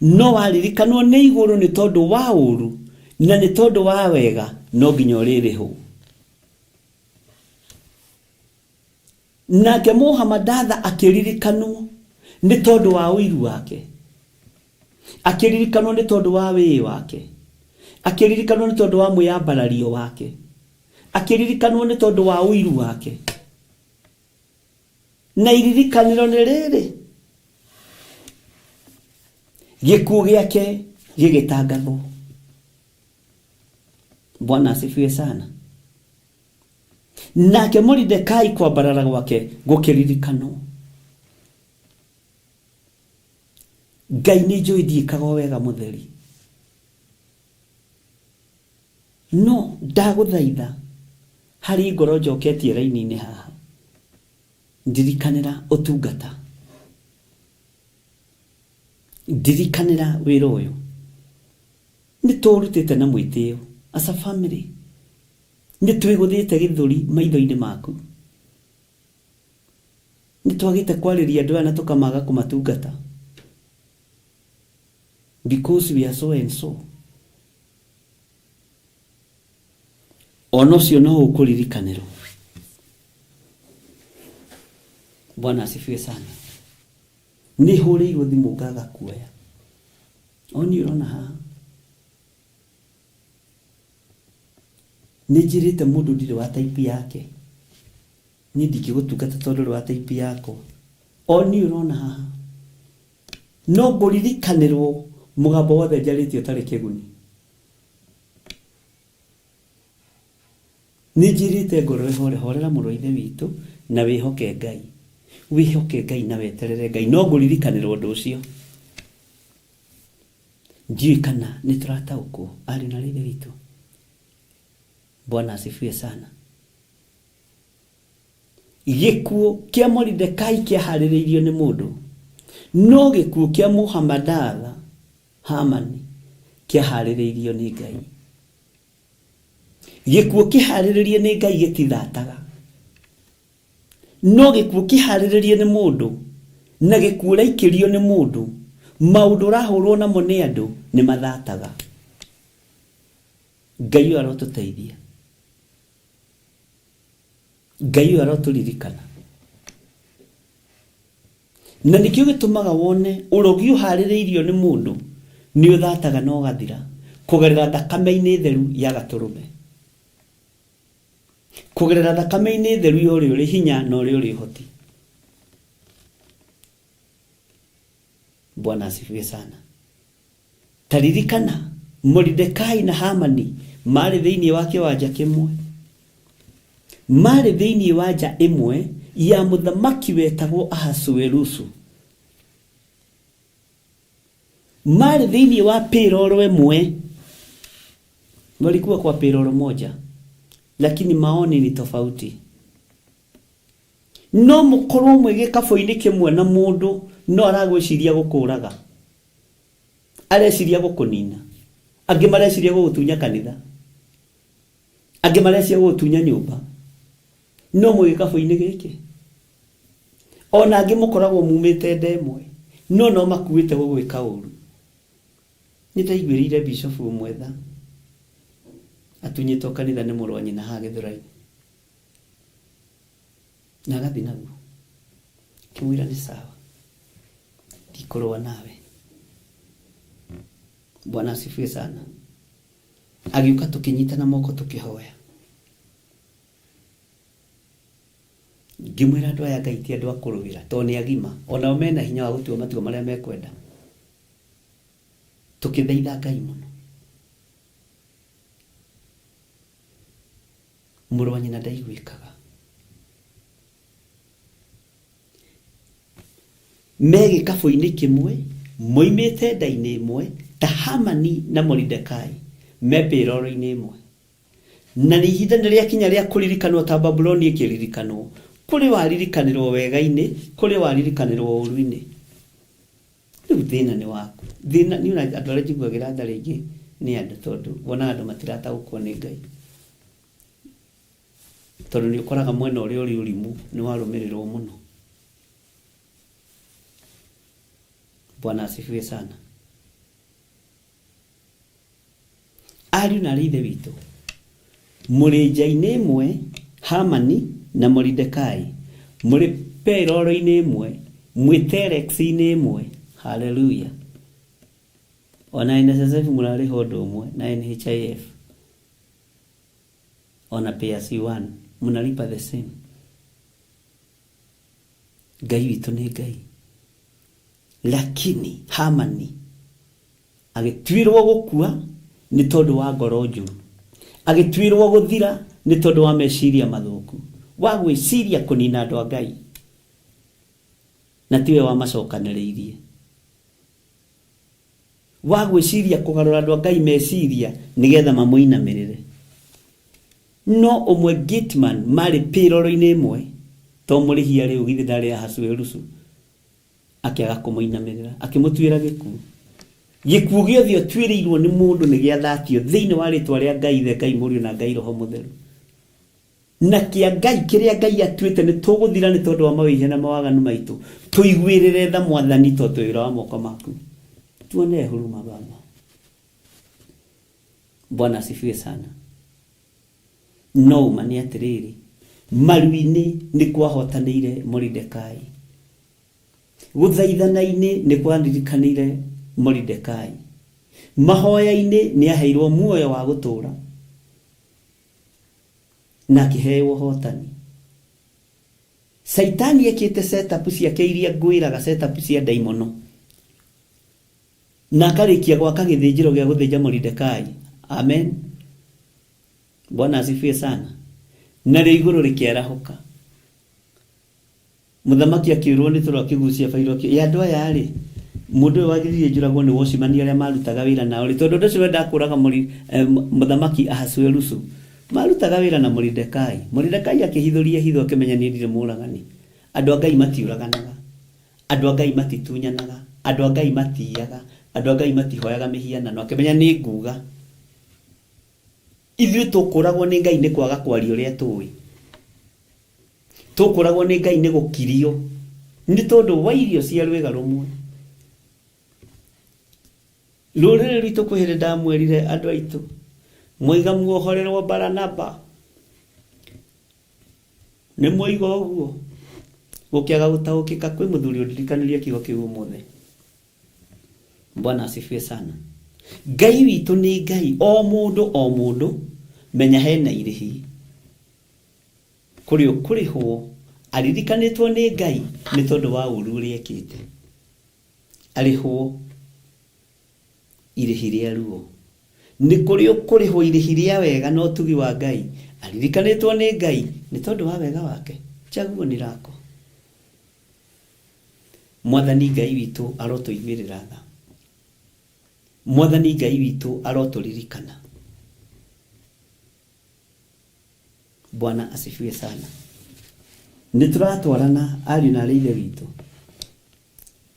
Speaker 5: No waririkanwo nĩ igũrũ nĩ tondũ wa ũru na nĩ tondũ wa wega no nginya ũrĩrĩhwo. Nake Mũhamadatha akĩririkanwo nĩ tondũ wa ũiru wake, akĩririkanwo nĩ tondũ wa wĩĩ wake, akĩririkanwo nĩ tondũ wa mwĩyambarario wake, akĩririkanwo nĩ tondũ wa ũiru wake. Na iririkanĩro nĩ rĩrĩ, gĩkuũ gĩake gĩgĩtangathwo. Bwana asifiwe sana. Nake Moridekai kwambarara gwake gũkĩririkanwo. Ngai nĩ njũĩ ndiĩkaga o wega mũtheri, no ndagũthaitha harĩ ngoro njoketie raini-inĩ haha, ndirikanĩra ũtungata, ndirikanĩra wĩra ũyũ nĩ tũũrutĩte na mwĩtĩo as a family, nĩ twĩgũthĩte gĩthũri maitho-inĩ maku, nĩ twagĩte kwarĩria andũ aya na tũkamaga kũmatungata because we are so and so. Ona ũcio no ũkũririkanĩrwo. Bwana asifiwe sana. Nĩ hũrĩirwo thimũ ngaga kuoya. O niĩ ũrona haha. Nĩ njĩrĩte mũndũ ndirĩ wa type yake. Niĩ ndingĩgũtungata tondũ ndũrĩ wa type yakwa. O niĩ ũrona haha. No ngũririkanĩrwo mũgambo wothe njarĩtie ũtarĩ kĩguni. Nĩ njĩrĩte ngoro ĩhore, horera mũrũ wa Ithe witũ na wĩhoke Ngai. Wĩhoke Ngai na weterere Ngai. No ngũririkanĩrwo ũndũ ũcio. Ndiũĩ kana nĩ tũrataũkwo ariũ na aarĩ a Ithe witũ. Bwana asifiwe sana. Gĩkuũ kĩa Moridekai kĩaharĩrĩirio nĩ mũndũ, no gĩkuũ kĩa Mũhamadatha Hamani kĩaharĩrĩirio nĩ Ngai. Gĩkuũ kĩharĩrĩrie nĩ Ngai gĩtithataga. No gĩkuũ kĩharĩrĩrie nĩ mũndũ na gĩkuũ ũraikĩrio nĩ mũndũ, maũndũ ũrahũrwo namo nĩ andũ nĩ mathataga. Ngai ũyũ arotũteithia. Ngai ũyũ arotũririkana. Na nĩkĩo gĩtũmaga wone ũrogi ũharĩrĩirio nĩ mũndũ nĩ ũthataga na ũgathira kũgerera thakame-inĩ theru ya gatũrũme. Kũgerera thakame-inĩ theru ya ũrĩa ũrĩ hinya na ũrĩa ũrĩ ũhoti. Bwana asifiwe sana. Ta ririkana, Moridekai na Hamani maarĩ thĩinĩ wa kĩwanja kĩmwe. Maarĩ thĩinĩ wa nja ĩmwe ya mũthamaki wetagwo Ahasuerusu. Maarĩ thĩinĩ wa payroll ĩmwe. Walikuwa kwa payroll moja, lakini maoni ni tofauti. No mũkorwo mwĩ gĩkabũ-inĩ kĩmwe na mũndũ no aragwĩciria gũkũraga. Areciria gũkũnina. Angĩ mareciria gũgũtunya kanitha. Angĩ mareciria gũgũtunya nyũmba. No mwĩ gĩkabũ-inĩ gĩkĩ. Ona angĩ mũkoragwo mumĩte nda ĩmwe, no no makuĩte gũgwĩka ũru. Nĩ ndaiguĩrĩire bishofu ũmwe tha, atunyĩtwo kanitha nĩ mũrũ wa nyina haha Gĩthũrai, na agathiĩ naguo. Ngĩmwĩra nĩ sawa, ndikũrũa nawe. Bwana asifiwe sana. Agĩũka tũkĩnyitana moko tũkĩhoya. Ngĩmwĩra andũ aya Ngai ti andũ a kũrũĩra tondũ nĩ agima, onao mena hinya wa gũtua matua marĩa mekwenda. Tũkĩthaitha Ngai mũno. Mũrũ wa nyina ndaiguĩkaga. Me gĩkabũ-inĩ kĩmwe, moimĩte nda-inĩ ĩmwe, ta Hamani na Moridekai, me payroll-inĩ ĩmwe. Na nĩ ihinda nĩ rĩakinya rĩa kũririkanwo ta Babuloni ĩkĩririkanwo. Kũrĩ waririkanĩrwo wega-inĩ, kũrĩ waririkanĩrwo ũũru-inĩ. Rĩu thĩna nĩ waku. Thĩna, niĩ ona andũ arĩa njiguagĩra tha rĩngĩ nĩ andũ tondũ wonaga andũ matirataũkwo nĩ Ngai. Tondũ nĩ ũkoraga mwena ũrĩa ũrĩ ũrimũ nĩ warũmĩrĩrwo mũno. Bwana asifiwe sana. Ariũ na aarĩ a Ithe witũ, mũrĩ nja-inĩ ĩmwe, Hamani na Moridekai, mũrĩ payroll-inĩ ĩmwe, mwĩ telex-inĩ ĩmwe. Hallelujah! O na NSSF mũrarĩha ũndũ ũmwe na NHIF, o na pay as you earn, mnalipa the same. Ngai witũ nĩ Ngai. Lakini Hamani Agĩtuĩrwo gũkua nĩ tondũ wa ngoro njũru. Agĩtuĩrwo gũthira nĩ tondũ wa meciria mathũku, wa gwĩciria kũnina andũ a Ngai, na tiwe wamacokanĩrĩirie. Wa gwĩciria kũgarũra andũ a Ngai meciria nĩgetha mamũinamĩrĩre. No ũmwe gateman marĩ payroll-inĩ ĩmwe, to mũrĩhi arĩ ũ githĩ ndarĩ Ahasuerusu? Akĩaga kũmũinamĩrĩra, akĩmũtuĩra gĩkuũ. Gĩkuũ gĩothe ũtuĩrĩirwo nĩ mũndũ nĩ gĩathatio thĩinĩ wa rĩtwa rĩa Ngai Ithe, Ngai Mũriũ na Ngai Roho Mũtheru. Na kĩa Ngai kĩrĩa Ngai atuĩte nĩ tũgũthira nĩ tondũ wa mawĩhia na mawaganu maitũ. Tũiguĩrĩre tha Mwathani tondũ twĩ wĩra wa moko maku. Tuonee huruma Baba. Bwana asifiwe sana. No ũma nĩ atĩrĩrĩ, maru-inĩ nĩ kwahotanĩire Moridekai. Gũthaithana-inĩ nĩ kwaririkanĩire Moridekai. Mahoya-inĩ nĩ aheirwo muoyo wa gũtũũra na akĩheo ũhotani. Caitani ekĩte set up ciake iria ngwĩraga set up cia ndaimono na akarĩkia gwaka gĩthĩnjĩro gĩa gũthĩnja Moridekai. Amen. Bwana asifiwe sana. Narĩo igũrũ rĩkĩarahũka. Mũthamaki akĩũrwo nĩ toro akĩgucia bairo akĩ ĩ andũ aya rĩ, mũndũ ũyũ wagiririe njũragwo nĩ wocimani arĩa marutaga wĩra nao rĩ, tondũ andũ acio mendaga kũraga mũri, eh, mũthamaki Ahasuerusu. Marutaga wĩra na Moridekai. Moridekai akĩhithũria hitho akĩmenya niĩ ndirĩ mũragani. Andũ a Ngai matiũraganaga. Andũ a Ngai matitunyanaga. Andũ a Ngai matiiyaga. Andũ a Ngai matihoyaga mĩhianano. Akĩmenya nĩ nguga. Ithuĩ tũkũragwo nĩ Ngai nĩ kwaga kwaria ũrĩa tũĩ. Tũkũragwo nĩ Ngai nĩ gũkirio nĩ tondũ wa irio cia rwĩga rũmwe. Rũrĩrĩ rwitũ kwĩ hĩndĩ ndamwĩrire andũ aitũ, mwaiga muohorerwo Baranaba. Nĩ mwoiga ũguo? Gũkĩaga gũtaũkĩka kwĩ mũthuri ũndirikanirie kiugo kĩu ũmũthĩ. Bwana asifiwe sana. Ngai witũ nĩ Ngai, o mũndũ o mũndũ, menya hena irĩhi. Kũrĩ ũkũrĩhwo aririkanĩtwo nĩ Ngai nĩ tondũ wa ũũru ũrĩa ekĩte. Arĩhwo irĩhi rĩa ruo. Nĩ kũrĩ ũkũrĩhwo irĩhi rĩa wega na ũtugi wa Ngai aririkanĩtwo nĩ Ngai nĩ tondũ wa wega wake. Chaguo ni lako. Mwathani Ngai witũ arotũiguĩrĩra tha. Mwathani Ngai witũ arotũririkana. Bwana asifiwe sana. Nĩ tũratwarana ariũ na arĩ ithe witũ.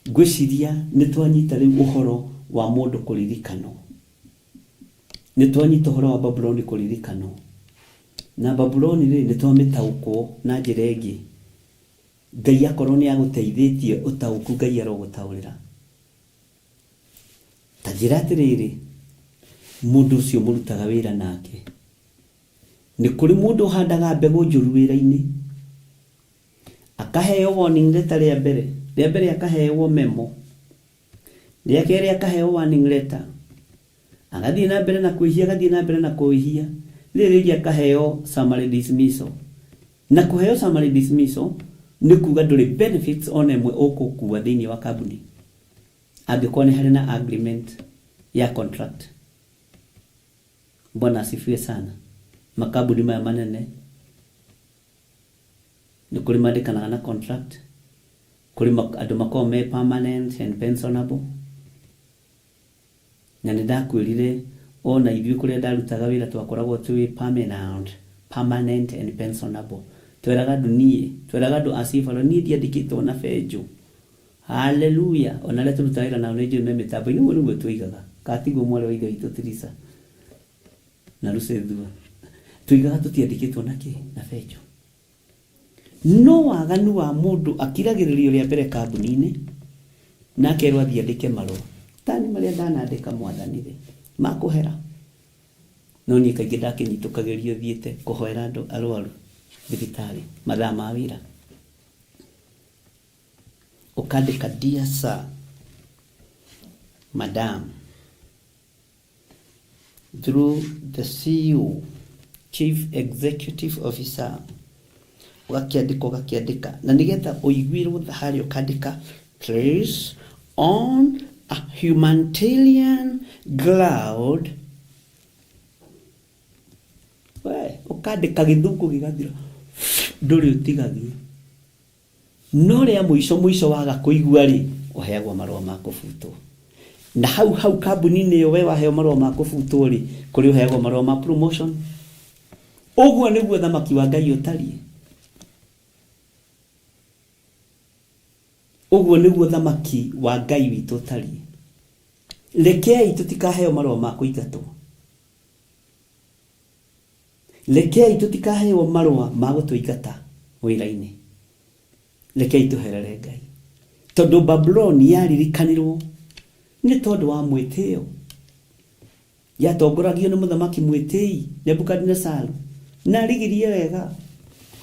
Speaker 5: Ngwĩciria nĩ twanyita rĩu ũhoro wa mũndũ kũririkanwo. Nĩ twanyita ũhoro wa Babuloni kũririkanwo. Na Babuloni rĩ, nĩ twamĩtaũkwo na njĩra ĩngĩ. Ngai akorwo nĩ agũteithĩtie ũtaũku Ngai arogũtaũrĩra. Ta njĩra atĩrĩrĩ, mũndũ ũcio mũrutaga wĩra nake, nĩ kũrĩ mũndũ ũhandaga mbegũ njũru wĩra-inĩ, akaheo warning letter rĩa mbere, rĩa mbere akaheo memo, rĩa kerĩ akaheo warning letter, agathiĩ na mbere na kwĩhia, agathiĩ na mbere na kwĩhia, rĩrĩ rĩngĩ akaheo summary dismissal. Na kũheo summary dismissal nĩ kuga ndũrĩ benefits ona ĩmwe ũkũkua thĩinĩ wa kambuni angĩkorwo nĩ harĩ na agreement ya contract. Bwana asifiwe sana. Makambuni maya manene nĩ kũrĩ mandĩkanaga na contract, kũrĩ andũ makoragwo me permanent and pensionable. Na nĩ ndakwĩrire ona ithuĩ kũrĩa ndarutaga wĩra twakoragwo twĩ permanent, permanent and pensionable. Tweraga andũ niĩ, tweraga andũ a cibaro niĩ ndiandĩkĩtwo na benjũ. Haleluya. Ona arĩa tũrutaga wĩra nao nĩ njũĩ me mĩtambo-inĩ, ũguo nĩguo twoigaga. Kana tiguo mwarĩ wa ithe witũ Teresa na Lucethua. Twoigaga tũtiandĩkĩtwo na kĩ? Na benjũ. No waganu wa mũndũ akiragĩrĩrio rĩa mbere kambuni-inĩ na akerwo athiĩ andĩke marũa. Tani marĩa ndanandĩka mwathani rĩ, makũhera. No niĩ kaingĩ ndakĩnyitũkagĩrio thiĩte kũhoera andũ arwaru thibitarĩ mathaa ma wĩra. Ũkandĩka dear sir, madam, through the CEO, Chief Executive Officer, ũgakĩandĩka ũgakĩandĩka na nĩgetha ũiguĩrwo tha harĩa ũkandĩka please on a humanitarian ground, we ũkandĩka gĩthũngũ gĩgathira, ndũrĩ ũtigagia. No rĩa mũico mũico waga kũigua rĩ, ũheagwo marũa ma kũbutwo. Na hau hau kambuni-inĩ ĩyo we waheo marũa ma kũbutwo rĩ, kũrĩ ũheagwo marũa ma promotion. Ũguo nĩguo thamaki wa Ngai ũtariĩ. Ũguo nĩguo thamaki wa Ngai witũ ũtariĩ. Rekei tũtikaheo marũa ma kũingatwo. Rekei tũtikaheo marũa ma gũtũingata wĩra-inĩ. Rekei tũherere Ngai. Tondũ Babuloni yaririkanirwo nĩ tondũ wa mwĩtĩo. Yatongoragio nĩ mũthamaki mwĩtĩi Nebukadinesaru. Na arigirie wega.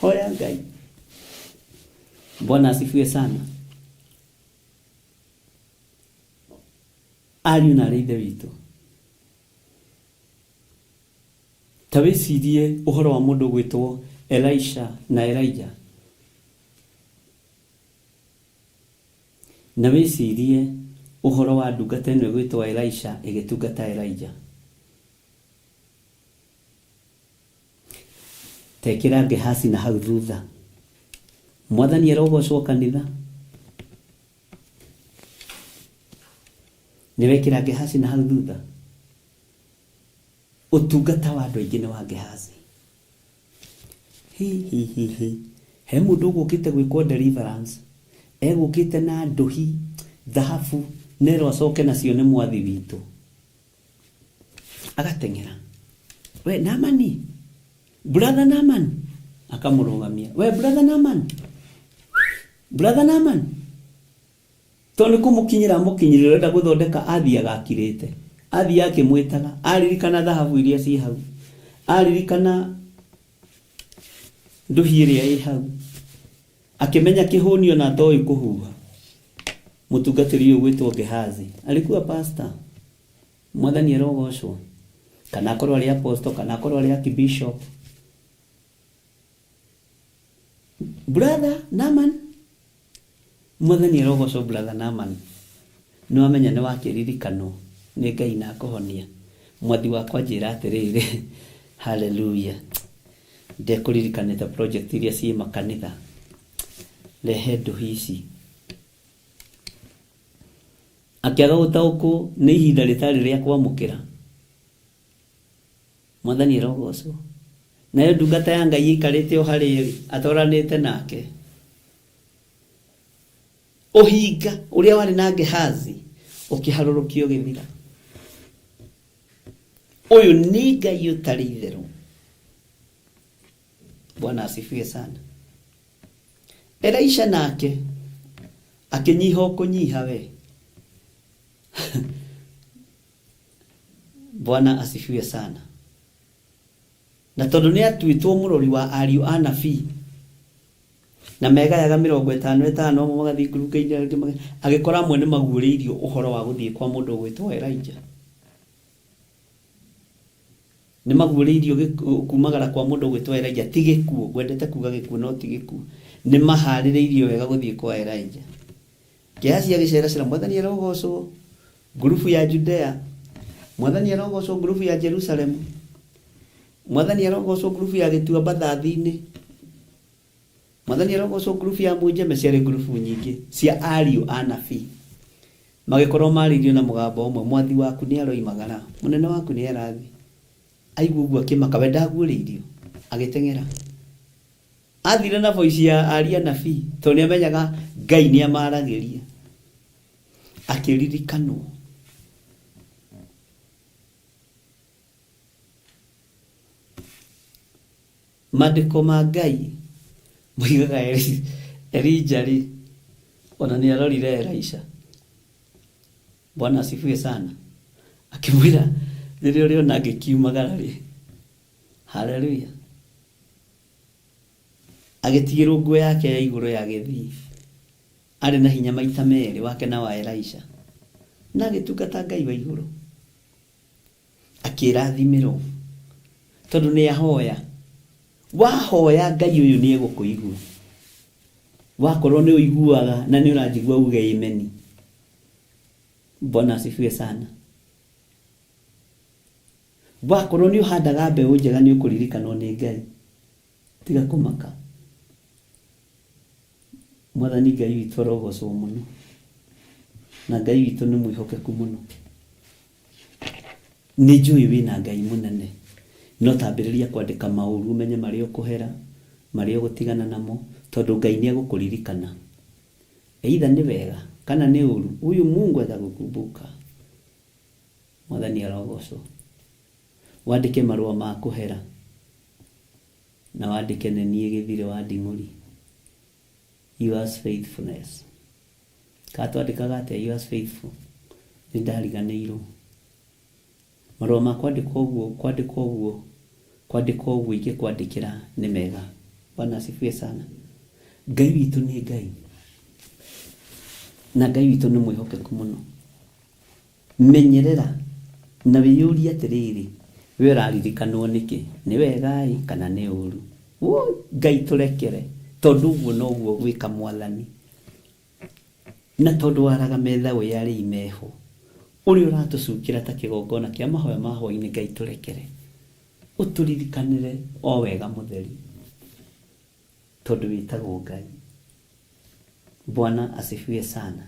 Speaker 5: Hoya Ngai. Bwana asifiwe sana. Ariũ na arĩ ithe witũ, ta wĩcirie ũhoro wa mũndũ ũgwĩtwo Elisha na Elijah. Na wĩcirie ũhoro wa ndungata ĩno ĩgwĩtwo Elisha ĩgĩtungata Elijah. Tekĩra Gehazi na hau thutha. Mwathani arogocwo kanitha. Nĩ wekĩra Gehazi na hau thutha. Ũtungata wa andũ aingĩ nĩ wa Gehazi. Hi hi hi hi. He mũndũ ũgũkĩte gwĩkwo deliverance. Egũkĩte na ndũhi, thahabu, nerwo acoke nacio nĩ mwathi witũ. Agateng'era. We Naamani, brother Naaman, akamũrũgamia. We brother Naaman, brother Naaman. Tondũ nĩ kũmũkinyĩra amũkinyĩrire ũrenda gũthondeka athiaga akirĩte. Athiaga akĩmwĩtaga, aririkana thahabu iria ciĩ hau. Aririkana ndũhi ĩrĩa ĩ hau. Akĩmenya kĩhũnio na atoĩ kũhuha. Mũtungatĩri ũyũ ũgwĩtwo Gehazi. Alikuwa pastor. Mwathani arogocwo. Kana akorwo arĩ apostle, kana akorwo arĩ archbishop. Brother Naaman. Mwathani arogocwo brother Naaman. Nĩ wamenya nĩ wakĩririkanwo nĩ Ngai na akũhonia. Mwathi wakwa njĩra atĩrĩrĩ. Hallelujah. Ndekũririkanĩte project iria ciĩ makanitha. Rehe ndũhi ici. Akĩaga gũtaũkwo nĩ ihinda rĩtarĩ rĩa kwamũkĩra. Mwathani arogocwo. Nayo ndungata ya Ngai ĩikarĩte o harĩa ĩrĩ, atwaranĩte nake. Ũhinga ũrĩa warĩ na Gehazi ũkĩharũrũkio ũgĩthira. Ũyũ nĩ Ngai ũtarĩ itherũ. Bwana asifiwe sana. Elisha nake akĩnyiha o kũnyiha we. Bwana asifiwe sana. Na tondũ nĩ atuĩtwo mũrori wa ariũ a nabii na megayaga mĩrongo ĩtano ĩtano, amwe magathiĩ ngurunga-inĩ, angĩ agĩkora amwe nĩ maguũrĩirio ũhoro wa gũthiĩ kwa mũndũ ũgwĩtwo Elijah. Nĩ maguũrĩirio kumagara kwa mũndũ ũgwĩtwo Elijah, ti gĩkuũ, ngwendete kuga gĩkuũ no ti gĩkuũ. Nĩ maharĩrĩirio wega gũthiĩ kwa Elijah. Gehazi agĩceracera, Mwathani arogocwo, ngurubu ya Judea, Mwathani arogocwo, ngurubu ya Jerusalemu, Mwathani arogocwo, ngurubu ya gĩtuamba Thathi-inĩ, Mwathani arogocwo, ngurubu ya Mũnjeme. Ciarĩ ngurubu nyingĩ cia ariũ a nabii. Magĩkorwo marĩirio na mũgambo ũmwe, mwathi waku nĩ aroimagara, mũnene waku nĩ arathiĩ. Aigua ũguo akĩmaka, we ndaguũrĩirio, agĩteng'era. Athire na voice ya aria nabii, tondũ nĩ amenyaga Ngai nĩ amaragĩria. Akĩririkanwo. Maandĩko ma Ngai moigaga Elija rĩ, ona nĩ arorire Elisha. Bwana asifiwe sana. Akĩmwĩra rĩrĩa ũrĩona ngĩkiumagara rĩ, haleluya. Agĩtigĩrwo nguo yake ya igũrũ ya gĩthii. Arĩ na hinya maita merĩ, wake na wa Elisha. Na agĩtungata Ngai wa igũrũ. Akĩrathimĩrwo. Tondũ nĩ ahoya. Wahoya Ngai ũyũ nĩ egũkũigua. Wakorwo nĩ ũiguaga na nĩ ũranjigua uge ameni. Bwana asifiwe sana. Wakorwo nĩ ũhandaga mbeũ njega nĩ ũkũririkanwo nĩ Ngai. Tiga kũmaka. Mwathani Ngai witũ arogocwo mũno. Na Ngai witũ nĩ mwĩhokeku mũno. Nĩ njũĩ wĩna Ngai mũnene. No tambĩrĩria kwandĩka maũru ũmenye marĩa ũkũhera, marĩa ũgũtigana namo, tondũ Ngai nĩ egũkũririkana. Either nĩ wega kana nĩ ũru, huyu Mungu atakukumbuka. Mwathani arogocwo. Wandĩke marũa ma kũhera na wandĩke nĩ niĩ Gĩthirĩ wa Nding'ũri. Yours faithfulness. Kana twandĩkaga atĩa yours faithful? Nĩ ndariganĩirwo. Marũa ma kwandĩkwo ũguo, kwandĩkwo ũguo, kwandĩkwo ũguo ingĩkwandĩkĩra nĩ mega. Bwana asifiwe sana. Ngai witũ nĩ Ngai. Na Ngai witũ nĩ mwĩhokeku mũno. Menyerera na wĩyũrie atĩrĩrĩ, we ũraririkanwo nĩkĩ? Nĩ wega-ĩ kana nĩ ũru? Woi, Ngai tũrekere, tondũ ũguo noguo gwĩka Mwathani. Na tondũ waraga metha wĩ arĩi meho, ũrĩa ũratũcukĩra ta kĩgongona kĩa mahoya ma hwaĩ-inĩ, Ngai tũrekere. Ũtũririkanĩre o wega mũtheri, tondũ wĩtagwo Ngai. Bwana asifiwe sana.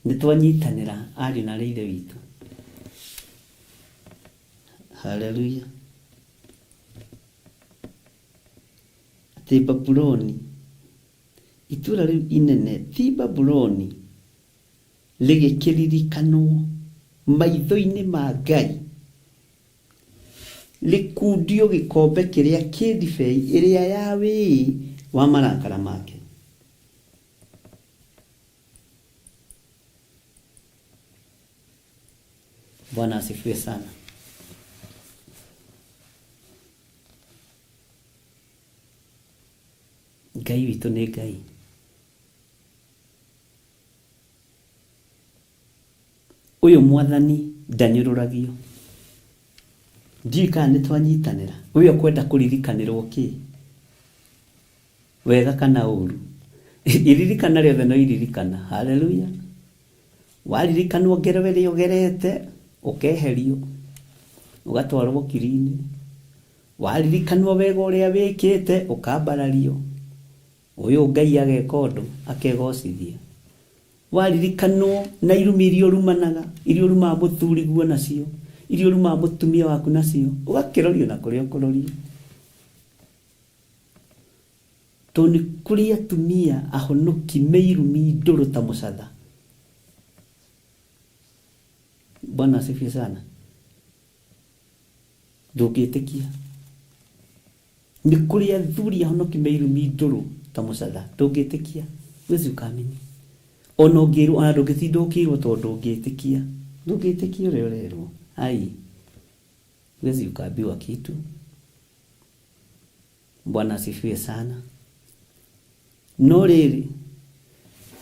Speaker 5: Nĩ twanyitanĩra ariũ na aarĩ a Ithe witũ. Haleluya. Atĩ Babuloni, itũũra rĩu inene ti Babuloni, rĩgĩkĩririkanwo maitho-inĩ ma Ngai, rĩkundio gĩkombe kĩrĩa kĩ ndibei ĩrĩa ya wĩĩ wa marakara make. Bwana asifiwe sana. Ngai witũ nĩ Ngai. Ũyũ Mwathani ndanyũrũragio. Ndiũĩ kana nĩ twanyitanĩra. Ũyũ ũkwenda kũririkanĩrwo kĩ? Wega kana ũru? Iririkana rĩothe no iririkana. Haleluya. Waririkanwo ngero ĩrĩa ũgerete, ũkeherio, ũgatwarwo kiri-inĩ. Waririkanwo wega ũrĩa wĩkĩte, ũkambarario. Ũyũ Ngai ageka ũndũ, akegocithia. Waririkanwo na irumi iria ũrumanaga, iria ũrumaga mũthuriguo nacio, iria ũrumaga mũtumia waku nacio, ũgakĩrorio na kũrĩa ũkũrorio. Tondũ nĩ kũrĩ atumia ahonoki me irumi ndũrũ ta mũcatha. Bwana asifiwe sana. Ndũngĩtĩkia. Nĩ kũrĩ athuri ahonoki me irumi ndũrũ. Ta mũcatha ndũngĩtĩkia, huwezi ukaamini. Ona ũngĩrwo, ona ndũngĩtinda ũkĩrwo tondũ ndũngĩtĩkia, ndũngĩtĩkia ũrĩa ũrerwo. Ai, huwezi ukaambiwa kitu. Bwana asifiwe sana. No rĩrĩ,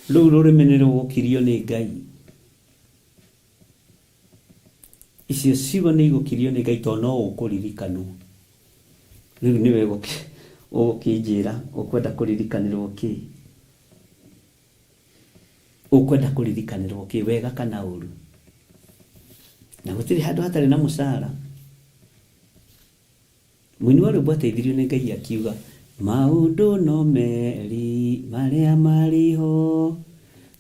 Speaker 5: rũu rũrĩmĩ nĩ rũgũkirio nĩ Ngai. Icio ciugo nĩ igũkirio nĩ Ngai tondũ no ũkũririkanwo. Rĩu nĩwe ũgũkĩnjĩra ũkwenda kũririkanĩrwo kĩ? Ũkwenda kũririkanĩrwo kĩ, wega kana ũru? Na gũtirĩ handũ hatarĩ na mũcara. Mũini wa rwĩmbo ateithirio nĩ Ngai akiuga, Maũndũ no meri marĩa marĩ ho,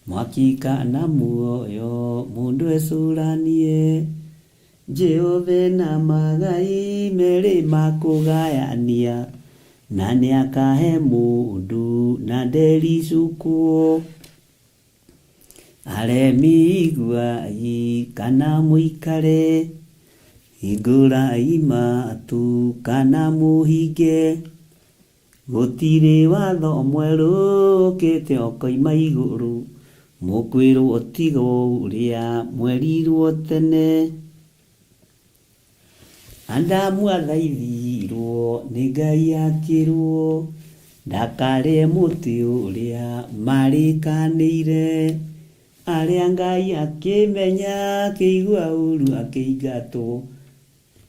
Speaker 5: mwaki kana muoyo mũndũ ecũranie, Jehova na magai merĩ ma kũgayania, na nĩakahe mũndũ na ndericũkwo. Aremi iguai kana mũikare, hingũrai matũ kana mũhinge, gũtirĩ watho mwerũ ũkĩte ũkoima igũrũ, mũkwĩrwo tiga ũrĩa mwerirwo tene. Adamu athaithirwo nĩ Ngai akĩrwo ndakarĩe mũtĩ ũrĩa marĩkanĩire, arĩa Ngai akĩmenya akĩigua ũru akĩingatwo,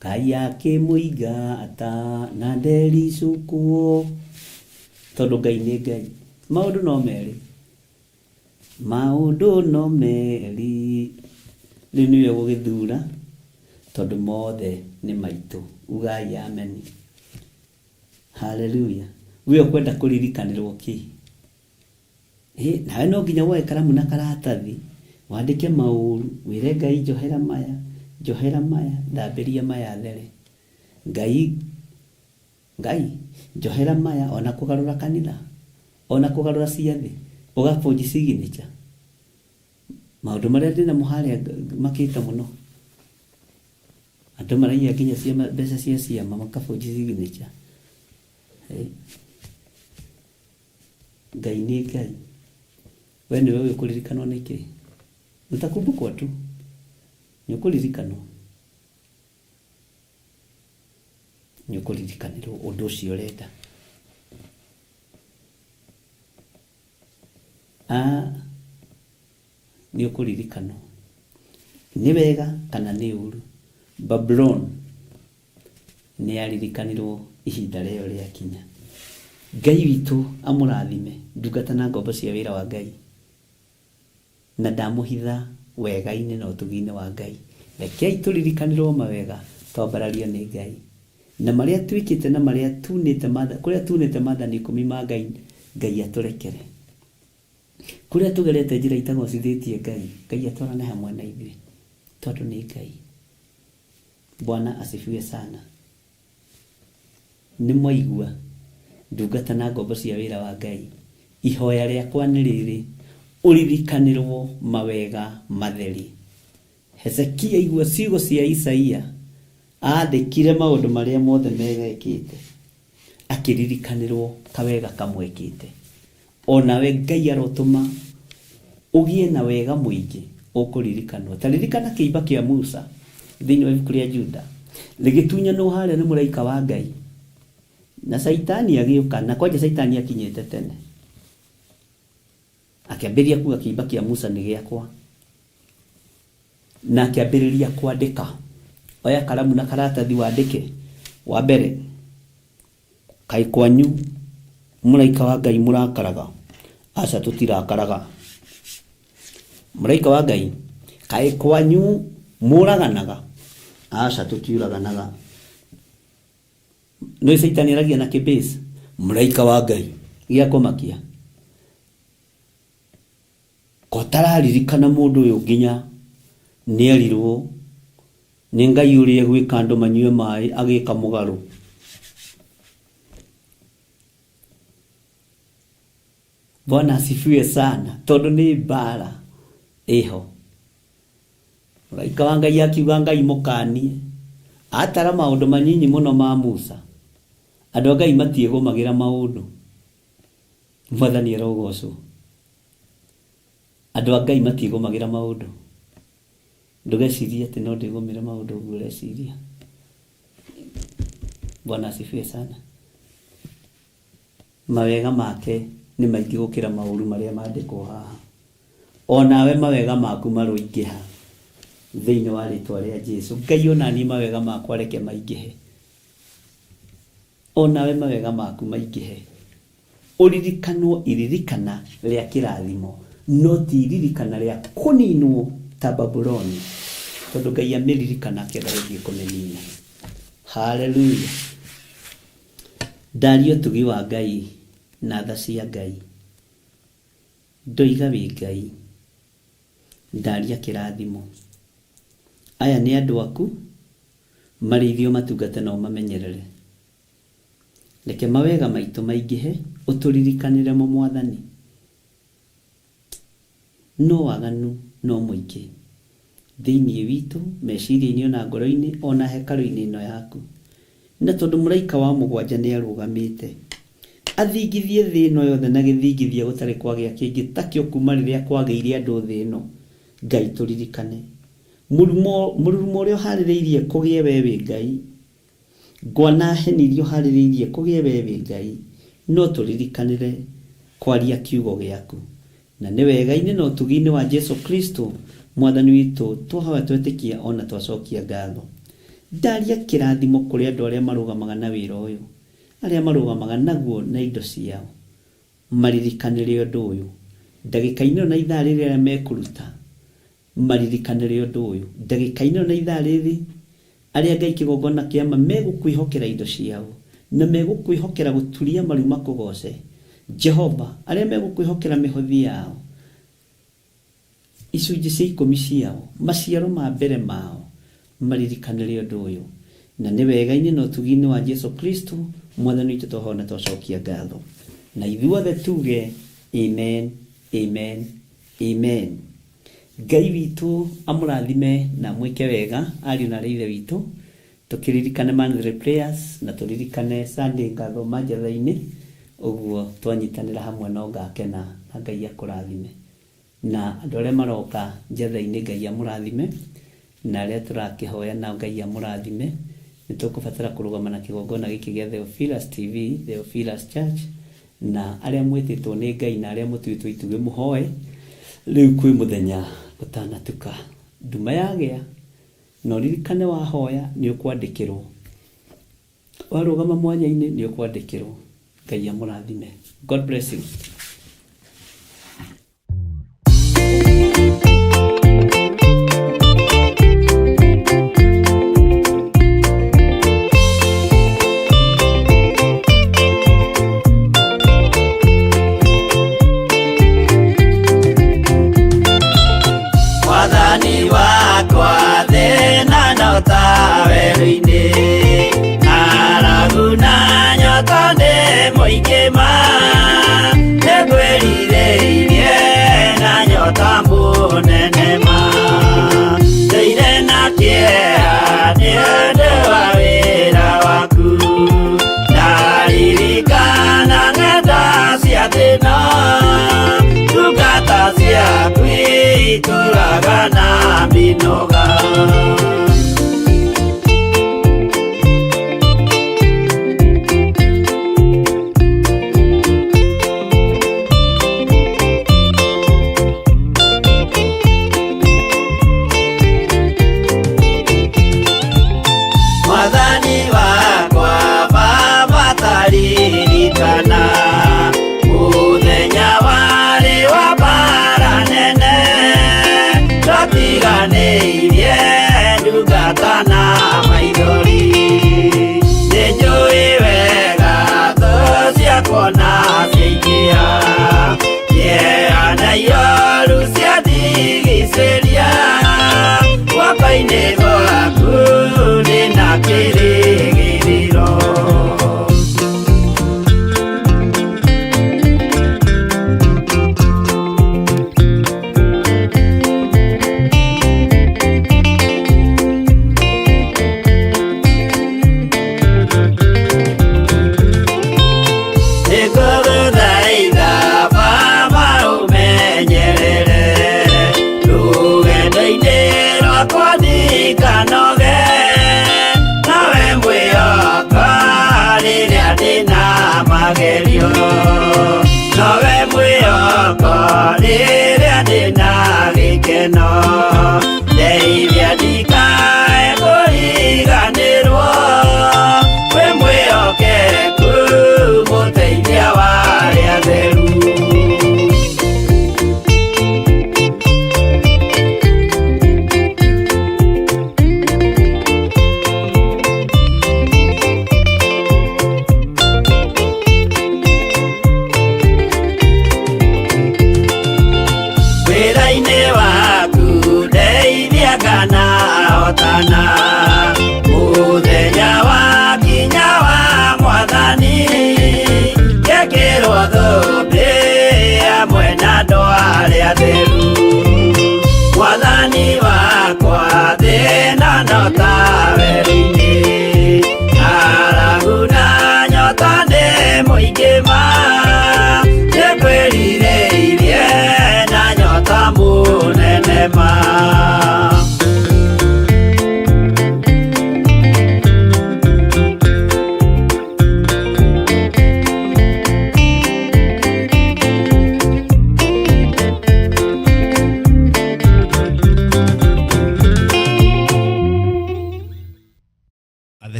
Speaker 5: Ngai akĩmũingata na ndericũkwo. Tondũ Ngai nĩ Ngai. Maũndũ no merĩ. Maũndũ no merĩ. Rĩu nĩwe ũgũgĩthura tondũ mothe nĩ maitũ. Ugai ameni. Haleluya. We ũkwenda kũririkanĩrwo kĩ? Ĩ, nawe no nginya woe karamu na karatathi wandĩke maũru, wĩre Ngai njohera maya, njohera maya, thambĩria maya there. Ngai Ngai, njohera maya, ona kũgarũra kanitha, ona kũgarũra ciathĩ, ũga forge signature. Maũndũ marĩa ndĩnamo harĩa makĩte mũno. Andũ maraiya nginya ciama, mbeca cia ciama maka forge signature. Hey. Ngai nĩ Ngai. We nĩwe ũyũ kũririkanwo nĩkĩ? Utakumbukwo tu. Nĩ ũkũririkanwo. Nĩ ũkũririkanĩrwo ũndũ ũcio ũrenda. Ah, nĩ ũkũririkanwo. Nĩ wega kana nĩ ũru. Babuloni nĩ yaririkanirwo ihinda rĩayo rĩakinya. Ngai witũ amũrathime ndungata na ngombo cia wĩra wa Ngai. Na ndamũhitha wega-inĩ na ũtugi-inĩ wa Ngai. Rekei tũririkanĩrwo mawega twambarario nĩ Ngai. Na marĩa twĩkĩte na marĩa tunĩte kũrĩa tunĩte maathani ikũmi ma Ngai, Ngai atũrekere. Kũrĩa tũgerete njĩra itagocithĩtie Ngai, Ngai atwarane hamwe na ithuĩ, tondũ nĩ Ngai. Bwana asifiwe sana. Nĩ mwaigua, ndungata na ngombo cia wĩra wa Ngai, ihoya rĩakwa nĩ rĩrĩ, ũririkanĩrwo mawega matheri. Hezekia aigua ciugo cia Isaia, aandĩkire maũndũ marĩa mothe mega ekĩte, akĩririkanĩrwo kawega kamwe ekĩte. O nawe Ngai arotũma ũgĩe na wega mũingĩ ũkũririkanwo. Ta ririkana kĩimba kĩa Musa thĩinĩ wa ibuku rĩa Juda, rĩgĩtunyanwo harĩa nĩ mũraika wa Ngai, na Caitani agĩũka, na kwanja Caitani akinyĩte tene, akĩambĩrĩria kuga kĩimba kĩa Musa nĩ gĩakwa, na akĩambĩrĩria kwandĩka. Oya karamu na karatathi wandĩke. Wa mbere, Kaĩ kwanyu mũraika wa Ngai mũrakaraga? Aca tũtirakaraga. Mũraika wa Ngai, kaĩ kwanyu mũraganaga? Aca tũtiũraganaga. Nĩ Caitani aragia na kĩbase, mũraika wa Ngai, gĩa kũmakia. Ko ũtararirikana mũndũ ũyũ nginya nĩerirwo nĩ Ngai ũrĩa egwĩka andũ manyue maĩ agĩka mũgarũ. Bwana asifiwe sana tondũ nĩ mbara ĩho. Mũraika wa Ngai akiuga Ngai mũkanie. Atara maũndũ manyinyi mũno ma Musa. Andũ a Ngai matiĩgũmagĩra maũndũ. Mwathani arogocwo. Andũ a Ngai matigũmagĩra maũndũ. Ndũgecirie atĩ no ndĩgũmĩre maũndũ ũguo ũreciria. Bwana asifiwe sana. Mawega make nĩ maingĩ gũkĩra maũru marĩa mandĩkwo haha. Onawe mawega maku maroingĩha thĩinĩ wa rĩtwa rĩa Jesu. Ngai onaniĩ mawega makwa reke maingĩhe. Onawe mawega maku maingĩhe. Ũririkanwo iririkana rĩa kĩrathimo, no ti iririkana rĩa kũninwo ta Babuloni, tondũ Ngai amĩririkana akĩenda gũthiĩ kũmĩnina. Haleluya. Ndaria ũtugi wa Ngai na tha cia Ngai. Ndoiga wĩ Ngai. Ndaria kĩrathimo. Aya nĩ andũ aku, marĩithio matungate na ũmamenyerere. Reke mawega maitũ maingĩhe, ũtũririkanĩre mo Mwathani. No waganu no mũingĩ thĩinĩ witũ, meciria-inĩ ona ngoro-inĩ, ona hekarũ-inĩ ĩno yaku. Na tondũ mũraika wa mũgwanja nĩ arũgamĩte, athingithie thĩ ĩno yothe na gĩthingithia gũtarĩ kwagĩa kĩngĩ takĩo kuma rĩrĩa kwagĩire andũ thĩ ĩno. Ngai tũririkane. Mũrurumo ũrĩa ũharĩrĩirie kũgĩe we wĩ Ngai, ngwa na heni iria ũharĩrĩirie kũgĩe we wĩ Ngai, no tũririkanĩre kwaria kiugo gĩaku. Na nĩ wega-inĩ na ũtugi-inĩ wa Jesu Kristo Mwathani witũ twahoya twetĩkia ona twacokia ngatho. Ndaria kĩrathimo kũrĩ andũ arĩa marũgamaga na wĩra ũyũ, arĩa marũgamaga naguo na indo ciao, maririkanĩre ũndũ ũyũ. Ndagĩka-inĩ ĩno na ithaa rĩrĩ arĩa mekũruta, maririkanĩre ũndũ ũyũ. Ndagĩka-inĩ ĩno na ithaa rĩrĩ arĩa Ngai kĩgongona kĩa ma megũkwĩhokera indo ciao, na megũkwĩhokera gũturia maru makũgoce. Jehova, arĩa megũkwĩhokera mĩhothi yao, icunjĩ cia ikũmi ciao, maciaro ma mbere mao, maririkanĩre ũndũ ũyũ. Na nĩ wega-inĩ na ũtugi-inĩ wa Jesu Kristo Mwathani witũ twahoya na twacokia ngatho. Na ithuothe tuge amen, amen, amen. Ngai witũ amũrathime na amwĩke wega ariũ na aarĩ a Ithe witũ. Tũkĩririkane monthly prayers na tũririkane Sunday ngathoma njatha-inĩ, ũguo twanyitanĩra hamwe no ngakena na Ngai akũrathime. Na andũ arĩa maroka njatha-inĩ Ngai amũrathime, na arĩa tũrakĩhoya nao Ngai amũrathime. Nĩ tũkũbatara kũrũgama na kĩgongona gĩkĩ gĩa Theophilus TV, Theophilus Church, na arĩa mwĩtĩtwo nĩ Ngai na arĩa mũtuĩtwo itugĩ mũhoe. Rĩu kwĩ mũthenya ũtanatuka, nduma yagĩa, na ũririkane wahoya nĩ ũkwandĩkĩrwo. Warũgama mwanya-inĩ nĩ ũkwandĩkĩrwo. Ngai amũrathime. God bless you.
Speaker 6: Mwathani wakwa thĩna no ta werũ-inĩ, ng'aragu na nyota nĩ mũingĩ ma.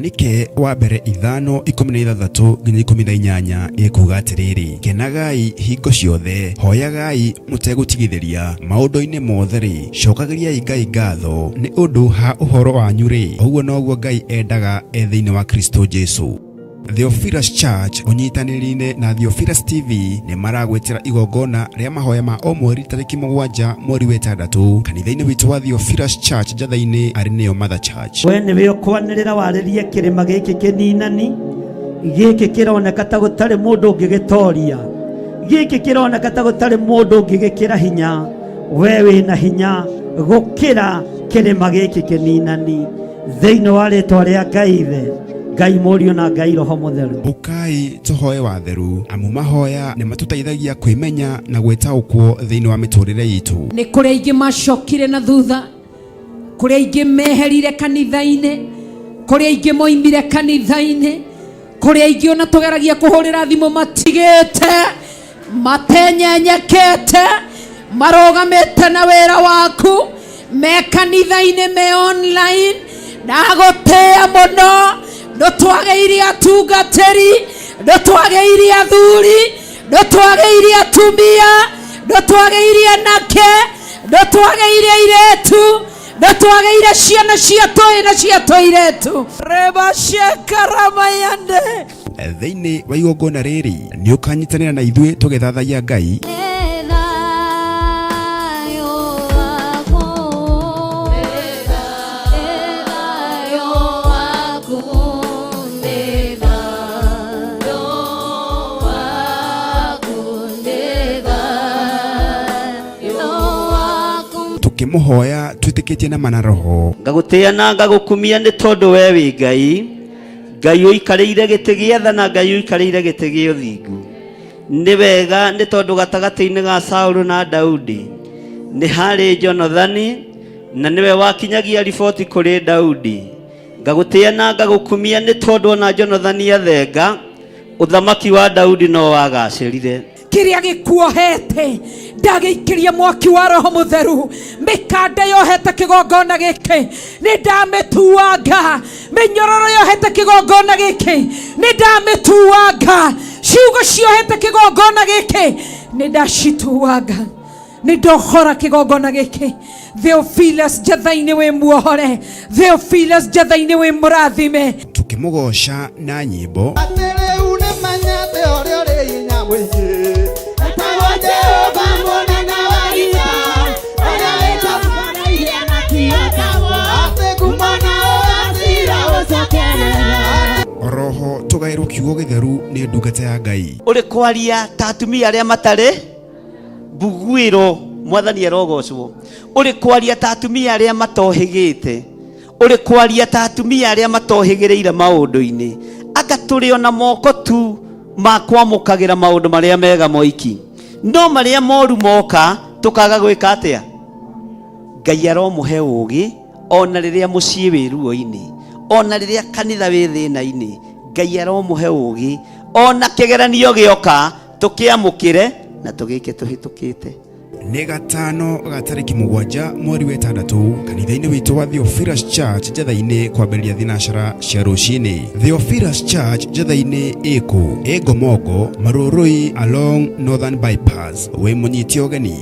Speaker 2: Athesalonike wa mbere 5:16 nginya 18 ĩkuga atĩrĩrĩ, kenagai hingo ciothe, hoyagai mũtegũtigithĩria, maũndũ-inĩ mothe-rĩ, cokagĩriai Ngai ngatho nĩ ũndũ ha ũhoro wanyu-rĩ, ũguo noguo Ngai endaga e thĩinĩ wa Kristo Jesu. Theophilus Church ũnyitanĩri-inĩ na Theophilus TV nĩ maragwĩtĩra igongona rĩa mahoya ma o mweri tarĩki 7 mweri wa 6 kanitha-inĩ witũ wa Theophilus Church Njatha-inĩ arĩ nĩyo Mother Church.
Speaker 3: We nĩwe ũkwanĩrĩra warĩrie kĩrĩma gĩkĩ kĩninani, gĩkĩ kĩroneka ta gũtarĩ mũndũ ũngĩgĩtoria, gĩkĩ kĩroneka ta gũtarĩ mũndũ ũngĩgĩkĩra hinya. We wĩna hinya gũkĩra kĩrĩma gĩkĩ kĩninani, thĩinĩ wa rĩtwa rĩa Ngai Ithe, Ngai Mũriũ na Ngai Roho Mũtheru.
Speaker 2: Ũkai tũhoe watheru, amu mahoya nĩ matũteithagia kwĩmenya na gwĩtaũkwo thĩinĩ wa mĩtũrĩre itũ.
Speaker 1: Nĩ kũrĩ aingĩ macokire na thutha, kũrĩ aingĩ meherire kanitha-inĩ, kũrĩ aingĩ moimire kanitha-inĩ, kũrĩ aingĩ ona tũgeragia kũhũrĩra thimũ matigĩte, matenyenyekete, marũgamĩte na wĩra waku, me kanitha-inĩ, me online. Ndagũtĩĩa mũno, ndũtwagĩirie atungatĩri, ndũtwagĩirie athuri, ndũtwagĩirie atumia, ndũtwagĩirie anake, ndũtwagĩirie airĩtu, ndũtwagĩire ciana cia tũĩ na cia tũirĩtu. Rebashekaramayande.
Speaker 2: Thĩinĩ wa igongona rĩrĩ nĩ ũkanyitanĩra na ithuĩ tũgĩthathaiya Ngai, tũkĩmũhoya twĩtĩkĩtie na mana roho.
Speaker 6: Ngagũtĩĩa na ngagũkumia nĩ tondũ we wĩ Ngai, Ngai ũikarĩire gĩtĩ gĩa tha na Ngai ũikarĩire gĩtĩ gĩa ũthingu. Nĩ wega nĩ tondũ gatagatĩ-inĩ ga Saũlũ na Daudi nĩ harĩ Jonathani, na nĩwe wakinyagia riboti kũrĩ Daudi. Ngagũtĩĩa na ngagũkumia nĩ tondũ ona Jonathani athenga, ũthamaki wa Daudi no wagacĩrire.
Speaker 1: Kĩrĩa gĩkuohete ndagĩikĩria mwaki wa Roho Mũtheru, mĩkanda yohete kĩgongona gĩkĩ nĩ ndamĩtuanga, mĩnyororo yohete kĩgongona gĩkĩ nĩ ndamĩtuanga, ciugo ciohete kĩgongona gĩkĩ nĩ ndacituanga, nĩ ndohora kĩgongona gĩkĩ. Theophilus Njatha-inĩ wĩ muohore, Theophilus Njatha-inĩ wĩ mũrathime.
Speaker 2: Tũkĩmũgoca na nyĩmbo.
Speaker 4: Atĩ rĩu nĩmenyete ũrĩa ũrĩ hinya mũingĩ, etagwo Jehova mũnene wa ita, ũrĩa wĩtambanairie na kĩonagwo, atĩ ngumo na ũgacira ũcokerera.
Speaker 2: Oroho tũgaĩrwo kiugo gĩtheru nĩ ndungata ya Ngai.
Speaker 6: Ũrĩ kwaria ta atumia arĩa matarĩ mbuguĩro, mwathani arogocwo. Ũrĩ kwaria ta atumia arĩa matohĩgĩte, ũrĩ kwaria ta atumia arĩa matohĩgĩrĩire maũndũ-inĩ, anga tũrĩ ona moko tu ma kwamũkagĩra maũndũ marĩa mega moiki, no marĩa moru moka tũkaga gwĩka atĩa? Ngai aromũhe ũũgĩ ona rĩrĩa mũciĩ wĩ ruo-inĩ, ona rĩrĩa kanitha wĩ thĩna-inĩ, Ngai aromũhe ũũgĩ ona kĩgeranio gĩoka tũkĩamũkĩre na tũgĩke tũhĩtũkĩte.
Speaker 2: Nĩ gatano ga tarĩki 7 mweri wa 6 kanitha-inĩ witũ wa Theophilus Church Njatha-inĩ kwambĩrĩria thinacara cia rũcinĩ. Theophilus Church Njatha-inĩ ĩkũ? Ĩ Ngomongo, Marũrũi along Northern Bypass. Wĩ mũnyite ũgeni.